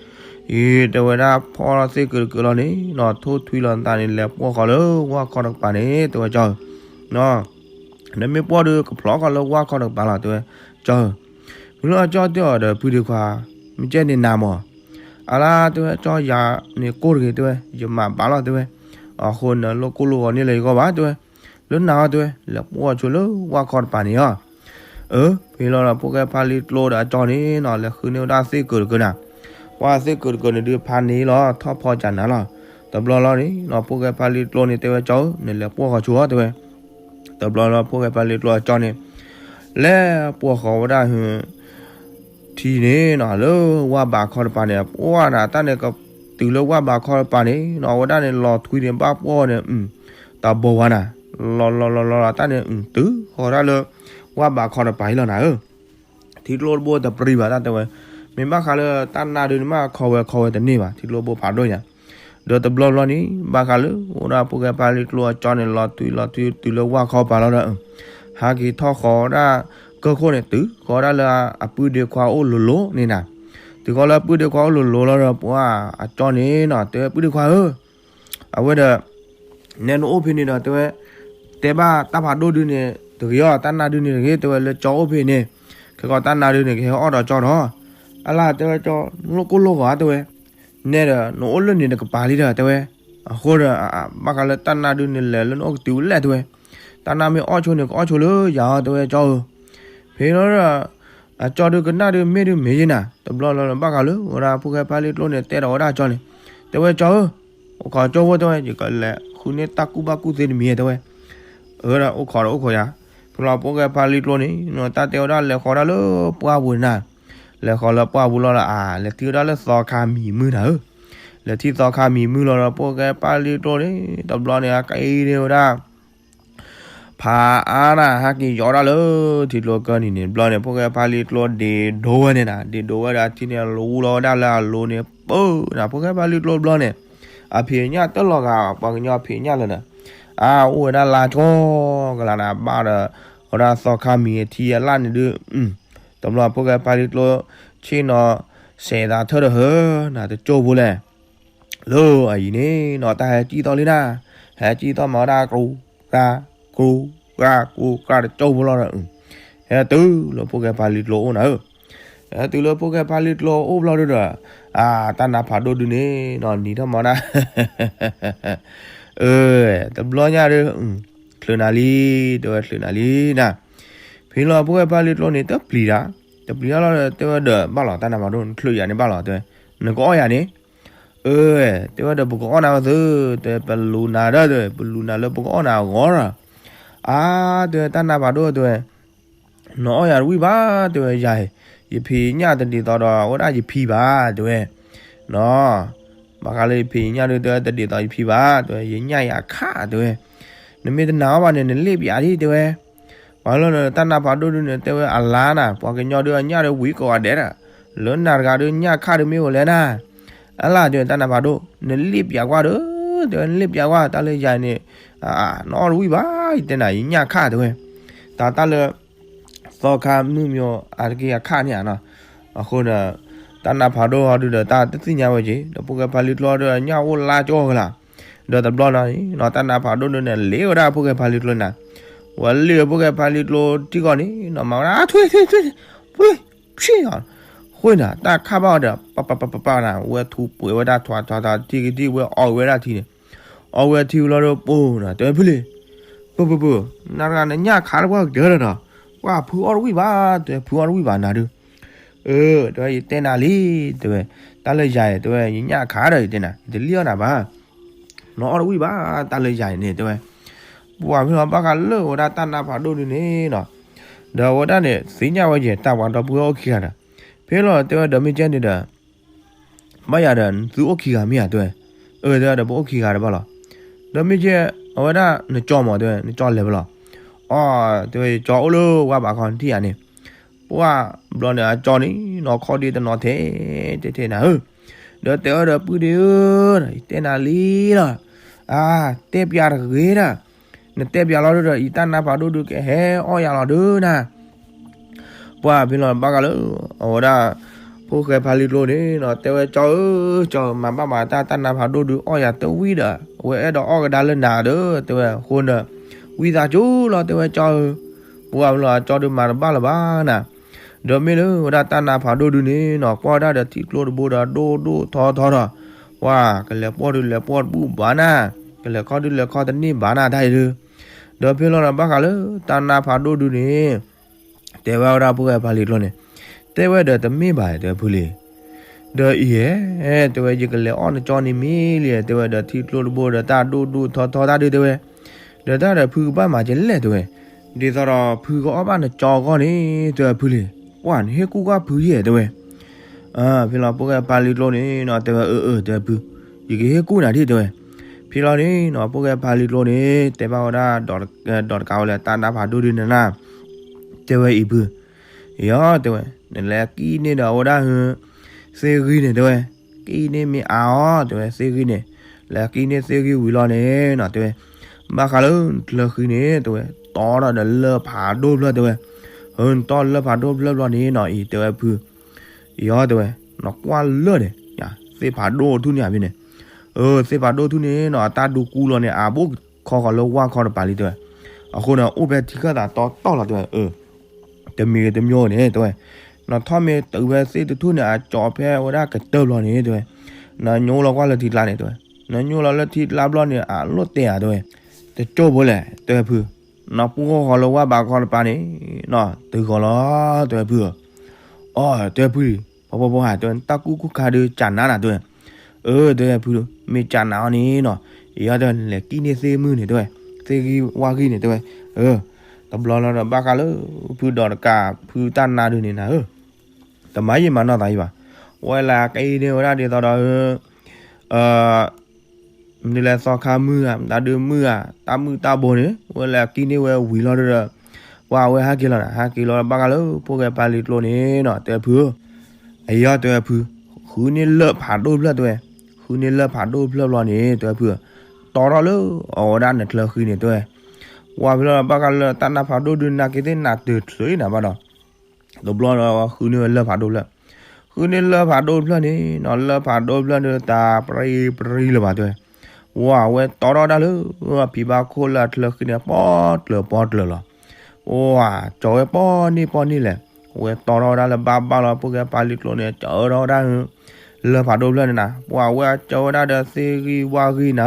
အံၤတဲဝဲဒၣ်ဖီၣ်သ့ၣ်ကုာ်တကုာ်လီၤန့ၣ်နီၤ ထိၣ်ထွံလီၤသးန့ၣ် လဲၤပှီၢ်ဃီၤလၢဝၢ်ခီတကပၤန့ၣ် တဲဝဲကၠီဧၢ နမ့ၢ်ပှီၢ်ဒုးကဖျီဃီၤလၢဝၢ်ခီတကပၤလီၤ တဲဝဲ, ကၠီဧၢ, မ့ၢ်လၢအကၠီတဲအီၤဒီး ပုၢ်ဒ့ခွါ, မ့ၢ်ကဲန့ၣ်နၤမၢ်, အလါတဲဝဲကၠီယၤန့ၣ်ကိၢ်တဂ့ၤတဲဝဲ ယမၤဘၣ်လီၤတဲဝဲ, အဃိန့ၣ်လိၣ်ကိၢ်လိၣ်ဂီၤန့ၢ်လၢယဂီၢ်ဘၣ်တဲဝဲ, လၢနၤအီၤတဲဝဲ လဲၤပှီၢ်ဆိလၢဝၢ်ခီတကပၤန့ၣ်ဧါ. အၢ ဖဲလီၤဒီးဖိၣ်ဃဲဖါလံကျိဒီးအကၠီန့ၣ်နီၤ လဲၤဃုန့ၢ်ဝဲဒၣ်သ့ၣ်ကုာ်တကုာ်နၤ, ပှၢ်သ့ၣ်ကုာ်တကုာ်န့ၣ်ဒုးဖးန့ၢ်လီၤ ထီၣ်ဖီကၠးနၤလီၤ. တဘျီလီၤန့ၣ်နီၤ ဖိၣ်ဃဲဖါလံကျိန့ၣ်တဲဝဲကၠီဧၢ နလဲၤပှီၢ်ဃီၤဆိအီၤတဲဝဲ တဘျီလီၤ ဖိၣ်ဃဲဖါလံကျိအကၠီန့ၣ် လဲၤပှီၢ်ဃီၤဝဲဒၣ် ထံန့ၣ်နီၤ လၢဝၢ်ဘးခီတကပၤန့ၣ် ပှၢ်နၤတၢ်န့ၣ်ကတုၤလၢဝၢ်ဘးခီတကပၤန့ၣ်နီၤ အဝဲဒၣ်န့ၣ် လီၤထွံန့ၣ် ဘၣ်ပှီၢ်န့ၣ် တဘိဝါနၤ လီၤလီၤလီၤလီၤတၢ်န့ၣ် တုၤဃီၤဒၣ်လၢ ဝၢ်ဘးခီတကပၤအံၤလီၤနၤဧၢ. ထံကျိတဘိတပြံဘၣ်တၢ်တဲဝဲ, မ့ၢ်ဘၣ်ဃးလၢတၢ်နါဒုန့ၣ်မး ခီဝဲခီဝဲတန့ၢ်ဘၣ် ထံကျိတဘိဖးဒိၣ်ညါ. ဒီးတဘျီဘျီန့ၣ် ဘၣ်ဃးလၢ အိၣ်ဒၣ်ဖိၣ်ဃဲဖါလံကျိအကၠီန့ၣ် လီၤထွံလီၤထွံတုၤလၢဝၢ်ခီပၤလီၤဒီး ဟးက့ၤထီၣ်ဃီၤဝဲဒၣ် ကၢၢ်ခိၣ်န့ၣ် တုၤဃီၤဒၣ်လၢအပုၢ်ဒ့ခွါအိၣ်လိၤလိၤန့ၣ်နၤ. တုၤဃီၤလၢအပုၢ်ဒ့ခွါအိၣ်လိၤလိၤလီၤဒီး ပှၢ်အကၠီန့ၣ်နီၤ တဲဝဲပုၢ်ဒ့ခွါဧၢ အဝဲဒီး နဲနအိၣ်ဖဲန့ၣ်ဒီးတဲဝဲ တဲဘၣ်တၢ်ဖးဒိၣ်ဒုန့ၣ်တဂ့ၤအီၤ တၢ်နါဒုန့ၣ်တဂ့ၤ တဲဝဲလၢကၠီအိၣ်ဖဲန့ၣ် ခဲကီးတၢ်နါဒုန့ၣ် ကဟဲအီၣ်ဒီးကၠီဒီး အလၢတဲဝဲကၠီ လိၣ်ကိၢ်လိၣ်ဂီၤတဲဝဲ နဲဒီးနအိၣ်လၢန့ၣ်တကပၤလံဒီးတဲဝဲ အဃိဒီး ဘၣ်ဃးလၢတၢ်နါဒုန့ၣ်လဲၤလၢနအိၣ်ကတုၤလဲၣ်တဲဝဲ တၢ်နါမ့ၢ်အီၣ်ဆိန့ၣ် ကအီၣ်ဆိလၢယၤအီၤတဲဝဲကၠီဧၢ ဖဲလီၤဒီး အကၠီဒုကနၣ်ဒုမ့ၢ်ဒုမ့ၢ်ယဲနၤ တဘျီလီၤဘၣ်ဃးလၢ ဝဲဒၣ်ဖိၣ်ဃဲဖါလံကျိန့ၣ် တဲဒီးဝဲဒၣ်ကၠီန့ၣ် တဲဝဲကၠီဧၢ အိၣ်ခိးကၠိဖိတဲဝဲ ယကလဲၤဃုန့ၢ်တၢ်ကူၣ်ဘၣ်ကူၣ်သ့တမံၤတဲဝဲ အၢ အိၣ်ခိးဒီးအိၣ်ခိးယၤ ဖဲလီၤဖိၣ်ဃဲဖါလံကျိန့ၣ် တၢ်တဲဝဲဒၣ်လဲၤဃီၤဒၣ်လၢပှၢ်ပူၤနၤ လဲၤဃီၤလၢပှၢ်ပူၤလီၤဒီး အါ လဲၤထံၣ်ဝဲဒၣ်လၢသီခါမံၤမုၢ်နၤဧၢ လဲၤထံၣ်သီခါမံၤမုၢ်လီၤဒီး ဖိၣ်ဃဲဖါလံကျိန့ၣ် တဘျီန့ၣ် အကံဒ့ဝဲဒၣ် ဖးအါနၤ ဟဲက့ၤယီၤဒၣ်လၢ ထံကျိကၢၢ်နံၤန့ၣ် တဘျီန့ၣ် ဖိၣ်ဃဲဖါလံကျိဒ့ဒိဝဲန့ၣ်နၤ ဒ့ဒိဝဲဒီး အထံန့ၣ်လူလီၤဝဲဒၣ်လၢအလိၤန့ၣ် ပၢနၤ ဖိၣ်ဃဲဖါလံကျိတဘျီန့ၣ် အဖံးအညၣ်တလီၤဂာ် ပှၤကညီဖံးညၣ်လၢနၤ အအိၣ်ဝဲဒၣ်လါကီကလးနၤ ဘၣ်ဒီး ဝဲဒၣ်သီခါမံၤအထံအလၣ်န့ၣ်ဒုး တဘျီဖိၣ်ဃဲဖါလံကျိ ဆ့ၣ်နီၤ စဲးသးထၢၣ်ဒီးဟၢနၤတကၠိဖိလဲၣ်. လၢအအံၤန့ၣ်နီၤ တၢ်ဟဲကံၣ်သီၣ်လံနၤ, ဟဲကံၣ်သီၣ်မၤဝဲဒၣ် ကြူကြၢ ကြူကြၢ ကြူကြၢတကၠိဖိလီၤဒီး ဟဲတုၤလၢဖိၣ်ဃဲဖါလံကျိအိၣ်နၤဧၢ. ဟဲတုၤလၢဖိၣ်ဃဲဖါလံကျိအိၣ်ဘျီဒုဒီး အတၢ်နါဖးဒိၣ်ဒုန့ၣ်နီၤ နံၤထီၣ်မၤဒၣ် အၢ တဘျီညါဒီး ချုးနၤလံ, တဲဝဲချုးနၤလံနၤ. ဖဲလီၤဖိၣ်ဃဲဖါလံကျိန့ၣ် တပျံၤတၢ်, တပျံၤတၢ်လီၤဒီး တဲဝဲဒီးဘၣ်လီၤ တၢ်နါဖးဒိၣ် နချုးယၤန့ၣ်ဘၣ်လီၤ တဲဝဲ, နကအီၣ်ယၤန့ၣ်. အၢ တဲဝဲဒီး ပကအီၣ်နၤဝဲသု, တဲ ပလူၤနၤဒီး တဲ ပလူၤနၤလၢပကအီၣ်နၤအဂီၢ်ဒီး. အါ တဲဝဲ တၢ်နါဖးဒိၣ် တဲဝဲ နအီၣ်ယၤတဝံၣ်ဘၣ် တဲဝဲ, ယၤ ယဖံးညၣ်တဒ်သိးဒီး အဝဲဒၣ်ယဖံဘၣ် တဲဝဲ, နီၤ, ဘၣ်ဃးလၢယဖံးညၣ်ဒု တဲဝဲ တဒ်သိးယဖံဘၣ် တဲဝဲ, ယညၣ်ယၤခး တဲဝဲ, နမ့ၢ်တနာ်အီၤဘၣ်န့ၣ် နလ့ၣ်ပျးဒံး တဲဝဲ. ပှၤလၢတၢ်နါဖးဒိၣ်ဒုန့ၣ် တဲဝဲအလါနၤ ပှၤကညီဒုအညၣ်ဒုဝံၤကိးဂၤဒဲးဒီး လၢနၤတဂၤဒုညၣ်ခးဒုမ့ၢ်အိၣ်လဲၣ်နၤ. အလါ တဲဝဲ တၢ်နါဖးဒိၣ် နလ့ၣ်ပျးကွၢ်ဒီး တဲဝဲ နလ့ၣ်ပျးကွၢ် တၢ်လၢယၤန့ၣ် နအီၣ်တဝံၣ်ဘၣ် ယတဲနၤ ယညၣ်ခး တဲဝဲ, တၢ်တၢ်လၢ သီခါမုၢ်မၠိအါတက့ၢ်အခးန့ၣ်ဧါနီၤ. အဃိဒီး တၢ်နါဖးဒိၣ်ဟီဒုဒီး တၢ်တသ့ၣ်ညါဝဲက့ၤ ဒီးဖိၣ်ဃဲဖါလံကျိဒီး ညၣ်အိၣ်လါကၠိကလး, ဒီးတဘျီနီၤ တၢ်နါဖးဒိၣ်ဒုန့ၣ် လ့ၣ်ဝဲဒၣ်ဖိၣ်ဃဲဖါလံကျိနၤ, ဝဲလ့ၣ်ဝဲဖိၣ်ဃဲဖါလံကျိထံကီၢ်န့ၣ်နီၤ မၤဝဲဒၣ်ထွ့ထွ့ထွ့ ထွ့ ထွ့ ဃိနၤ တၢ်ခးဘၣ်အီၤဒီး ပပပပပနၤ ဝဲထူးပှဲၤဝဲဒၣ်ထွးထွးထွး ထံကထံၣ်ဝဲအီၣ်ဝဲဒၣ်ထံန့ၣ်, အီၣ်ဝဲထံဝံၤလီၤဒီး ပှၤနၤ တဲဝဲဖုလံၤ, ပပပ နၤတဂၤနညၣ်ခးတပှၢ် ကတၢၢ်ဒီးနီၤ, ပှၤဖုအီၣ်တဝံၣ်ဘၣ် တဲဝဲ ဖုအီၣ်တဝံၣ်ဘၣ်နၤဒု, အၢ တဲဝဲ ယတဲနၤလံ တဲဝဲ, တၢ်လၢယၤ တဲဝဲ ယညၣ်ခးဒီး ယတဲနၤ ယတလံၣ်အီၣ်နၤဘၣ်, နအီၣ်တဝံၣ်ဘၣ် တၢ်လၢယၤန့ၣ် တဲဝဲ. ပှၤဖဲလီၤဘၣ်ဃးလၢဝဲဒၣ်တၢ်နါဖးဒိၣ်ဒုန့ၣ်နီၤ, ဒီးဝဲဒၣ်န့ၣ် သ့ၣ်ညါဝဲက့ၤ တၢ်ပှၤဒီပုၢ်ဝဲၢ်အိၣ်ခံဂၤဒီး, ဖဲလီၤတဲဝဲဒီး မ့ၢ်ကဲန့ၣ်ဒီး ဘၣ်ယၤဒီး သုအိၣ်ခံဂၤမ့ၢ်ဧါ တဲဝဲ, အၢ တဲဝဲဒီး ပအိၣ်ခံဂၤဒီးဘၣ်လီၤ, ဒီးမ့ၢ်ကဲ အဝဲဒၣ်နကၠီမး တဲဝဲ နကၠီလဲၤဖဲလဲၣ်, အီ တဲဝဲ ယကၠီအိၣ်လၢဝါဘးခီထံၣ်ယၤန့ၣ်, ပှၤဘျီန့ၣ် အကၠီန့ၣ်နီၤ ခီၣ်ဒ့တနီၤထဲ တဲထဲနၤဧၢ, ဒီးတဲဝဲဒီး ပုၢ်ဒ့ဧၢ, ယတဲနၤလံလီၤ, အါ တဲပျးတဂ့ၤဒီး, နတဲပျးလီၤဒုဒီး ယတၢ်နါဖးဒိၣ်ဒုကဟဲအီၣ်ယၤလီၤဒုနၤ ပှၤဖဲလီၤဘၣ်ဃးလၢ အဝဲဒၣ် ဖိၣ်ဃဲဖါလံကျိန့ၣ်နီၤ တဲဝဲ ကၠီဧၢ, ကၠီဧၢ မၤဘၣ်မၤတၢ် တၢ်နါဖးဒိၣ်ဒုအီၣ်ယၤတဝံၣ်ဒီး အဝဲအဲၣ်ဒိးအီၣ်ကဒါလၢနၤဒီး တဲဝဲ အဃိန့ၣ် ဝံသးစူၤလီၤ တဲဝဲ ကၠီဧၢ, ပှၤဖဲလီၤကၠီဒုမၤတဘၣ်လၢၤဘၣ်နၤ, ဒီးမ့ၢ်လၢဝဲဒၣ်တၢ်နါဖးဒိၣ်ဒုန့ၣ်နီၤ ကွၢ်ဝဲဒၣ်ဒီးထံကျိတဘိဒီးဒိၣ်ဒိၣ်ထီထီဒီး ပှၤကလဲၤပှီၢ်ဒုလဲၤပှီၢ်တဘူၣ်ဘၣ်နၤ, ကလဲၤခီဒုလဲၤခီတန့ၢ်ဘၣ်နၤတၢ်အံၤဒု, ဒီးဖဲလီၤဒီးဘၣ်ဃးလၢ တၢ်နါဖးဒိၣ်ဒုန့ၣ် တဲဝဲဒၣ်ဖိၣ်ဃဲဖါလံကျိန့ၣ်, တဲဝဲဒီးတမ့ၢ်ဘၣ် တဲဝဲဖုလံၤ, ဒီးအံၤဧဲ တဲဝဲ ယကလဲၤအီၣ်နကၠီန့ၣ်မ့ၢ်လံ တဲဝဲဒီးထံကျိတဘိဒီးတၢ်ဒိၣ်ဒိၣ်ထီထီတၢ်ဒု တဲဝဲ, ဒီးတၢ်ဒီးဖုကဘၣ်မၤကဲလဲၣ် တဲဝဲ, ဒ်သိးဒီးဖုကအီၣ်ဘၣ်နကၠီအဂီၢ်န့ၣ် တဲဝဲဖုလံၤ, ပှၤနဟ့ၣ်ကူၣ်ကွၢ်ဖုယဲၢ် တဲဝဲ ဖဲလီၤဖိၣ်ဃဲဖါလံကျိန့ၣ်နီၤ တဲဝဲ အၢ အၢ တဲဝဲဖု, ယကဟ့ၣ်ကူၣ်နၤဒ် တဲဝဲ, ဖဲလီၤန့ၣ်နီၤ ဖိၣ်ဃဲဖါလံကျိန့ၣ် တဲဘၣ်ဝဲဒၣ် ဒီးတကးဝဲလၢတၢ်နါဖးဒိၣ်ဒုန့ၣ်နၤ, တဲဝဲအံၤဖု, ယီၤ တဲဝဲ, နလဲၤကံၣ်န့ၢ်ဒီးအဝဲဒၣ် သ့ၣ်ဂံၢ်န့ၣ် တဲဝဲ, ကံၣ်န့ၢ်မ့ၢ်အါအီၤ တဲဝဲ သ့ၣ်ဂံၢ်န့ၣ်, လဲၤကံၣ်န့ၢ်သ့ၣ်ဂံၢ်ဝံၤလီၤန့ၣ်နီၤ တဲဝဲ, ဘၣ်ဃးလၢနချၢဃံန့ၣ် တဲဝဲ, တီထီၣ်ဒီးလၢၢ်ဖးဒိၣ်ဖျၢၣ် တဲဝဲ, နတီၢ်လၢၢ်ဖးဒိၣ်ဖျၢၣ်ဘျီန့ၣ်နီၤ အံၤ တဲဝဲဖု, ယီၤ တဲဝဲ, နကွၢ်လၢၢ်န့ၣ်, သ့ၣ်ဖးဒိၣ်ထူၣ်န့ၣ်ဖဲန့ၣ်, သ့ၣ်ဖးဒိၣ်ထူၣ်န့ၣ်နီၤ အတၢ်ဒူကူလီၤန့ၣ် အဘိၣ်ခီဃီၤလၢဝၢ်ခီတပၤလံ တဲဝဲ, အဃိန့ၣ် အိၣ်ဖဲထံခၢၣ်သးတီတီလီၤ တဲဝဲ, တမံၤတမံၤန့ၣ် တဲဝဲ, နထီၣ်မ့ၢ်တုၤဖဲသ့ၣ်တထူၣ်န့ၣ် အကၠီဖဲဝဲဒၣ်ကတၢၢ်ဘျီန့ၣ် တဲဝဲ, နညိလီၤကွၢ်လၢထံကျါန့ၣ် တဲဝဲ, နညိလီၤလၢထံကျါဘျီန့ၣ် အလိၣ်တဲဧါ တဲဝဲ, တကၠိၢ်ဖိလဲၣ် တဲဝဲဖု, နပူၤဃီဃီၤလၢဝၢ်ဘးခီတပၤန့ၣ်နီၤ တုၤဃီၤလီၤ တဲဝဲဖု, အီ တဲဝဲဖု, ပှၤပှၤပှၤ တဲဝဲ နတၢ်ကူၣ်ကူၣ်ခါဒုးကၢ်နါနၤ တဲဝဲ, အၢ တဲဝဲဖု, မ့ၢ်ကၢ်နါအီၤန့ၣ်နီၤ, ယီၤ တဲဝဲ နလဲၤကံၣ်န့ၢ်သ့ၣ်မုၢ်န့ၣ် တဲဝဲ, သ့ၣ်ဂံၢ်ဝၣ်ဂံၢ်န့ၣ် တဲဝဲ, အၢ, တဘျီလီၤဒီးဘၣ်ဃးလၢ ဖုဒီးတကးဖုတၢ်နါဒုးန့ၣ်နၤဧၢ, တမၤယံာ်မၤနီၢ်သးယံာ်ဘၣ်, ဝဲလၢကံၣ်န့ၢ်ဝဲဒၣ်ဒ်သိးဒီး မနုၤလဲၣ်သီခါမုၢ်ဧါ မတၤဒုးမုၢ်ဧါ တၢ်မုၢ်တၢ်ဘိန့ၣ် ဝဲလၢအကံၣ်န့ၢ်ဝဲဝံၤလီၤဒီး ပှၤအဝဲဟဲက့ၤလီၤနၤ ဟဲက့ၤလီၤဘၣ်ဃးလၢဖိၣ်ဃဲဖါလံကျိန့ၣ်နီၤ တဲဝဲဖုဧၢ, အယီၤ တဲဝဲဖု, ဃုန့ၢ်လၢၢ်ဖးဒိၣ်ဖျၢၣ် တဲဝဲ, ဃုန့ၢ်လၢၢ်ဖးဒိၣ်ဖျၢၣ်ဘျီန့ၣ် တဲဝဲဖုဧၢ, တီထီၣ်လၢအဝဲဒၣ်နချၢဃံန့ၣ် တဲဝဲ, ပှၤဖဲလီၤဘၣ်ဃးလၢတၢ်နါဖးဒိၣ်ဒုးနၤက့ၤသ့ၣ်နၤတချုးနၤဘၣ်ဒီး တဘျီဒီးဃုန့ၢ်ဝဲလၢၢ်ဖးဒိၣ်ဖျၢၣ်, ဃုန့ၢ်လၢၢ်ဖးဒိၣ်တဖျၢၣ်န့ၣ်နီၤ, လၢၢ်ဖးဒိၣ်တဖျၢၣ်န့ၣ် တၢ်ပြံပြံလၢၤဘၣ်တဲဝဲ. ဝဲ ဝဲတီထီၣ်ဝဲဒၣ်လၢ ဖံဘၣ်ခိၣ်လၢအချၢဃံန့ၣ် ပီၣ်တြၢၤပီၣ်တြၢၤလီၤ. ဝဲ ကၠီၤဝဲပီၢ်န့ၢ်ပီၢ်န့ၢ်လဲၣ်, ဝဲတီထီၣ်ဝဲဒၣ်လၢဘၣ်ဘၣ်လီၤ. ဖိၣ်ဃဲဖါလံကျိန့ၣ် ကၠီၤထီၣ်ဝဲဒၣ် လၢၢ်ဖးဒိၣ်တဖျၢၣ်န့ၣ်နၤ, ပှၤဝဲကၠီၤဝဲဒၣ်ဒီး သ့ၣ်ဂံၢ်ဝၣ်ဂံၢ်နၤဧၢ, ပဝဲကၠီၤ ကၠီၤ ကၠီၤ ကၠီၤ ကၠီၤ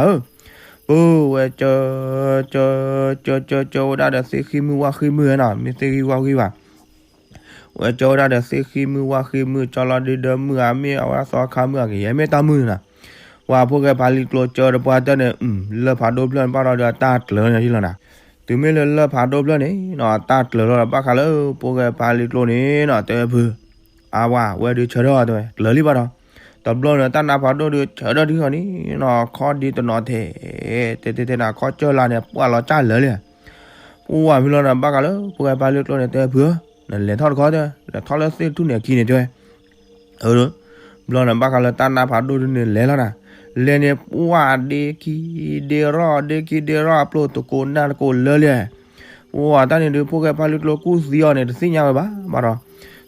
ဝဲဒၣ်ဒီး သ့ၣ်ဃံမုၢ်ဝၣ်ဃံမုၢ်နီၤ, မ့ၢ်သ့ၣ်ဂံၢ်ဝၣ်ဂံၢ်ဘၣ်. ဝဲကၠီၤဝဲဒၣ်ဒီး သ့ၣ်ဃံမုၢ်ဝၣ်ဃံမုၢ်, ကၠီၤလီၤဒုးဒီးမုၢ်ဧါ, မ့ၢ်အဝဲသီခါမုၢ်ဧါ, ကယဲၢ်မ့ၢ်တၢ်မုၢ်န့ၣ်နၤ. ပှၤဖိၣ်ဃဲဖါလံကျိကၠီၤတပှၢ်တၢၢ်န့ၣ် လၢၢ်ဖးဒိၣ်တဖျၢၣ်န့ၣ် ဘၣ်ဒီးအတၢ်တြၢၤန့ၣ်လီၤနၤ. တုၤမ့ၢ်လၢလၢၢ်ဖးဒိၣ်တဖျၢၣ်န့ၣ်နီၤ အတၢ်တြၢၤလီၤဒီး ဘၣ်ဃးလၢဖိၣ်ဃဲဖါလံကျိန့ၣ်နီၤ တဲဝဲဖု အဝဲ ဝဲဒုးဆၢထၢၣ်တဲဝဲ တြၢၤလံဘၣ်ဒီး, တဘျီန့ၣ် တၢ်နါဖးဒိၣ်ဒုးဆၢထၢၣ်ဒံးအီၤန့ၣ်နီၤ ခီၣ်ဒ့တနီၤထဲ တဲတဲတဲနၤ ခီၣ်ကၢၢ်လါန့ၣ် ပှၢ်လီၤကၢ်လၢာ်လံ. ပှၢ်ဖဲလီၤဒီး ဘၣ်ဃးလၢဖိၣ်ဃဲဖါလံကျိန့ၣ် တဲဝဲဖုဧၢ, နလဲၤထီၣ်တခီတဲဝဲ, လဲၤထီၣ်လၢသ့ၣ်တထူၣ်န့ၣ်အခံန့ၣ်တဲဝဲ. တဘျီန့ၣ် ဘၣ်ဃးလၢတၢ်နါဖးဒိၣ်ဒုးန့ၣ်လဲၤလီၤနၤ, လဲၤန့ၣ် ပှၢ်ဒ့ခံဒ့ရီၣ် ဒ့ခံဒ့ရီၣ် အပျိၢ်တကိးနၢ်တကိးလၢာ်လံ. ပှၢ်တၢ်န့ၣ်ဒုး ဖိၣ်ဃဲဖါလံကျိကူၣ်သံအီၤန့ၣ် တသ့ၣ်ညါဝဲဘၣ်ဘၣ်ဒီး,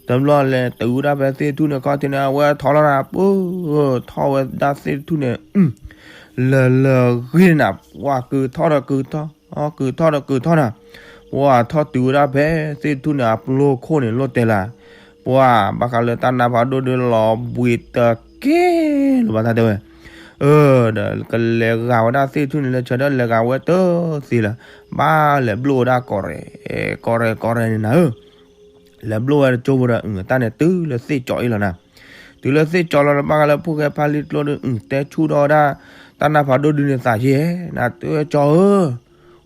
တဘျီလဲၤတုၤဝဲဒၣ်ဖဲသ့ၣ်တထူၣ်န့ၣ်ခီၣ်ထံးန့ၣ် အဝဲထီၣ်လီၤနၤ ပၢ ထီၣ်ဝဲဒၣ်သ့ၣ်တထူၣ်န့ၣ် လၢာ်လၢာ်ဂ့ၤနၤ ပှၢ်ကုၤထီၣ်ဒီးကုၤထီၣ် ကုၤထီၣ်ဒီးကုၤထီၣ်နၤ, ပှၢ်ထီၣ်တုၤဝဲဒၣ်ဖဲသ့ၣ်တထူၣ်န့ၣ် အပျိၢ်ခိၣ်န့ၣ်လိၣ်တဲလၢ်, ပှၢ်ဘၣ်ဃးလၢတၢ်နါဖးဒိၣ်ဒုးလီၤဘှံးတကဲလၢၤဘၣ်တၢ်တဲဝဲ, ဒီးကလဲၤဂာ်ဝဲဒၣ်သ့ၣ်တထူၣ်န့ၣ် လၢဆၢထၢၣ်လဲၤဂာ်ဝဲတသ့လၢၤ, ဘၣ်လဲၤဘျိၣ်ဝဲဒၣ်ကီၢ်ရဲၣ် ကီၢ်ရဲၣ်ကီၢ်ရဲၣ်န့ၣ်နၤဧၢ လဲၤဘျိၣ်ဝဲတကၠိဖိဒီး တၢ်န့ၣ်တုၤလၢသ့ၣ်ကၠီၤအံၤလီၤနၤ, တုၤလၢသ့ၣ်ကၠီၤလီၤဒီး ဘၣ်ဃးလၢဖိၣ်ဃဲဖါလံကျိဒီး တဲဆူၣ်ထီၣ်ဝဲဒၣ် တၢ်နါဖးဒိၣ်ဒုးန့ၣ်သးယဲၢ် နၤတဲဝဲကၠီၤဧၢ,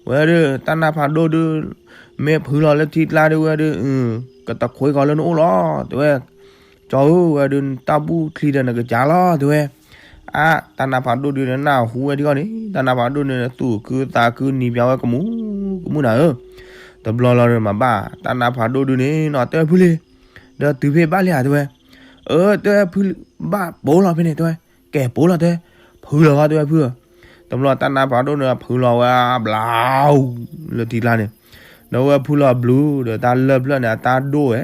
ဝဲဒုး တၢ်နါဖးဒိၣ်ဒုး မ့ၢ်ဖုလီၤလၢထံကျါဒုးဝဲဒုး ကတခွ့ကီၤလၢနအိၣ်လီၤ တဲဝဲ, ကၠီၤဧၢ ဝဲဒုး တၢ်ဘူၣ်ချံဒီးနကစၢ်လီၤ တဲဝဲ, အါ တၢ်နါဖးဒိၣ်ဒုးန့ၣ် နၢ်ဟူဝဲဒံးအီၤန့ၣ် တၢ်နါဖးဒိၣ်န့ၣ် သူၣ်ခုသးခုနံၤပၠးဝဲကမူၣ်ကမူၣ်နၤဧၢ, တဘျီလီၤဒီးမၤဘၣ် တၢ်နါဖးဒိၣ်ဒုးန့ၣ်နီၤ တဲဝဲဖုလံ, ဒီးတုၤဖဲဘၣ်လံဧါ တဲဝဲ, အၢ တဲဝဲဖု ဘၣ်ပိာ်လီၤဖဲန့ၣ် တဲဝဲ, ကဲပိာ်လီၤတဲဝဲ, ဖုလီၤဂီၤ တဲဝဲဖုဧၢ, တဘျီတၢ်နါဖးဒိၣ်န့ၣ် ဖုလီၤဝဲဘျီ လၢထံကျါန့ၣ်, ဒီးဝဲဖုလီၤဘျီဒီးတၢ်လၢၢ်ဖျၢၣ်န့ၣ် အတၢ်ဒိၣ်ဝဲ,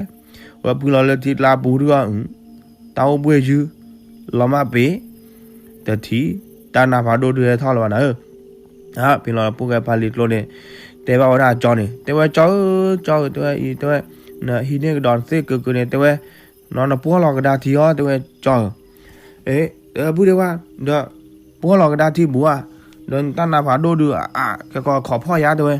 ဝဲဖုလီၤလၢထံကျါပူၤဒုး တၢ်အိၣ်ဘှ့ၣ်ယုၢ် လီၤမၢ်ပ့ၤ တထံၣ် တၢ်နါဖးဒိၣ်ဒုးဟဲထီၣ်လၢၤဘၣ်နၤဧၢ, ဖဲလီၤဖိၣ်ဃဲဖါလံကျိန့ၣ် တဲဘၣ်ဝဲဒၣ်ကၠီၤန့ၣ် တဲဝဲကၠီၤဧၢ ကၠီၤဧၢ တဲဝဲအံၤ တဲဝဲ နဟံးန့ၢ်ကဒီးသ့ၣ်ကုၤကုၤန့ၣ် တဲဝဲ နီၢ်နပှီၢ်လီၤကဒါထံအီၤ တဲဝဲကၠီၤဧၢ, အ့ တဲဝဲဖုတဲဝဲ ဒီး ပှီၢ်လီၤကဒါထံဘူးဧါ, ဒီးတၢ်နါဖးဒိၣ်ဒုး အါ ကဲကီးခိးဖီၣ်ယါ တဲဝဲ,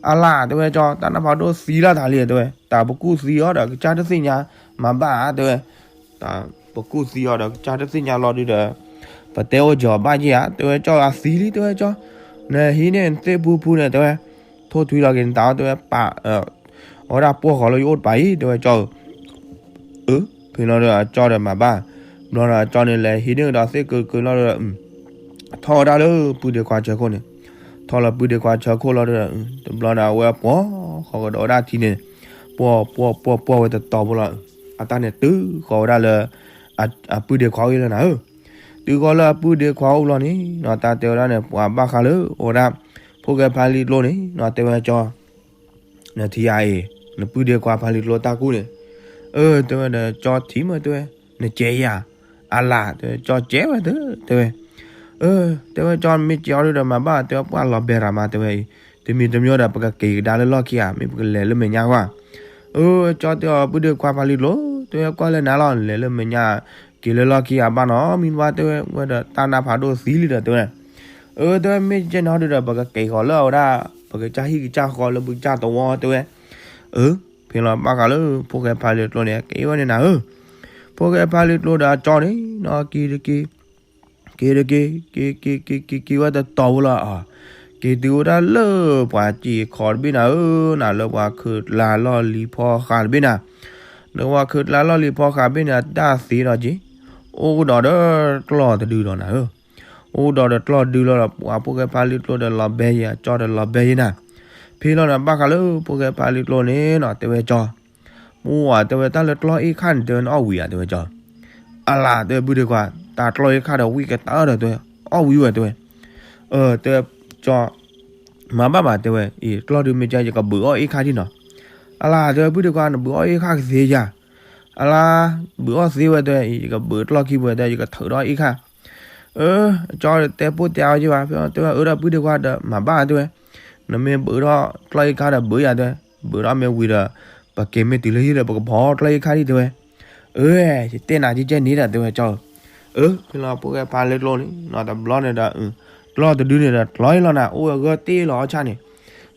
အလၢ် တဲဝဲကၠီၤ တၢ်နါဖးဒိၣ်သံလၢတၢ်လံ တဲဝဲ တၢ်ပကူၣ်သံအီၤဒီးကစၢ်တသ့ၣ်ညါ မၤဘၣ်ဧါ တဲဝဲ, တၢ်ပကူၣ်သံအီၤဒီးကစၢ်တသ့ၣ်ညါလီၤဒုးဒီး ပတဲအိၣ်ကီၤဘၣ်ယဲၢ်ဧါ တဲဝဲကၠီၤ အသံလံ တဲဝဲကၠီၤ, နဟံးန့ၢ်နသ့ၣ်ဖူဖူန့ၣ် တဲဝဲ ထိၣ်ထွံလီၤက့ၤနတၢ်အီၤ တဲဝဲ ပာ် အဝဲဒၣ်ပှီၢ်ဃီၤလၢယအိၣ်တပၤအံၤ တဲဝဲကၠီၤဧၢ, အၢ ဖဲလီၤဒီးအကၠီၤဒီးမၤဘၣ်, ဘျီဒီးအကၠီၤန့ၣ် လဲၤဟံးန့ၢ်ကဒီးသ့ၣ်ကုၤကုၤလီၤဒီး ထီၣ်ဝဲဒၣ်လၢပုၢ်ဒ့ခွါဆၢခိၣ်န့ၣ်, ထီၣ်လၢပုၢ်ဒ့ခွါဆၢခိၣ်လီၤဒီး တဘျီန့ၣ် အဝဲပှီၢ်ဃီၤကဒီးဝဲဒၣ်ထံန့ၣ်, ပှီၢ်ပှီၢ်ပှီၢ်ပှီၢ်ဝဲတတီၤဖိလီၤ, အတၢ်န့ၣ်တုၤဃီၤဝဲဒၣ်လၢ အပုၢ်ဒ့ခွါအိၣ်လီၤနၤဧၢ, တုၤဃီၤလၢအပုၢ်ဒ့ခွါအိၣ်လီၤန့ၣ်နီၤ တၢ်တဲဝဲဒၣ်န့ၣ် ပှၤဘၣ်ဃးလၢအိၣ်ဝဲဒၣ် ဖိၣ်ဃဲဖါလံကျိန့ၣ်နီၤ တဲဝဲကၠီၤ နထံၣ်ဧါအံၤ နပုၢ်ဒ့ခွါဖါလံကျိတၢ်ကူၣ်န့ၣ်, အၢ တဲဝဲဒီးကၠီၤထံၣ်မ့ၢ်တဲဝဲ, နကဲယၤ, အလၢ် တဲဝဲကၠီၤကဲဝဲသၢ တဲဝဲ, အၢ တဲဝဲကၠီၤမ့ၢ်ကဲအီၤဒုးဒီးမၤဘၣ် တဲဝဲပှၢ်လီၤဘဲရၤမး တဲဝဲအံၤ, တမံၤတမံၤဒီးပကက့ၤကဒါလၢလီၢ်ခံဧါ မ့ၢ်ပကလဲၤလၢမဲာ်ညါကွၢ်, အၢ ကၠီၤတဲအီၤပုၢ်ဒ့ခွါဖါလံကျိ တဲဝဲကွၢ်လၢနၤလီၤ လဲၤလၢမဲာ်ညါ က့ၤလၢလီၢ်ခံဧါဘၣ်နီၤ မံၤဘၣ် တဲဝဲ ဝဲဒီးတၢ်နါဖးဒိၣ်သံလံဒီး တဲဝဲ အၢ တဲဝဲမ့ၢ်ကဲနီၤဒုးဒီး ပကက့ၤဃီၤလၢအဝဲဒၣ် ပကစၢ်ဟံၣ်ကစၢ်ဃီလၢပကစၢ်သဝီ တဲဝဲ, အၢ ဖဲလီၤဘၣ်ဃးလၢဖိၣ်ဃဲဖါလံကျိန့ၣ် က့ၤဝဲန့ၣ်နၤဧၢ, ဖိၣ်ဃဲဖါလံကျိဒီးအကၠီၤန့ၣ်နီၤ က့ၤတက့ၤ က့ၤတက့ၤ က့ၤက့ၤက့ၤဝဲတတီၤဖိလီၤ, က့ၤတုၤဝဲဒၣ်လၢပှၤစံာ်ခီတဘ့ၣ်နၤဧၢ, နၤလၢပှၤခုးကျါလီၢ်လံၤဖီဃးတဘ့ၣ်နၤ, လၢပှၤခုးကျါလီၢ်လံၤဖီဃးတဘ့ၣ်န့ၣ် အတၢ်သ့ဒီးက့ၤ, အိၣ်ကဒီးဒီးကျီၢ်တဒုလီၤနၤဧၢ, အိၣ်ကဒီးဒီးကျီၢ်ဒုလီၤဒီး ပှၤဖိၣ်ဃဲဖါလံကျိဒီးလီၤဘဲယဲ အကၠီၤဒီးလီၤဘဲယဲနၤ, ဖဲလီၤဒီးဘၣ်ဃးလၢ ဖိၣ်ဃဲဖါလံကျိန့ၣ်နီၤ တဲဝဲကၠီၤ ပှၤတဲဝဲတၢ်လၢကျီၢ်အ့ၣ်ခါန့ၣ် တဲဝဲနအီၣ်ဝံၤဧါ တဲဝဲကၠီၤ, အလၢ် တဲဝဲပုၢ်ဒ့ခွါ တၢ်ကျီၢ်အ့ၣ်ခါဒီးဝံၣ်ကတၢၢ်ဒီး တဲဝဲ အီၣ်ဝံၤဝဲ တဲဝဲ, အၢ တဲဝဲကၠီၤ မၤဘၣ်ဘၣ် တဲဝဲ အံၤ ကျီၢ်ဒုးမ့ၢ်ကဲ ယကဘုးအီၣ်အ့ၣ်ခါဒံးနီၤ, အလၢ် တဲဝဲပုၢ်ဒ့ခွါ နဘုးအီၣ်အ့ၣ်ခါကသ့ဧါ, အလါ ဘုးအီၣ်သ့ဝဲတဲဝဲ, ယကဘုးကျီၢ်ခံပူၤတဲ ယကထုးထီၣ်အ့ၣ်ခၣ်. အၢ အကၠီဒီးတဲပိၢ်တဲအါဝဲက့ဘၣ်, ဖဲတဲဝဲ အၢ ဒီပုၢ်ဒီခွါဒီးမၤဘၣ်တဲဝဲ, နမ့ၢ်ဘုးထီၣ်ကျီၢ်အ့ၣ်ခၣ်ဒီးဘုးယၤတဲ, ဘုးထီၣ်မ့ၢ်ဝံၤဒီး ပက့ၤမ့ၢ်တုၤလၢဟံၣ်ဒီး ပကဖီကျီၢ်အ့ၣ်ခၣ်ဒံးတဲဝဲ. အၢ ယတဲနၤကဲကဲန့ၣ်ဒီးတဲဝဲကၠီဧၢ. အၢ ဖဲလီၤဖိၣ်ဃဲဖါလ့ကျိန့ၣ်နီၤ တဘျီန့ၣ်ဒီး ကျီၢ်တဒုန့ၣ်ဒီး ကျီၢ်အ့ၣ်လီၤနၤ အိၣ်ဝဲဂၢၢ်တ့ၢ်လီၤအီၣ်ဆၣ်န့ၣ်,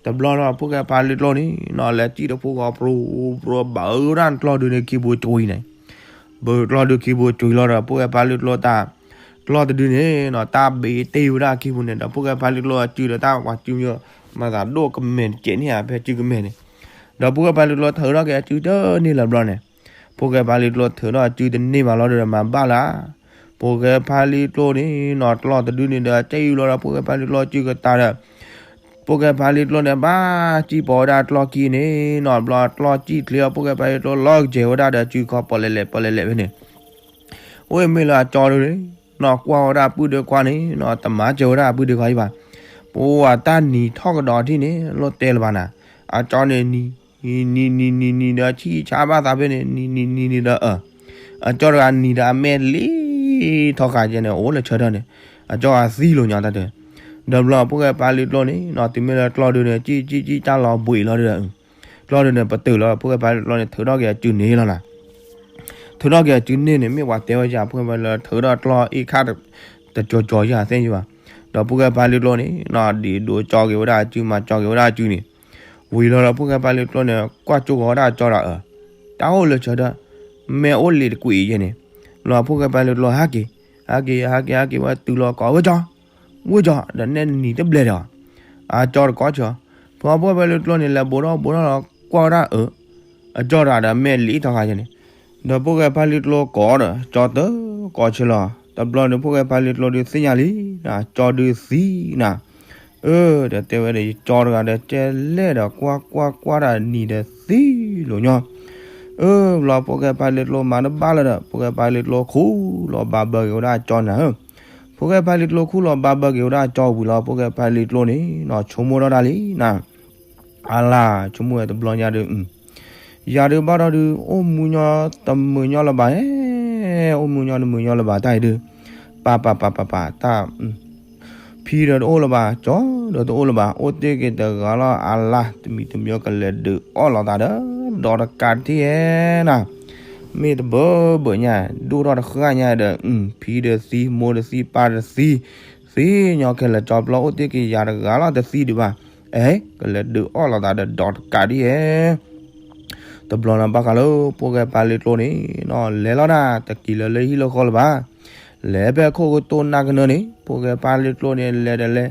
တဘျီဒီးဖိၣ်ဃဲဖါလ့ကျိန့ၣ်နီၤ လဲၤစံၣ်တဖိဃီပြူပြူ ဘုးဒၣ်ကျီၢ်ဒုန့ၣ်ခံပူၤကွံာ်န့ၣ်, ဘုးကျီၢ်ဒုခံပူၤကွံာ်လီၤဒီး ဖိၣ်ဃဲဖါလ့ကျိတၢ် ကျီၢ်တဒုန့ၣ်နီၤ တၢ်ဘ့းတ့ၢ်ဝဲဒၣ်ခံပူၤန့ၣ်ဒီး ဖိၣ်ဃဲဖါလ့ကျိအစုဒီးတၢ်ပှၤစုမၢ မၤသးဒိၣ်ကမဲာ်တကဲးန့ၣ်ဧါ ဖဲစုကမဲာ်န့ၣ်, ဒီးဖိၣ်ဃဲဖါလ့ကျိထုးထီၣ်က့ၤအစုတန့ၢ်လၢၤဘျီန့ၣ်, ဖိၣ်ဃဲဖါလ့ကျိထုးထီၣ်အစုတန့ၢ်ဘၣ်လီၤဒီးမၤဘၣ်လၢ ဖိၣ်ဃဲဖါလ့ကျိန့ၣ်နီၤ ကျီၢ်တဒုန့ၣ်ဒီး စံၣ်လီၤဒီးဖိၣ်ဃဲဖါလ့ကျိစုကတၢၢ်ဒီး ဖိၣ်ဃဲဖါလ့ကျိန့ၣ် ဘၣ်စံၣ်ပိာ်ဝဲဒၣ်ကျီၢ်ခံန့ၣ်နီၤ ဘျီကျီၢ်စံၣ်ချ့အီၤ ဖိၣ်ဃဲဖါလ့ကျိလီၤကစဲၤဝဲဒၣ်ဒီးစုခီပီၣ်လဲၣ်လဲၣ်ပီၣ်လဲၣ်လဲၣ်ဖဲန့ၣ်, အိၣ်မ့ၢ်လၢအကၠီဒုန့ၣ်နီၤ ကွၢ်ဝဲဒၣ်ပုၢ်ဒီခွါန့ၣ်နီၤ တမၤစၢၤဝဲဒၣ်ပုၢ်ဒီခွါအံၤဘၣ်, ပဝဲတၢ်နံၤထီၣ်ကဒီးထံၣ်န့ၣ် လိၣ်တဲလၢၤဘၣ်နၤ, အကၠီန့ၣ်နံၤ နံၤနံၤနံၤနံၤဒီးဆံၣ်ဆါဘၣ်သးဖဲန့ၣ် နံၤနံၤနံၤနံၤဒီး အကၠီတဂၤနံၤဒီးအမဲာ်လံထီဃာ်ကဲန့ၣ် အိၣ်လၢဆၢထၢၣ်န့ၣ်, အကၠီဂၤသံလိာ်ညီတၢ်တဲ, ဒီးဘျီဖိၣ်ဃဲဖါလ့ကျိန့ၣ်နီၤ တုၤမ့ၢ်လၢကျီၢ်ဒုန့ၣ် စံၣ်စံၣ်စံၣ်တၢ်လီၤဘှံးလီၤဒီး ကျီၢ်ဒုန့ၣ် ပတုာ်လီၤ ဖိၣ်ဃဲဖါလ့ကျိန့ၣ် ထုးထီၣ်က့ၤအစုန့ၣ်လီၤနၤ, ထုးထီၣ်က့ၤအစုန့ၣ်န့ၣ် မ့ၢ်ပှၤတဲဝဲယၤ ဖိၣ်ဃဲဖါလ့ကျိ ထုးထီၣ်ကျီၢ်အ့ၣ်ခၣ် တကၠီၤကၠီၤယၤသ့ၣ်ယဘၣ်, ဒီးဖိၣ်ဃဲဖါလ့ကျိန့ၣ်နီၤ ဒ်ဒိးကၠီက့ၤဝဲဒၣ်အစု မၤကၠီက့ၤဝဲဒၣ်အစုန့ၣ်, ဝံၤလီၤဒီးဖိၣ်ဃဲဖါလ့ကျိန့ၣ် ကွၢ်ကၠိဂီၤဝဲဒၣ်အကၠီဒီးအၢ, တၢ်အိၣ်လၢဆၢထၢၣ် မ့ၢ်အိၣ်လံတကွံာ်အံၤယဲန့ၣ်, လီၤဖိၣ်ဃဲဖါလ့ကျိဟဲက့ၤ, ဟဲက့ၤ ဟဲက့ၤဟဲက့ၤဝဲတုၤလီၤကိးဝဲကၠီ, ဝဲကၠီ ဒီးနဲနံၤတဘျဲၣ်ဒီး အကၠီတကိးဆၢ, ဖိၣ်ဃဲဖါလ့ကျိန့ၣ် လဲၤဘိးထီၣ်ဘိးထီၣ်လီၤ ကွၢ်ဝဲဒၣ်အၢ အကၠီတဂၤဒီးမဲာ်လံထီဃာ်ယဲန့ၣ်, ဒီးဖိၣ်ဃဲဖါလ့ကျိကိးဒီး ကၠီတကိးဆၢလီၤ, တဘျီန့ၣ် ဖိၣ်ဃဲဖါလ့ကျိဒုးသ့ၣ်ညါလံ, ကၠီဒုးသံနၤ, အၢ ဒီးတဲဝဲဒီး ယကၠီတဂၤဒီးကဲလဲၣ်ဒီး ကွၢ်ကွၢ်ကွၢ်တၢ်နံၤဒီးသံလိာ်ညီ, အၢ ဘျီဖိၣ်ဃဲဖါလ့ကျိမၤတဘၣ်လၢၤဒီး ဖိၣ်ဃဲဖါလ့ကျိခူၣ်လီၤဘၣ်ဘၢက့ၤဝဲဒၣ်အကၠီနၤဧၢ, ဖိၣ်ဃဲဖါလ့ကျိခူၣ်လီၤဘၣ်ဘၢက့ၤဝဲဒၣ်အကၠီဝံၤလီၤ ဖိၣ်ဃဲဖါလ့ကျိန့ၣ်နီၤ ဆိကမိၣ်ထီၣ်တၢ်လံနၤ အလါ ဆိကမိၣ်ဝဲတဘျီညါဒီး ယၤဒုးဘၣ်ဒီးဒုး အိၣ်မူညီတမုာ်ညီလၢၤဘၣ်, အိၣ်မူညီတမုာ်ညီလၢၤဘၣ်တၢ်အံၤဒုး, ပၢ်ပၢ်ပၢ်ပၢ်ပၢ် တၢ် ဖံဒီးတအိၣ်လၢၤဘၣ် ကၠီဒီးတအိၣ်လၢၤဘၣ် အိၣ်တ့ၢ်က့ၤတဂၤလီၤအလါ တမံၤတမံၤကလဲၤဒုးအီၣ်လိာ်သးဒီး ဒီးတကးတထံၣ်ဧဲနၤ, မ့ၢ်တဘၢဘၢညါ ဒိၣ်ထီၣ်တဃၣ်ညါဒီး ဖံဒီးသံ မိၢ်ဒီးသံ ပၢ်ဒီးသံ, သံညီခဲလၢာ် ကၠီဘျီအိၣ်တ့ၢ်က့ၤယၤတဂၤလီၤ တသံဒံးဘၣ်, အဲ ကလဲၤဒုးအီၣ်လိာ်သးဒီးဒီးတကးဒ်ဧဲ တဘျီန့ၣ်ဘၣ်ဃးလၢ ဖိၣ်ဃဲဖါလ့ကျိန့ၣ်နီၤ လဲၤလီၤနၤ တက့ၤလၢၤလၢဟံၣ်လၢဃီလၢၤဘၣ်, လဲၤဖဲခိၣ်ကတိၢ်နၢ်ကနၢန့ၣ် ဖိၣ်ဃဲဖါလ့ကျိန့ၣ် လဲၤတလဲၤ,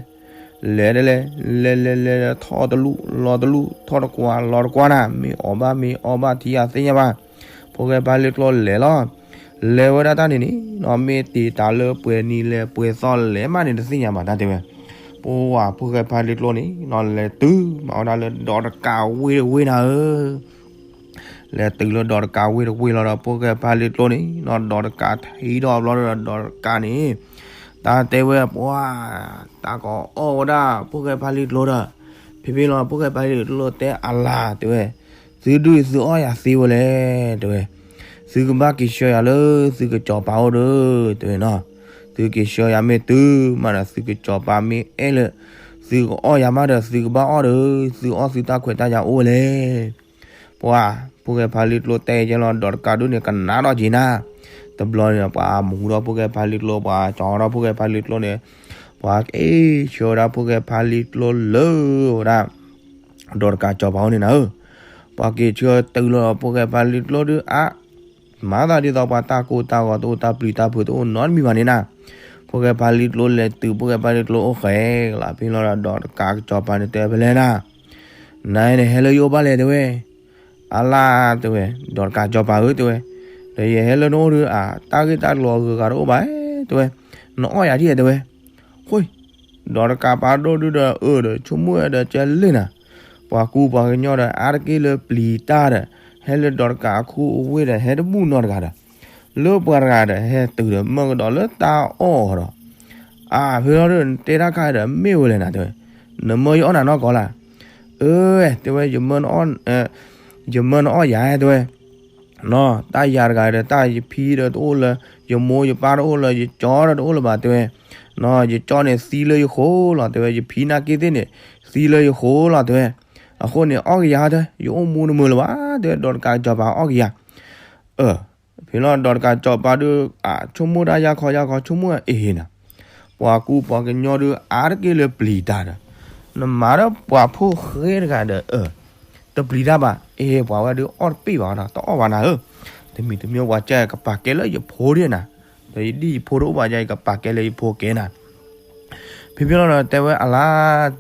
လဲၤတလဲၤ, လဲၤလဲၤလဲၤလဲၤ ထီၣ်တလူၢ်လီၤတလူၢ် ထီၣ်တကွၢ်လီၤတကွၢ်နၤ မ့ၢ်အီၣ်ဘၣ်မ့ၢ်အီဘၣ်ထံၣ်အသ့ၣ်ညါဘၣ်, ဖိၣ်ဃဲဖါလ့ကျိလဲၤလီၤ, လဲၤဝဲဒၣ်တၢ်န့ၣ်န့ၣ်နီၤ မ့ၢ်တ့ၢ်တၢ်လၢပှဲၤနံၤလဲၣ်ပှဲၤသီလဲၣ်မးန့ၣ် တသ့ၣ်ညါဘၣ်တၢ်တဲဝဲ, ပှၤဖိၣ်ဃဲဖါလ့ကျိန့ၣ်နီၤ လဲၤတုၤမၤဝဲဒၣ်လၢဒီးတကးဝ့ၢ်တဝ့ၢ်နၤဧၢ လဲၤတုၤလၢဒီးတကးဝ့ၢ်တဝ့ၢ်လီၤဒီး ဖိၣ်ဃဲဖါလ့ကျိန့ၣ်နီၤ ဒီးတကးထံၣ်ထီၣ်ဘျီဒီး ဒီးတကးန့ၣ် တၢ်တဲဝဲပှၤ တၢ်ကအီၣ်ဝဲဒၣ် ဖိၣ်ဃဲဖါလ့ကျိဒီး ဖဲဖဲလီၤ ဖိၣ်ဃဲဖါလ့ကျိတဲအလါတဲဝဲ, သုဒုးသုအီၣ်ယၤသ့ဝဲလဲၣ် တဲဝဲ, သုကဘၣ်က့ၤဆှၢယၤလၢ သုကစီၤပၤအိၣ်ဒီး တဲဝဲနီၤ, သုက့ၤဆှၢယၤမ့ၢ်တုၤမးဒီး သုကစီၤပၤမ့ၢ်အဲၣ်လၢ သုကအီၣ်ယၤမးဒီး သုကဘၣ်အီၣ်ဒီး သုအီၣ်သုတၢ်ခွဲးတၢ်ယာ်အိၣ်ဝဲလဲၣ် ပှၤ ဖိၣ်ဃဲဖါလ့ကျိတဲကဲလီၤ ဒီးတကးဒုးန့ၣ် ကနၣ်ထီၣ်က့ၤနၤ, တဘျီန့ၣ် ပှၤမူဒီးဖိၣ်ဃဲဖါလ့ကျိ ပှၤကၠီဒီးဖိၣ်ဃဲဖါလ့ကျိန့ၣ်, ပှၤက့ၤဆှၢဝဲဒၣ်ဖိၣ်ဃဲဖါလ့ကျိလၢဝဲဒၣ် ဒီးတကးစီၤပၤအိၣ်န့ၣ်နၤဧၢ, ပှၤက့ၤဆှၢတုၤလီၤ ဖိၣ်ဃဲဖါလ့ကျိဒုးအါ မၤသးဒ်သိးပှၤတၢ်ကိၢ်တၢ်ဂီၤတအိၣ် တၢ်ပျံၤတၢ်ဖုးတအိၣ်နီတမံၤဘၣ်န့ၣ်နၤ, ဖိၣ်ဃဲဖါလ့ကျိလဲၤတုၤ ဖိၣ်ဃဲဖါလ့ကျိအိၣ်ဃဲလီၤ ဖဲလီၤဒီး ဒီးတကးစီၤပၤန့ၣ်တဲဖဲလဲၣ်နၤ, နၤန့ၣ်ဟဲလၢယအိၣ်ဘၣ်လဲၣ်တဲဝဲ, အလါတဲဝဲ, ဒီးတကးစီၤပၤဧၢတဲဝဲ, ဒီးယဟဲလၢနအိၣ်ဒုးအါ တၢ်ဂ့ၢ်တၢ်ကျိၤအဂုၤအဂၤတအိၣ်ဘၣ်တဲဝဲ, နအီၣ်ယၤဒ်တဲဝဲ, ဃိ ဒီးတကးပာ်ဒိၣ်ဒုဒီးအၢဒီး ဆိကမိၣ်ဝဲဒီးကဲလ့ၢ်နၤ, ပှၤကူပှၤကညီဒီး အါတက့ၢ်လၢပျံၤတၢ်ဒီး ဟဲလၢဒီးတကးအခူအဝ့ၢ်ဒီး ဟဲတဘူၣ်နီတဂၤဒီး လၢပှၤတဂၤဒီး ဟဲတုၤဒီးမၢကဒီးလၢတၢ်အီၣ်အီၤဒီး အၢ ဖဲလီၤဒီး နတဲတၢ်ခါဒီး မ့ၢ်ဝဲလဲၣ်နၤတဲဝဲ, နမၢယအီၣ်နၤနီၢ်ကီၢ်လၢ်, အၢ တဲဝဲ ယမၢနအီၣ်ယၤတဲဝဲ, နီၤ တၢ်ယၤတဂၤဒီး တၢ်ယဖံဒီးတအိၣ်လၢ ယမိၢ်ယပၢ်တအိၣ်လၢ ယကၠီဒီးတအိၣ်လၢၤဘၣ် တဲဝဲ, နီၤ ယကၠီန့ၣ်သံလၢယဃိလီၤ တဲဝဲ, ယဖံနာ်က့သ့ၣ်န့ၣ် သံလၢယဃိလီၤ တဲဝဲ, အဃိန့ၣ် အီၣ်ကယၤတဲ ယအိၣ်မူတမုာ်လၢၤဘၣ် တဲဝဲ, ဒီးတကးစီၤပၤအီၣ်ကယၤ အၢ ဖဲလီၤဒီးတကးစီၤပၤဒီး အဆိကမိၣ်တၢ်ယၢ်ခီယၢ်ခီ ဆိကမိၣ်အ့ၣ်နၤ, ပှၤကူပှၤကညီဒီး အါတက့ၢ်လၢပျံၤတၢ်ဒီး နမၤဒီးပှၤဖိၣ်ဃဲတဂၤဒီး အၢ တပျံၤတၢ်ဘၣ်, အ့ၣ် ပှၤဝဲဒုးအီၣ်တပ့ၢ်ဘၣ်ဒီး တအီၣ်ဘၣ်နၤဧၢ, တမံၤတမံၤပှၤကဲကပာ်ကဲလၢယဖိဒၣ်နၤ, ဒီးယဒ်ယဖိတအိၣ်ဘၣ်ယၤ ယကပာ်ကဲလၢယဖိကဲနၤ, ဖဲဖဲလီၤဒီးတဲဝဲအလါ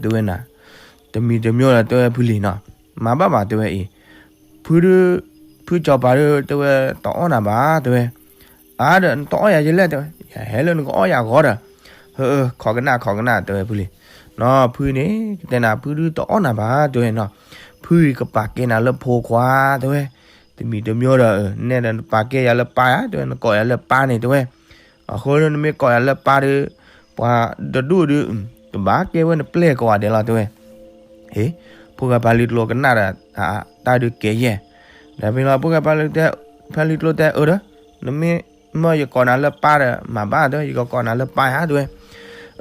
တဲဝဲနၤ, တမံၤတမံၤဒီးတဲဝဲဖုလံၤနီၤ, မၤဘၣ်ဘၣ်တဲဝဲအံၤ ဖုဒုး ဖုစီၤပၤဒုး တဲဝဲ တအီၣ်နၤဘၣ် တဲဝဲ, အါဒီးနတအီၣ်ယၤယလဲၣ် တဲဝဲ, ယဟဲလၢနကအီၣ်ယၤဂီၤဒီး, ဟၢ ခိးကနၣ်ခိးကနၣ် တဲဝဲဖုလံၤ, နီၤ ဖုန့ၣ် ကတဲနၤ ဖုဒုးတအီၣ်နၤဘၣ် တဲဝဲနီၤ, ဖုအံၤကပာ်ကဲနၤလၢဖိခွါ တဲဝဲ, တမံၤတမံၤဒီး နဲဒီးနပာ်ကဲယၤလၢပၢ်ဧါ တဲဝဲ နကိးယၤလၢပၢ်န့ၣ် တဲဝဲ, အဃိနမ့ၢ်ကိးယၤလၢပၢ်ဒီး ပှၤတဒူၣ်ဒုး ကဘၣ်ကဲဝဲနပျဲၢ်ကိးဂၤဒဲးလီၤ တဲဝဲ ဟ့ၣ် ဖိၣ်ဃဲဖါလံကျိကနၣ်ဒီး တၢ်ဒုးကဲယဲၢ်, ဒီးဖဲလီၤဖိၣ်ဃဲဖါလံကျိတဲအၢဒီး နမ့ၢ်မၢယကိးနၤလၢပၢ်ဒီး မၤဘၣ်တဲဝဲ ယကကိးနၤလၢပၢ်ဧါ တဲဝဲ,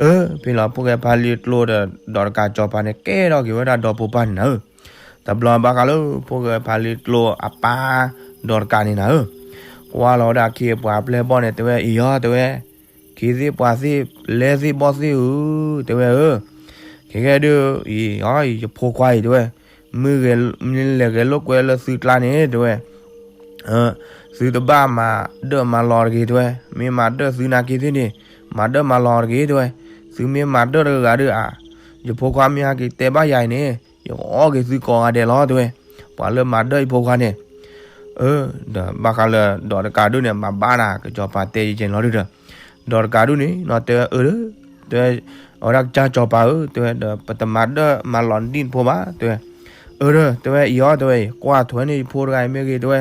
အၢ ဖဲလီၤဖိၣ်ဃဲဖါလံကျိဒီး ဒီးတကးစီၤပၤန့ၣ် ကဲထီၣ်က့ၤဝဲဒၣ်ဒီဖိပၢ်န့ၣ်နၤဧၢ, တဘျီဘၣ်ဃးလၢ ဖိၣ်ဃဲဖါလံကျိအပၢ် ဒီးတကးန့ၣ်နၤဧၢ, ကွၢ်လီၤဝဲဒၣ်ခ့ပှၤပျဲၢ်ဘီၣ်န့ၣ် တဲဝဲ အံၤယီၤ တဲဝဲ ခ့သ့ၣ်ပှၤသ့ၣ် လဲသ့ၣ်ဘီၣ်သ့ၣ်ဧၢ, တဲဝဲဧၢ, ခဲကဲဒုး အံၤယဖိခွါအံၤ တဲဝဲ, မ့ၢ်လဲၤဂဲၤလိာ်ကွဲလၢသုကျါန့ၣ် တဲဝဲ, သုတဘၣ်မၤဒၢၣ်မၤလီၤတဂ့ၤ တဲဝဲ, မ့ၢ်မၤဒၢၣ်သုနာ်က့သ့ၣ်န့ၣ် မၤဒၢၣ်မၤလီၤတဂ့ၤ တဲဝဲ, သုမ့ၢ်မၤဒၢၣ်တဂၤဂၤဒီး ယဖိခွါမ့ၢ်ဟဲက့ၤတဲဘၣ်ယၤအံၤန့ၣ် ယကအီၣ်က့ၤသုကိးဂၤဒဲးလီၤ တဲဝဲ, ပှၤလၢမၤဒၢၣ်ယဖိခွါန့ၣ် အၢ ဒီးဘၣ်ဃးလၢ ဒီးတကးဒုးန့ၣ် မၤဘၣ်နၤ ကစီၤပၤတဲယဲၢ်လီၤဒုးဒီး, ဒီးတကးဒုးန့ၣ် နီၤတဲဝဲအၢ တဲဝဲ, အဝဲဒၣ်ကစၢ်စီၤပၤဧၢ တဲဝဲ ဒီးပတမၤဒၢၣ်မၤလီၤနဒံၣ်ဖိဘၣ် တဲဝဲ, အၢ တဲဝဲအံၤအီၤ တဲဝဲအံၤ ကွၢ်ထွဲန့ၢ်ယဖိတဂၤအံၤမ့ၢ်ဂ့ၤ တဲဝဲ,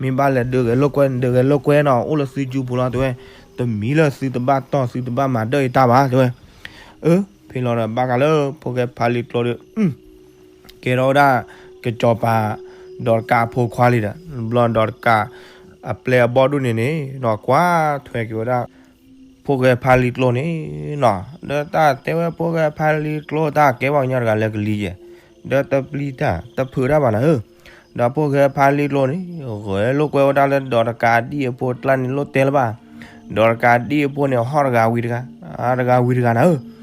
မ့ၢ်ဘၣ်လဲၤဒုးဂဲၤလိာ်ကွဲ ဒုးဂဲၤလိာ်ကွဲနီၤ အိၣ်လၢသုစုပူၤလီၤ တဲဝဲ, တမံၤလၢသုတဘၣ်တီၢ်သုတဘၣ်မၤဒၢၣ်ယတၢ်ဘၣ် တဲဝဲ, အၢ ဖဲလီၤဒီးဘၣ်ဃးလၢ ဖိၣ်ဃဲဖါလံကျိဒီး ကဲထီၣ်ဝဲဒၣ် ကစီၤပၤ ဒီးတကးအဖိခွါလံဒီး ဘျီဒီးတကး အပျဲၢ်အဘီၣ်ဒိၣ်န့ၣ်န့ၣ် နီၤကွၢ်ထွဲက့ၤဝဲဒၣ် ဖိၣ်ဃဲဖါလံကျိန့ၣ်နီၤ ဒီးတၢ်တဲဝဲဖိၣ်ဃဲဖါလံကျိ တၢ်ကဲဘၣ်ကညီတဂၤလၢကလံၤယဲၢ် ဒီးတပျံၤတၢ် တဖုးတၢ်ဘၣ်နၤဧၢ, ဒီးဖိၣ်ဃဲဖါလံကျိန့ၣ် ဂဲၤလိာ်ကွဲဝဲဒၣ်လၢဒီးတကးဒံၣ်အဖိကျါန့ၣ်လိၣ်တဲလၢၤဘၣ်, ဒီးတကးဒံၣ်အဖိန့ၣ် ဟီၣ်တဂၤဝံၤတဂၤ တဂၤဝံၤတဂၤနၤဧၢ,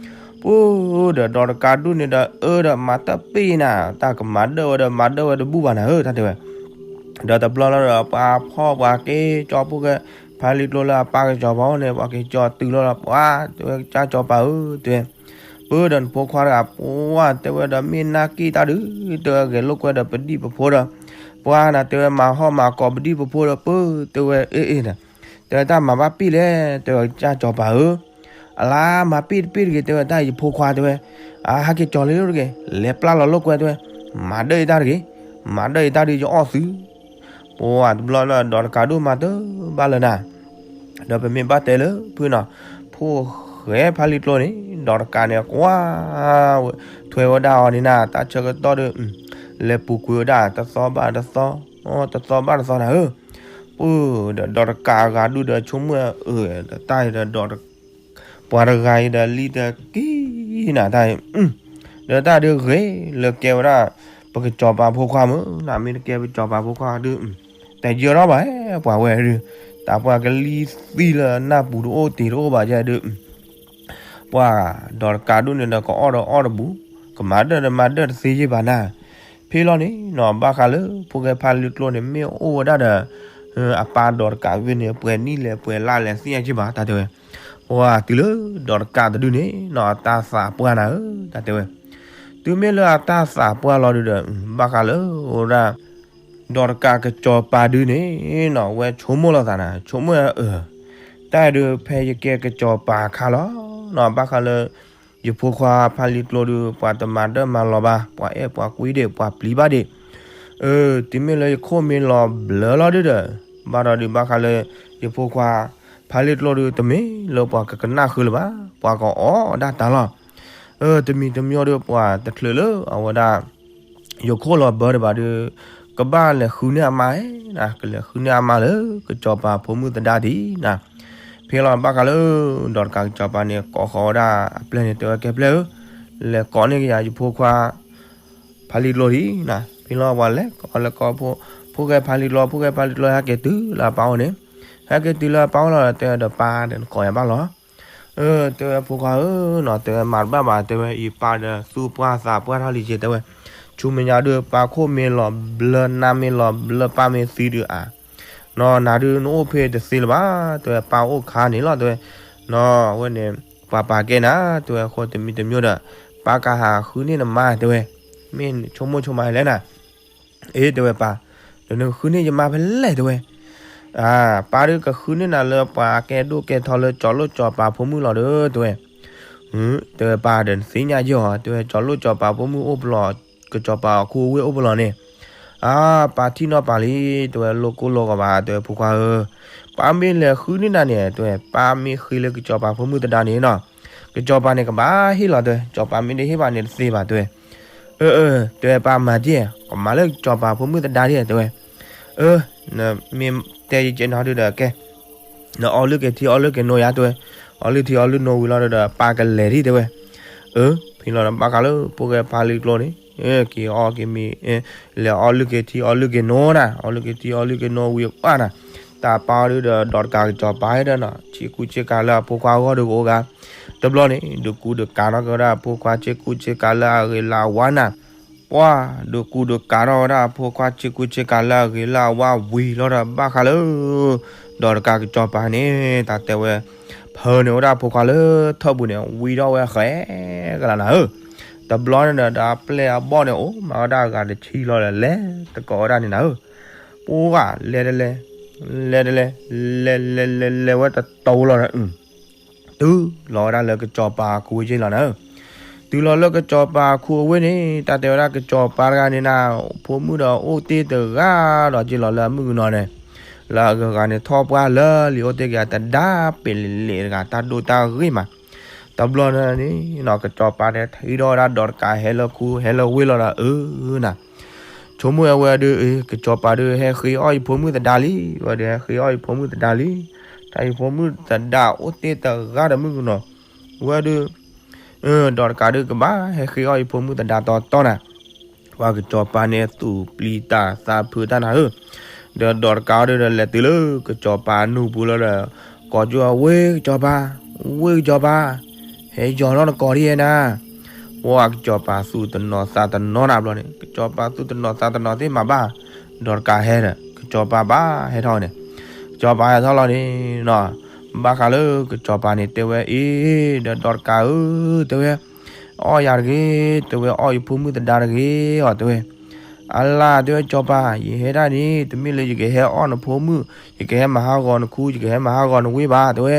ပူၤဒီးဒီးတကးဒူၣ်န့ၣ်ဒီး အၢ ဒီးမၤတပ့ၢ်နၤ တၢ်ကမၤဒၢၣ်ဝဲဒီးမၤဒၢၣ်ဝဲတဘူၣ်ဘၣ်နၤဧၢ တၢ်တဲဝဲ, ဒီးတဘျီလီၤဒီးပှၤဖီၣ်ပှၤက့ၤကၠီဖိၣ်ဃဲဖါလံကျိလၢအပၢ်ကစီၤပၤအိၣ်န့ၣ် ပှၤက့ၤကၠီတုၤလီၤဒီး ပှၤတဲဝဲကစၢ်စီၤပၤဧၢ တဲဝဲ, ပၢ်ဒီးနဖိခွါတဂၤ ပှၤတဲဝဲဒီးမ့ၢ်နာ်က့ၢ်တၢ်ဒုး တဲဝဲဂဲၤလိာ်ကွဲဒီးပဒံၣ်ပဖိဒီး ပှၤနၤတဲဝဲမၤဟီၣ်မၤကီးပဒံၣ်ပဖိဒီး ပၢ်တဲဝဲအ့ၣ်အ့ၣ်ဒီး တဲဝဲတၢ်မၤဘၣ်ပ့ၢ်လဲၣ် တဲဝဲကစၢ်စီၤပၤဧၢ, အလါမၤပ့ၢ်တပ့ၢ်တဂ့ၤ တဲဝဲတၢ်ယဖိခွါတဲဝဲ, အဟဲက့ၤကၠီလၢတဂ့ၤ လဲၤပျၢ်လီၤလိာ်ကွဲတဲဝဲ, မၤဒၢၣ်ယတၢ်တဂ့ၤ, မၤဒၢၣ်ယတၢ်ဒုးယအီၣ်သု ပှၤတဘျီလီၤဒီးတကးဒိၣ်မၤတဘၣ်လၢၤနၤ, ဒီးပမ့ၢ်ဘၣ်တဲလၢဖုနီၤ, ဖိၣ်ဃဲဖါလံကျိန့ၣ် ဒီးတကးန့ၣ်ကွၢ် ထွဲဝဲဒၣ်အီၤန့ၣ်နၤ တၢ်ဆၢကတီၢ်ဒီး လဲၤပူၤကွံာ်ဝဲဒၣ်တသီဘၣ်တသီ, တသီဘၣ်တသီနၤဧၢ, ပၢ်ဒီးဒီးတကးအဂၤဒူၣ်ဒီးဆိကမိၣ်အၢ ဒီးတၢ်ဒီးဒီး ပှၤတဂၤအံၤဒီးလံတက့ၢ်နၤတၢ်အံၤ, ဒီးတၢ်ဒုးဂ့ၤလၢကဲဝဲဒၣ် ပကစီၤပၤဖိခွါမုၢ် နမ့ၢ်တကဲပစီၤပၤဖိခွါဒုး တယၢၤထီၣ်ဘၣ် ပှၤဝဲဒုး တၢ်ပှၤကလံၤသံလၢနၢ်ပူၤတအိၣ်တ့ၤတအိၣ်ဘၣ်ယဲဒုး ပှၤဒီးတကးဒိၣ်န့ၣ်ဒီးကအီၣ်ဒီးအီၣ်တဘူး, ကမၤဒၢၣ်ဒီးမၤဒၢၣ်တသ့ယ့ၢ်ဘၣ်နၤ, ဖဲလီၤန့ၣ်နီၤ ဘၣ်ဃးလၢဖိၣ်ဃဲဖါလံကျိန့ၣ် မ့ၢ်အိၣ်ဝဲဒၣ်ဒီး အပၢ်ဒီးတကးဝံၤန့ၣ် ပှဲၤနံၣ်လဲၣ်ပှဲၤလါလဲၣ်သ့ၣ်ညါက့ၢ်ဘၣ် တၢ်တဲဝဲ, ပှၤတုၤလၢဒီးတကးတဒုန့ၣ်နီၤ အတၢ်သးပှၢ်နၤဧၢ တၢ်တဲဝဲ, တုၤမ့ၢ်လၢအတၢ်သးပှၢ်လီၤဒုးဒီး ဘၣ်ဃးလၢအိၣ်ဝဲဒၣ် ဒီးတကးကစီၤပၤဒုန့ၣ်နီၤ ဝဲဆိကမိၣ်လိာ်သးနၤ ဆိကမိၣ်အၢ တၢ်ဒုးဖဲယကဲကစီၤပၤအခါလီၤနီၤ ဘၣ်ဃးလၢ ယဖိခွါဖါလံကျိဒုး ပှၤတမၤဒၢၣ်မၤလီၤဘၣ် ပှၤအဲၣ်ပှၤကွံဒံး ပှၤပျံၤဘၣ်ဒံး, အၢ တုၤမ့ၢ်လၢယခိၣ်မ့ၢ်လီၤဘျၢလီၤဒုးဒီး ဘၣ်ဒီးဒုးဘၣ်ဃးလၢ ယဖိခွါ ဖါလံကျိဒုး တမ့ၢ်လၢပှၤကကနၣ်ဃုာ်လၢၤဘၣ် ပှၤကအီၣ်ဒၣ်တၢ်လီၤ, အၢ တမံၤတမံၤဒုး ပှၤတချုးလၢအဝဲဒၣ် ယခိၣ်လီၤဘၢဒံးဘၣ်ဒုး ကဘၣ်လဲၤဃုန့ၢ်အမါနၤ, ကလဲၤဃုန့ၢ်အမါလၢ ကစီၤပၤဖိမုၣ်သဒါဒံးနၤ. ဖဲလီၤဘၣ်ဃးလၢ ဒီးတကးကစီၤပၤန့ၣ် ကိးဃီၤဝဲဒၣ်အပျဲၢ်န့ၣ် တဲဝဲကဲပျဲၢ်ဧၢ, လဲၤကိးန့ၢ်ကယၤယဖိခွါ ဖးလံာ်ကျိၤဒံးနၤ. ဖဲလီၤပှၤလဲၤကိးလဲၤကိး ဖိၣ်ဃဲဖးလံာ်ကျိၤ, ဖိၣ်ဃဲဖးလံာ်ကျိၤ ဟဲက့ၤတုၤလၢအပၢ်အိၣ်န့ၣ်, ဟဲက့ၤတုၤလၢအပၢ်အိၣ်လီၤ တဲဝဲဒီးပၢ်ဒီးနကိးယၤဘၣ်လီၤ. အၢ တဲဝဲဖိခွါဧၢနၤ, တဲဝဲမၤတဘၣ်ဘၣ်, တဲဝဲယပၢ်ဒီးသူၣ်ပှၢ်သးပှၢ်ထီၣ်လံက့ၤ တဲဝဲ, ဆူမဲာ်ညါဒုး ပၢ်ခိၣ်မ့ၢ်လီၤဘျၢ နါမ့ၢ်လီၤဘျၢ ပၢ်မ့ၢ်သံဒုးဧါ, နီၢ်နၤဒုးနအိၣ်ဖဲတသ့လၢၤဘၣ်, တဲဝဲပၢ်အိၣ်ခါန့ၣ်လီၤ တဲဝဲ, နီၢ်အဝဲန့ၣ် ပှၤပာ်ကဲနၤ, တဲဝဲအဃိတမံၤတမံၤဒီး ပၢ်ကဟးဃုန့ၢ်နမါ တဲဝဲ, မ့ၢ်ဆိကမိၣ်ဆိကမးလဲၣ်နၤ. အ့ တဲဝဲပၢ်, ဒီးနဃုန့ၢ်ယမါဖဲလဲၣ် တဲဝဲ. ပၢ်ဒုးကဃုန့ၢ်နၤလၢပှၤကဲဒိၣ်ကဲထီလၢကၠီၤလိၣ်ကၠီၤပၤဖိမုၣ်လီၤဒီး တဲဝဲ. တဲဝဲပၢ်ဒီးနသ့ၣ်ညါယဲၢ်အီၤ, တဲဝဲကၠီၤလိၣ်ကၠီၤပၤဖိမုၣ်အိၣ်ပလီၢ်, ကၠီၤပၤအခူအဝ့ၢ်အိၣ်ပလီၢ်န့ၣ်, အါ ပၢ်ထံၣ်နီၢ်ပၢ်လံ, တဲဝဲလိၣ်ကိၢ်လိၣ်ဂီၤဘၣ် တဲဝဲဖိခွါဧၢ, ပၢ်မ့ၢ်လဲၤဃုန့ၢ်နၤန့ၣ် တဲဝဲ ပၢ်မ့ၢ်ဃ့လၢကစီၤပၤဖိမုၣ်သဒါန့ၣ်နီၤ, ကစီၤပၤန့ၣ်ကဘၣ်ဟ့ၣ်လီၤ တဲဝဲ, ကစီၤပၤမ့ၢ်တဟ့ၣ်ဘၣ်န့ၣ်တသ့ဘၣ် တဲဝဲ. အၢ အၢ တဲဝဲပၢ်မၤဒ်, ကမၤလၢကစီၤပၤဖိမုၣ်သဒါဒ် တဲဝဲ. အၢ နမ့ၢ်တဲယကဲနီၤဒုးဒီးကဲ, နအီလုၢ်က့ၤထံအီလုၢ်က့ၤနိယါ တဲဝဲ, အီလုၢ်ထံအီလုၢ်နိဝံၤလီၤဒီး ပၢ်ကလဲၤဒံး တဲဝဲ. အၢ ဖဲလီၤဘၣ်ဃးလၢဖိၣ်ဃဲဖးလံာ်ကျိၤန့ၣ်, က့ၤအီက့ၤမ့ၤ, လဲၤအီလုၢ်က့ၤထံအီလုၢ်က့ၤနိနၤ, အီလုၢ်က့ၤထံအီလုၢ်က့ၤနိဝံၤအပၢ်နၤ, တၢ်ပၢ်အီၤဒုးဒီး ဒီးတကးကစီၤပၤဟဲဒီးနီၤ ဆ့ကူဆ့ကၤလၢအဖိခွါအဂီၢ်ဒုးကအိၣ်ဂၤ, တဘျီန့ၣ် ဒုးကူဒုးကၤထီၣ်က့ၤဝဲဒၣ်အဖိခွါဆ့ကူဆ့ကၤလၢအဂ့ၤလၢအဝါနၤ, ပှၤဒုးကူဒုးကၤထီၣ်ဝဲဒၣ်အဖိခွါဆ့ကူဆ့ကၤလၢအဂ့ၤလၢအဝါဝံၤလီၤဒီး ဘၣ်ဃးလၢ ဒီးတကးကစီၤပၤန့ၣ် တၢ်တဲဝဲ ဖၢန့ၢ်ဝဲဒၣ်အဖိခွါလၢထၢၣ်ပူၤန့ၣ် ဝံၤထီၣ်ဝဲဃဲကလးနၤဧၢ, တဘျီန့ၣ်ဒီး ဒီးအပျဲၢ်အဘီၣ်န့ၣ် အိၣ်မးဝဲဒၣ်အဂၤတဆံလီၤဒီး လဲၤသကိးဝဲဒၣ်န့ၣ်နၤဧၢ, ပှၤလဲၤတလဲၤ, လဲၤတလဲၤ, လဲၤလဲၤလဲၤလဲၤဝဲတတီၤလီၤဒီး တုၤလီၤဝဲဒၣ်လၢကစီၤပၤခူဝ့ၢ်က့လီၤနၤဧၢ, တုၤလီၤလၢကစီၤပၤခူအဝ့ၢ်န့ၣ် တၢ်တဲဝဲဒၣ်ကစီၤပၤတဂၤန့ၣ်နၤ, ဖိမုၣ်ဒီးအိၣ်တ့ၢ်တဂၤဒီးက့လီၤလၢအမုၣ်ကနီၤန့ၣ်, လၢအဂုၤအဂၤန့ၣ်ထီၣ်ပှၢ်လၢလံာ်အိၣ်တ့ၢ်က့ၤအတဒါပ့ၤလ့လ့တဂၤ တၢ်ဒိၣ်တၢ်ဂ့ၢ်မး, တဘျီန့ၣ်န့ၣ် ကစီၤပၤန့ၣ်ထံၣ်ထီၣ်ဝဲဒၣ်ဒီးတကးဟဲလၢခူဟဲလၢဝ့ၢ်လီၤဒီးအၢနၤ ဆိကမိၣ်ဝဲဒုး ကစီၤပၤဒုးဟဲဃ့အီၣ်ယဖိမုၣ်သဒါလံ, ဝဲဒုးဟဲဃ့အီၣ်ယဖိမုၣ်သဒါလံ, တၢ်ယဖိမုၣ်သဒါအိၣ်တ့ၢ်တဂၤဒီးမုၣ်ကနီၤ, ဝဲဒုး ဒီးတကးဒုးကဘၣ်ဟဲဃ့အီၣ်ယဖိမုၣ်သဒါတီတီနၤ, ပှၤကစီၤပၤန့ၣ်သူၣ်ပျံၤတၢ်သးဖုးတၢ်နၤဧၢ, ဒီးဒီးတကးအီၤဒုးဒီးလဲၤတုၤလၢကစီၤပၤနူၢ်ပူၤလီၤဒီး, ကိးကၠိဝဲကစီၤပၤ, ဝ့ၢ်ကစီၤပၤ, ဟဲယီၤထီၣ်နကိးဒ်ယဲနၤ ပှၤကစီၤပၤသူၣ်တနီၤသးတနီၤနၤဘျီန့ၣ် ကစီၤပၤသူၣ်တနီၤသးတနီၤသ့ၣ်မးဘၣ်, ဒီးတကးဟဲဒီး ကစီၤပၤဘၣ်ဟဲထီၣ်န့ၣ်, ကစီၤပၤဟဲထီၣ်လီၤန့ၣ်နီၤ, ဘၣ်ဃးလၢကစီၤပၤန့ၣ်တဲဝဲအ့ၣ် ဒီးဒီးတကးဧၢ တဲဝဲ, အီၣ်ယၤတဂ့ၤ တဲဝဲ အီၣ်ယဖိမုၣ်သဒါတဂ့ၤအီၤ တဲဝဲ, အလၢ် တဲဝဲ ကစီၤပၤ ယဟဲဒၣ်န့ၣ် တမ့ၢ်လၢယကဟဲအီၣ်နဖိမုၣ်, ယကဟဲမၤဟးဂီၤနခူ ယကဟဲမၤဟးဂီၤနဝ့ၢ်ဘၣ် တဲဝဲ,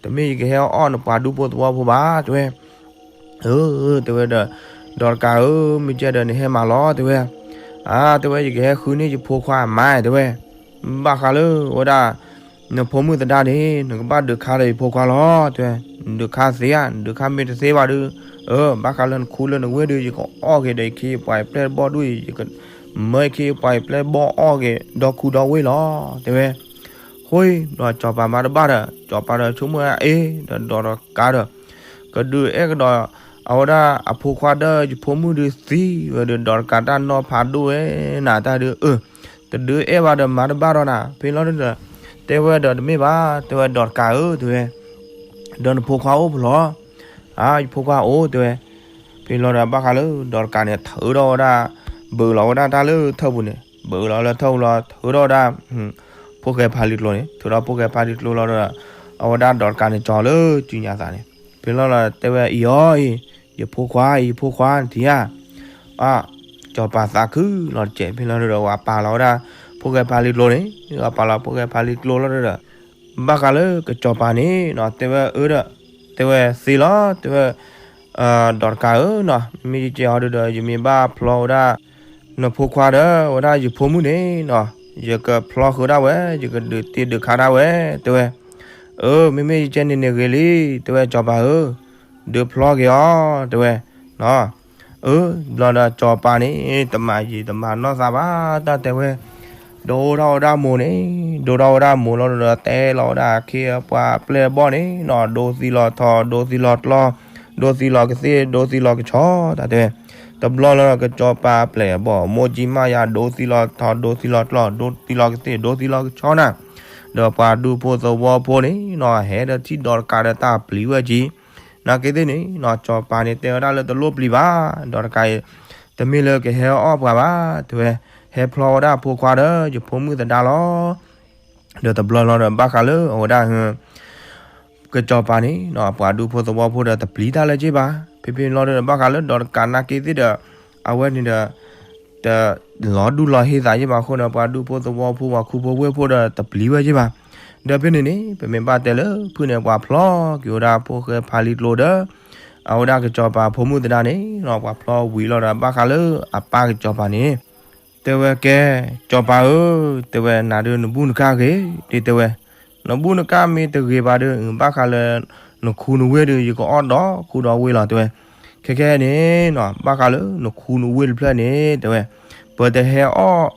တမ့ၢ်ယကဟဲအီၣ်နပှၤဒူဖိသဝီဖိဘၣ် တဲဝဲ, အၢ တဲဝဲဒီး, ဒီးတကးဧၢ မ့ၢ်ကဲဒီးနဟဲမၤလီၤ တဲဝဲ, အါ တဲဝဲ ယကဟဲဃုန့ၢ်ယဖိခွါအမါ တဲဝဲ, ဘၣ်ဃးလၢဝဲဒၣ် နဖိမုၣ်သဒါန့ၣ် နကဘၣ်ဒုးခါဒီးယဖိခွါလီၤ တဲဝဲ, နဒုးခါသ့ဧါ နဒုးခါမ့ၢ်တသ့ဘၣ်ဒီး, အၢ ဘၣ်ဃးလၢနခူလၢနဝ့ၢ်ဒီး ယကအီၣ်က့ၤဒီးယခ့ယပှၤယပျဲၢ်ဘီၣ်ဒူၣ်အံၤ, ယကမၢယခ့ယပှၤယပျဲၢ်ဘီၣ်အီၣ်က့ၤဒီခူဒီဝ့ၢ်လီၤ တဲဝဲ, ဃိဒီးစီၤပၤမၤတဘၣ်ဒီး စီၤပၤဒီးဆိကမိၣ်အ့ၣ် ဒီးဒီးတကးဒီး ကဒုးအဲၣ်ကဒီး အဝဲဒၣ်အဖိခွါဒီးယဖိမုၣ်ဒုးသံဝဲဒီး ဒီးတကးတၢ်နီၤဖးဒိၣ်ဝဲ နၤတၢ်ဒုးအၢ တဒုးအဲၣ်ဘၣ်ဒီးမၤတဘၣ်ဒီးနၤ ဖဲလီၤဒီး တဲဝဲဒီးတမ့ၢ်ဘၣ် တဲဝဲဒီးတကးဧၢ တဲဝဲ, ဒီးနဖိခွါအိၣ်ဖဲလဲၣ်, အါ ယဖိခွါအိၣ် တဲဝဲ, ဖဲလီၤဒီးဘၣ်ဃးလၢ ဒီးတကးန့ၣ် ထုးထီၣ်ဝဲဒၣ် ဘုးလီၤဝဲဒၣ်တၢ်လၢထၢၣ်ပူၤန့ၣ် ဘုးလီၤလၢထၢၣ်ပူၤလီၤ ထုးထီၣ်ဝဲဒၣ် ဖိၣ်ဃဲဖးလံာ်ကျိၤန့ၣ် ထုးထီၣ်ဖိၣ်ဃဲဖးလံာ်ကျိၤလီၤဒီး အဝဲဒၣ်ဒီးတကးန့ၣ် ကၠီၤလၢစုညါသးန့ၣ် ဖဲလီၤလီၤတဲဝဲအံၤအီၤအံၤ ယဖိခွါအံၤ ယဖိခွါနထံၣ်ဧါ အါ ကၠီၤပၤသးခုလီၤတစဲး ဖဲလီၤဒီး ဝဲပာ်လီၤဝဲဒၣ် ဖိၣ်ဃဲဖးလံာ်ကျိၤန့ၣ် ဝဲပာ်လီၤဖိၣ်ဃဲဖးလံာ်ကျိၤလီၤဒီး ဘၣ်ဃးလၢကစီၤပၤန့ၣ်နီၤ တဲဝဲအၢဒီး တဲဝဲသ့လီၤ တဲဝဲ ဒီးတကးဧၢနီၤ မ့ၢ်ယကဲအီၤဒီး ယမ့ၢ်ဘၣ်ဖျီဝဲဒၣ် နဖိခွါဒီး ဝဲဒၣ်ယဖိမုၣ်န့ၣ်နီၤ ယကဖျီဃုာ်ဒၣ်ဝဲ ယကဒုးတ့ဒုးခါဒၣ်ဝဲ တဲဝဲ အၢ မ့မ့ၢ်ယကဲန့ၣ်န့ၣ်ဂ့ၤလံ တဲဝဲ ကၠီၤပၤဧၢ ဒုးဖျီက့ၤအီၤ တဲဝဲ နီၤ အၢ ဘျီဒီးစီၤပၤန့ၣ် တမၤယံာ်တမၤနီၢ်သးဘၣ် တၢ်တဲဝဲ, ဒိၣ်ထီၣ်ဝဲဒၣ်မိၢ်န့ၣ်, ဒိၣ်ထီၣ်ဝဲဒၣ်မိၢ်လီၤဒီး တဲလီၤဝဲဒၣ်အခ့အပှၤအပျဲၢ်အဘီၣ်န့ၣ်နီၤ, ဒိသံလီၤထီ, ဒိသံလီၤကျီ, ဒိသံလီၤကသ့ၣ်, ဒိသံလီၤကဆီ, တၢ်တဲဝဲ. တဘျီလီၤဒီး ကစီၤပၤအပျဲၢ်အဘီၣ် မိၢ်ကၠံမးယၤ ဒိသံလီၤထီ ဒိသံလီၤကျီ ဒိသံလီၤကသ့ၣ် ဒိသံလီၤကဆီနၤ, ဒီးပှၤဒူဖိသဝီဖိန့ၣ်နီၤ ဟဲဒီးထံၣ်ဒီးတကးဒီးတၢ်ပျံၤဝဲက့ၤ နာ်က့သ့ၣ်န့ၣ်နီၤ စီၤပၤန့ၣ်တဲဝဲဒၣ်လၢတလိၣ်ပျံၤဘၣ်, ဒီးတကးအံၤ တမ့ၢ်လၢကဟဲအီၣ်ပှၤဘၣ်, တဲဝဲ, ဟဲဖျီဝဲဒၣ်ဖိခွါဒီး ယဖိမုၣ်သဒါလီၤ. ဒီးတဘျီလီၤဒီး ဘၣ်ဃးလၢအဝဲဒၣ် ကစီၤပၤန့ၣ်နီၤ ပှၤဒူဖိသဝီဖိဒီးတပျံၤတၢ်လၢၤက့ၤဘၣ်. ဖဲဖဲလီၤဒီး ဘၣ်ဃးလၢဒီးတကးနာ်က့သ့ၣ်ဒီး အဝဲန့ၣ်ဒီး တလီၤဒူၣ်လီၤဟ့သးယ့ၢ်ဘၣ်အဃိန့ၣ် ပှၤဒူဖိသဝီဖိ ပှၤခူဖိဝ့ၢ်ဖိဒီးတပျံၤဝဲယ့ၢ်ဘၣ်. ဒီးဖဲန့ၣ်န့ၣ် ပမ့ၢ်ဘၣ်တဲလၢဖုၣ်န့ၣ် ပှၤဖျီက့ၤဝဲဒၣ်ဖိၣ်ဃဲဖါလံကျိဒီး အဝဲဒၣ်ကစီၤပၤဖိမုၣ်သဒါန့ၣ်နီၤ ပှၤဖျီဝံၤလီၤဒီး ဘၣ်ဃးလၢအပၢ်ကစီၤပၤန့ၣ် တဲဝဲကဲ စီၤပၤဧၢ, တဲဝဲနၤဒုးနဘူၣ်နကၢ်ဂ့ၤ, ဒ်တဲဝဲ, နဘူၣ်နကၢ်မ့ၢ်တဂ့ၤဘၣ်ဒီး ဘၣ်ဃးလၢ နခူနဝ့ၢ်ဒီး ယကအီၣ်ဒီးခူဒီးဝ့ၢ်လီၤ တဲဝဲ. ခဲခဲန့ၣ်နီၤ ဘၣ်ဃးလၢနခူနဝ့ၢ်တဖျၢၣ်န့ၣ် တဲဝဲ, ပတဟဲအီၣ်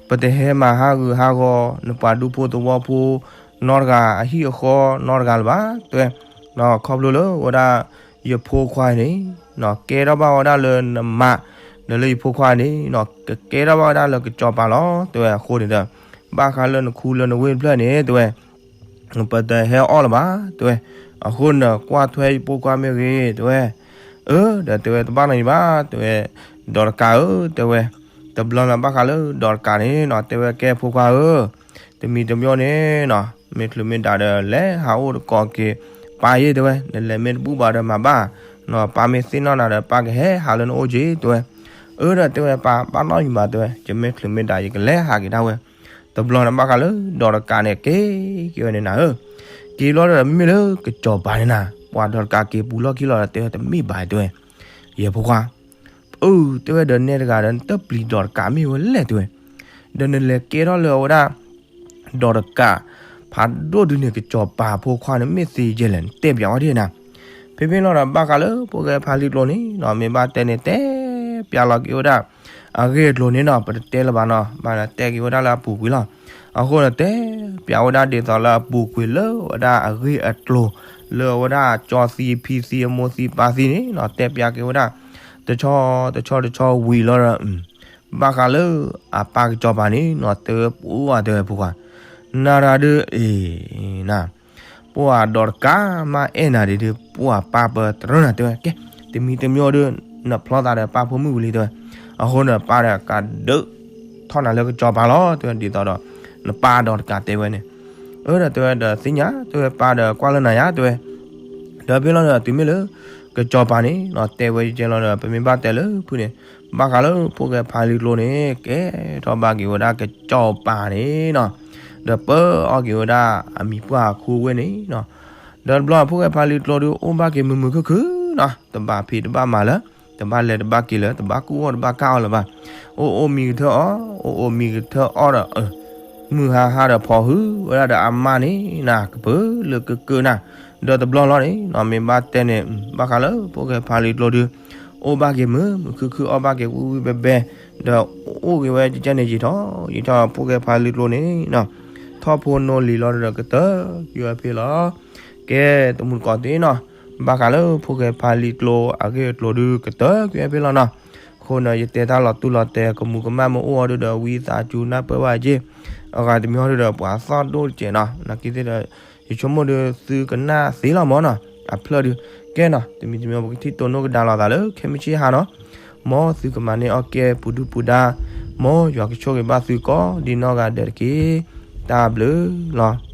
ပတဟဲမၤဟးဂူာ်ဟးဂီၤ နပှၤဒူဖိသဝီဖိ နီတဂၤအဟံၣ်အဃီနီတဂၤလၢၤဘၣ် တဲဝဲ. ခီဖျိလၢဝဲဒၣ် ယဖိခွါန့ၣ် ကဲထီၣ်ဘၣ်ဝဲဒၣ်လၢနမါ ဒီးလၢယဖိခွါန့ၣ် ကကဲထီၣ်ဘၣ်ဝဲဒၣ်လၢကစီၤပၤလီၤ တဲဝဲ. အဃိန့ၣ်ဒီး ဘၣ်ဃးလၢနခူလၢနဝ့ၢ်တဖျၢၣ်န့ၣ် တဲဝဲ ပတဟဲအီၣ်လၢၤဘၣ် တဲဝဲ. အဃိန့ၣ် ကွၢ်ထွဲယဖိခွါမ့ၢ်ဂ့ၤ တဲဝဲ. အၢ ဒီးတဲဝဲတဘၣ်နီတမံၤဘၣ် တဲဝဲ, ဒီးတကးဧၢ တဲဝဲ. တဘျီန့ၣ်ဘၣ်ဃးလၢဒီးတကးန့ၣ်နီၤ တဲဝဲကဲဖိခွါဧၢ, တမံၤတမံၤန့ၣ်နီၤ မ့ၢ်ချုးမ့ၢ်ဒၣ်ဒီး လဲၤဟးအိၣ်တကိးက့ၤပၢ်ယ့ၢ် တဲဝဲ, နလဲၤမ့ၢ်တဘူၣ်ဘၣ်ဒီးမၤဘၣ်, ပၢ်မ့ၢ်သ့ၣ်နီၣ်နၤဒီး ပၢ်ကဟဲဟးလၢနအိၣ်က့ၤ တဲဝဲ. အၢ ဒီးတဲဝဲပၢ် ဘၣ်နီတမံၤဘၣ် တဲဝဲ, ယမ့ၢ်ချုးမ့ၢ်ဒၣ် ယကလဲၤဟးက့ၤဒၣ်ဝဲ. တဘျီန့ၣ်ဘၣ်ဃးလၢဒီးတကးန့ၣ် က့ၤက့ၤဝဲန့ၣ်နၤဧၢ, က့ၤလီၤဒီး မ့မ့ၢ်လၢကစီၤပၤန့ၣ်နၤ ပှၤဒီးတကးက့ၤပူၤလီၢ်ခံလီၤဒီး တဲဝဲတမ့ၢ်ဘၣ် တဲဝဲ, ယဲဖိခွါ အၢ တဲဝဲ ဒီးနဲတဂၤဒီး နတပျံၤဒီးတကးမ့ၢ်ဝဲလဲၣ် တဲဝဲ, ဒီးနလဲၤကဲထီၣ်လၢအဝဲဒၣ် ဒီးတကး ဖးဒိၣ်ဒုန့ၣ် ကစီၤပၤဖိခွါန့ၣ် မ့ၢ်သ့ယဲလဲၣ် နတဲပၠးဝဲဒၣ်နၤ. ဖဲဖဲလီၤဒီး ဘၣ်ဃးလၢဖိၣ်ဃဲဖါလံကျိန့ၣ်နီၤ မ့ၢ်ဘၣ်တဲန့ၣ် တဲပၠးလီၤက့ၤဝဲဒၣ် အဂ့ၢ်အကျိၤန့ၣ်နီၤ ပတတဲလၢၤဘၣ်နီၤ ဘၣ်ဒီးတဲက့ၤဝဲဒၣ်လၢအပူၤကွံာ်လီၤ. အဃိန့ၣ် တဲပၠးဝဲဒၣ်ဒ်သိးလၢအပူၤကွံာ်လၢဝဲဒၣ် အဂ့ၢ်အကျိၤ လၢအဝဲဒၣ် ကၠီသံဖံသံ အမိၢ်သံပၢ်သံန့ၣ်နီၤ တဲပၠးက့ၤဝဲဒၣ် တဆီတဆီတဆီဝံၤလီၤဒီး ဘၣ်ဃးလၢအပၢ်ကစီၤပၤန့ၣ်နီၤ တဲဝဲ ပှၤတဲဝဲဖိခွါ နၤတဂၤဒုးအံၤ နၤ ပှၤဒီးတကးမးအဲၣ်နၤဒ်ဒုး ပှၤပၢ်ပၢတရၢနၤ တဲဝဲကဲ, တမံၤတမံၤဒီး နဖျီသးဒီးပၢ်ဖိမုၣ်ဝံၤလံ တဲဝဲ. အဃိန့ၣ် ပၢ်ဒီးကးဒုးထီၣ်နၤလၢကစီၤပၤလီၤ တဲဝဲ ဒ်သိးဒီး နပၢ်ဒီးတကးတဲဝဲန့ၣ်. အၢ ဒီးတဲဝဲဒီးသ့ၣ်ညါ တဲဝဲ ပၢ်ဒီးကွၢ်လၢနၤယါ တဲဝဲ. ဒီးဖဲလီၤဒီးတုၤမ့ၢ်လၢ ကစီၤပၤန့ၣ်နီၤ တဲဝဲကဲလီၤဒီး ပမ့ၢ်ဘၣ်တဲလၢဖုၣ်န့ၣ် ဘၣ်ဃးလၢဖိၣ်ဃဲဖါလံကျိန့ၣ် ကဲထီၣ်ဘၣ်က့ၤဝဲဒၣ်ကစီၤပၤန့ၣ်နီၤ ဒီးပၢအီၣ်က့ၤဝဲဒၣ်အမံၤပှၢ်အခူဝ့ၢ်န့ၣ်နီၤ. ဒီးတဘျီဖိၣ်ဃဲဖါလံကျိဒုးအိၣ်ဘၣ်က့ၤမုာ်မုာ်ခုၣ်ခုၣ်နီၤ တဘၣ်ဖံးတဘၣ်မၤလၢၤ တဘၣ်လဲၤတဘၣ်က့ၤလၢၤ တဘၣ်ကူၣ်အီၣ်တဘၣ်ကၢ်အီၣ်လၢၤဘၣ်. အိၣ်အိၣ်မံကထၢၣ်အီၣ် အိၣ်အိၣ်မံကထၢၣ်အီၣ်ဒီး မုၢ်ဟါဟါဒီးဖီၣ်ဟုဝဲဒၣ်ဒီးအမါန့ၣ်နၤ ကပၢလၢကကၢနၤ. ဒီးတဘျီလီၤန့ၣ်နီၤ မ့ၢ်ဘၣ်တဲန့ၣ် ဘၣ်ဃးလၢဖိၣ်ဃဲဖါလံကျိဒုး အိၣ်ဘၣ်က့ၤမုာ်မုာ်ခုၣ်ခုၣ် အီၣ်ဘၣ်က့ၤဝံၣ်ဝံၣ်ဘဲဘဲ ဒီးအိၣ်က့ၤဝဲကကဲန့ၣ် ယံာ်ထီၣ်ယံာ်ထီၣ် ဖိၣ်ဃဲဖါလံကျိန့ၣ်နီၤ ထီၣ်ဖိနီၢ်လံၤလီၤဒီးကတၢၢ်ကွံာ်ဝဲဖဲလီၤ. ကဲ တမူတကိးသ့ၣ်နီၤ ဘၣ်ဃးလၢဖိၣ်ဃဲဖါလံကျိအဂ့ၢ်အကျိၤဒုး ကတၢၢ်ကွံာ်ဝဲဖဲလီၤနီၤ. အဃိန့ၣ် ယတဲတၢ်လီၤတူၢ်လီၤတဲာ် ကမူၤကမၣ်မ့ၢ်အိၣ်အီၤဒုးဒီး ဝံသးစူၤနၢ်ပၢၢ်ဘၣ်က့ၤ အဂၤတမံၤဟီဒုးဒီး ပှၤသီၣ်ဒိၣ်တစဲးနီၤ နာ်က့သ့ၣ်ဒီး ယဆိကမိၣ်ဒုး သုကနၣ်သ့လီၤမ့ၢ်နီၤ အဖျၢၣ်ဒုး ကဲနီၤ တမံၤတမံၤ ပကထံၣ်တိၢ်နီၣ်ကဒါလိာ်သးလၢ ခဲမုၢ်ဆ့ၣ်ဟါနီၤ မ်သုကမၤန့ၢ်အီၣ်ကဲပူၤဒုၣ်ပူၤဒါ မ်ယွၤကဆိၣ်ဂ့ၤဘၣ်သုကိးဒံနီၢ်ဂၤဒဲးတက့ၢ်. တၢ်ဘျုးလီၤ.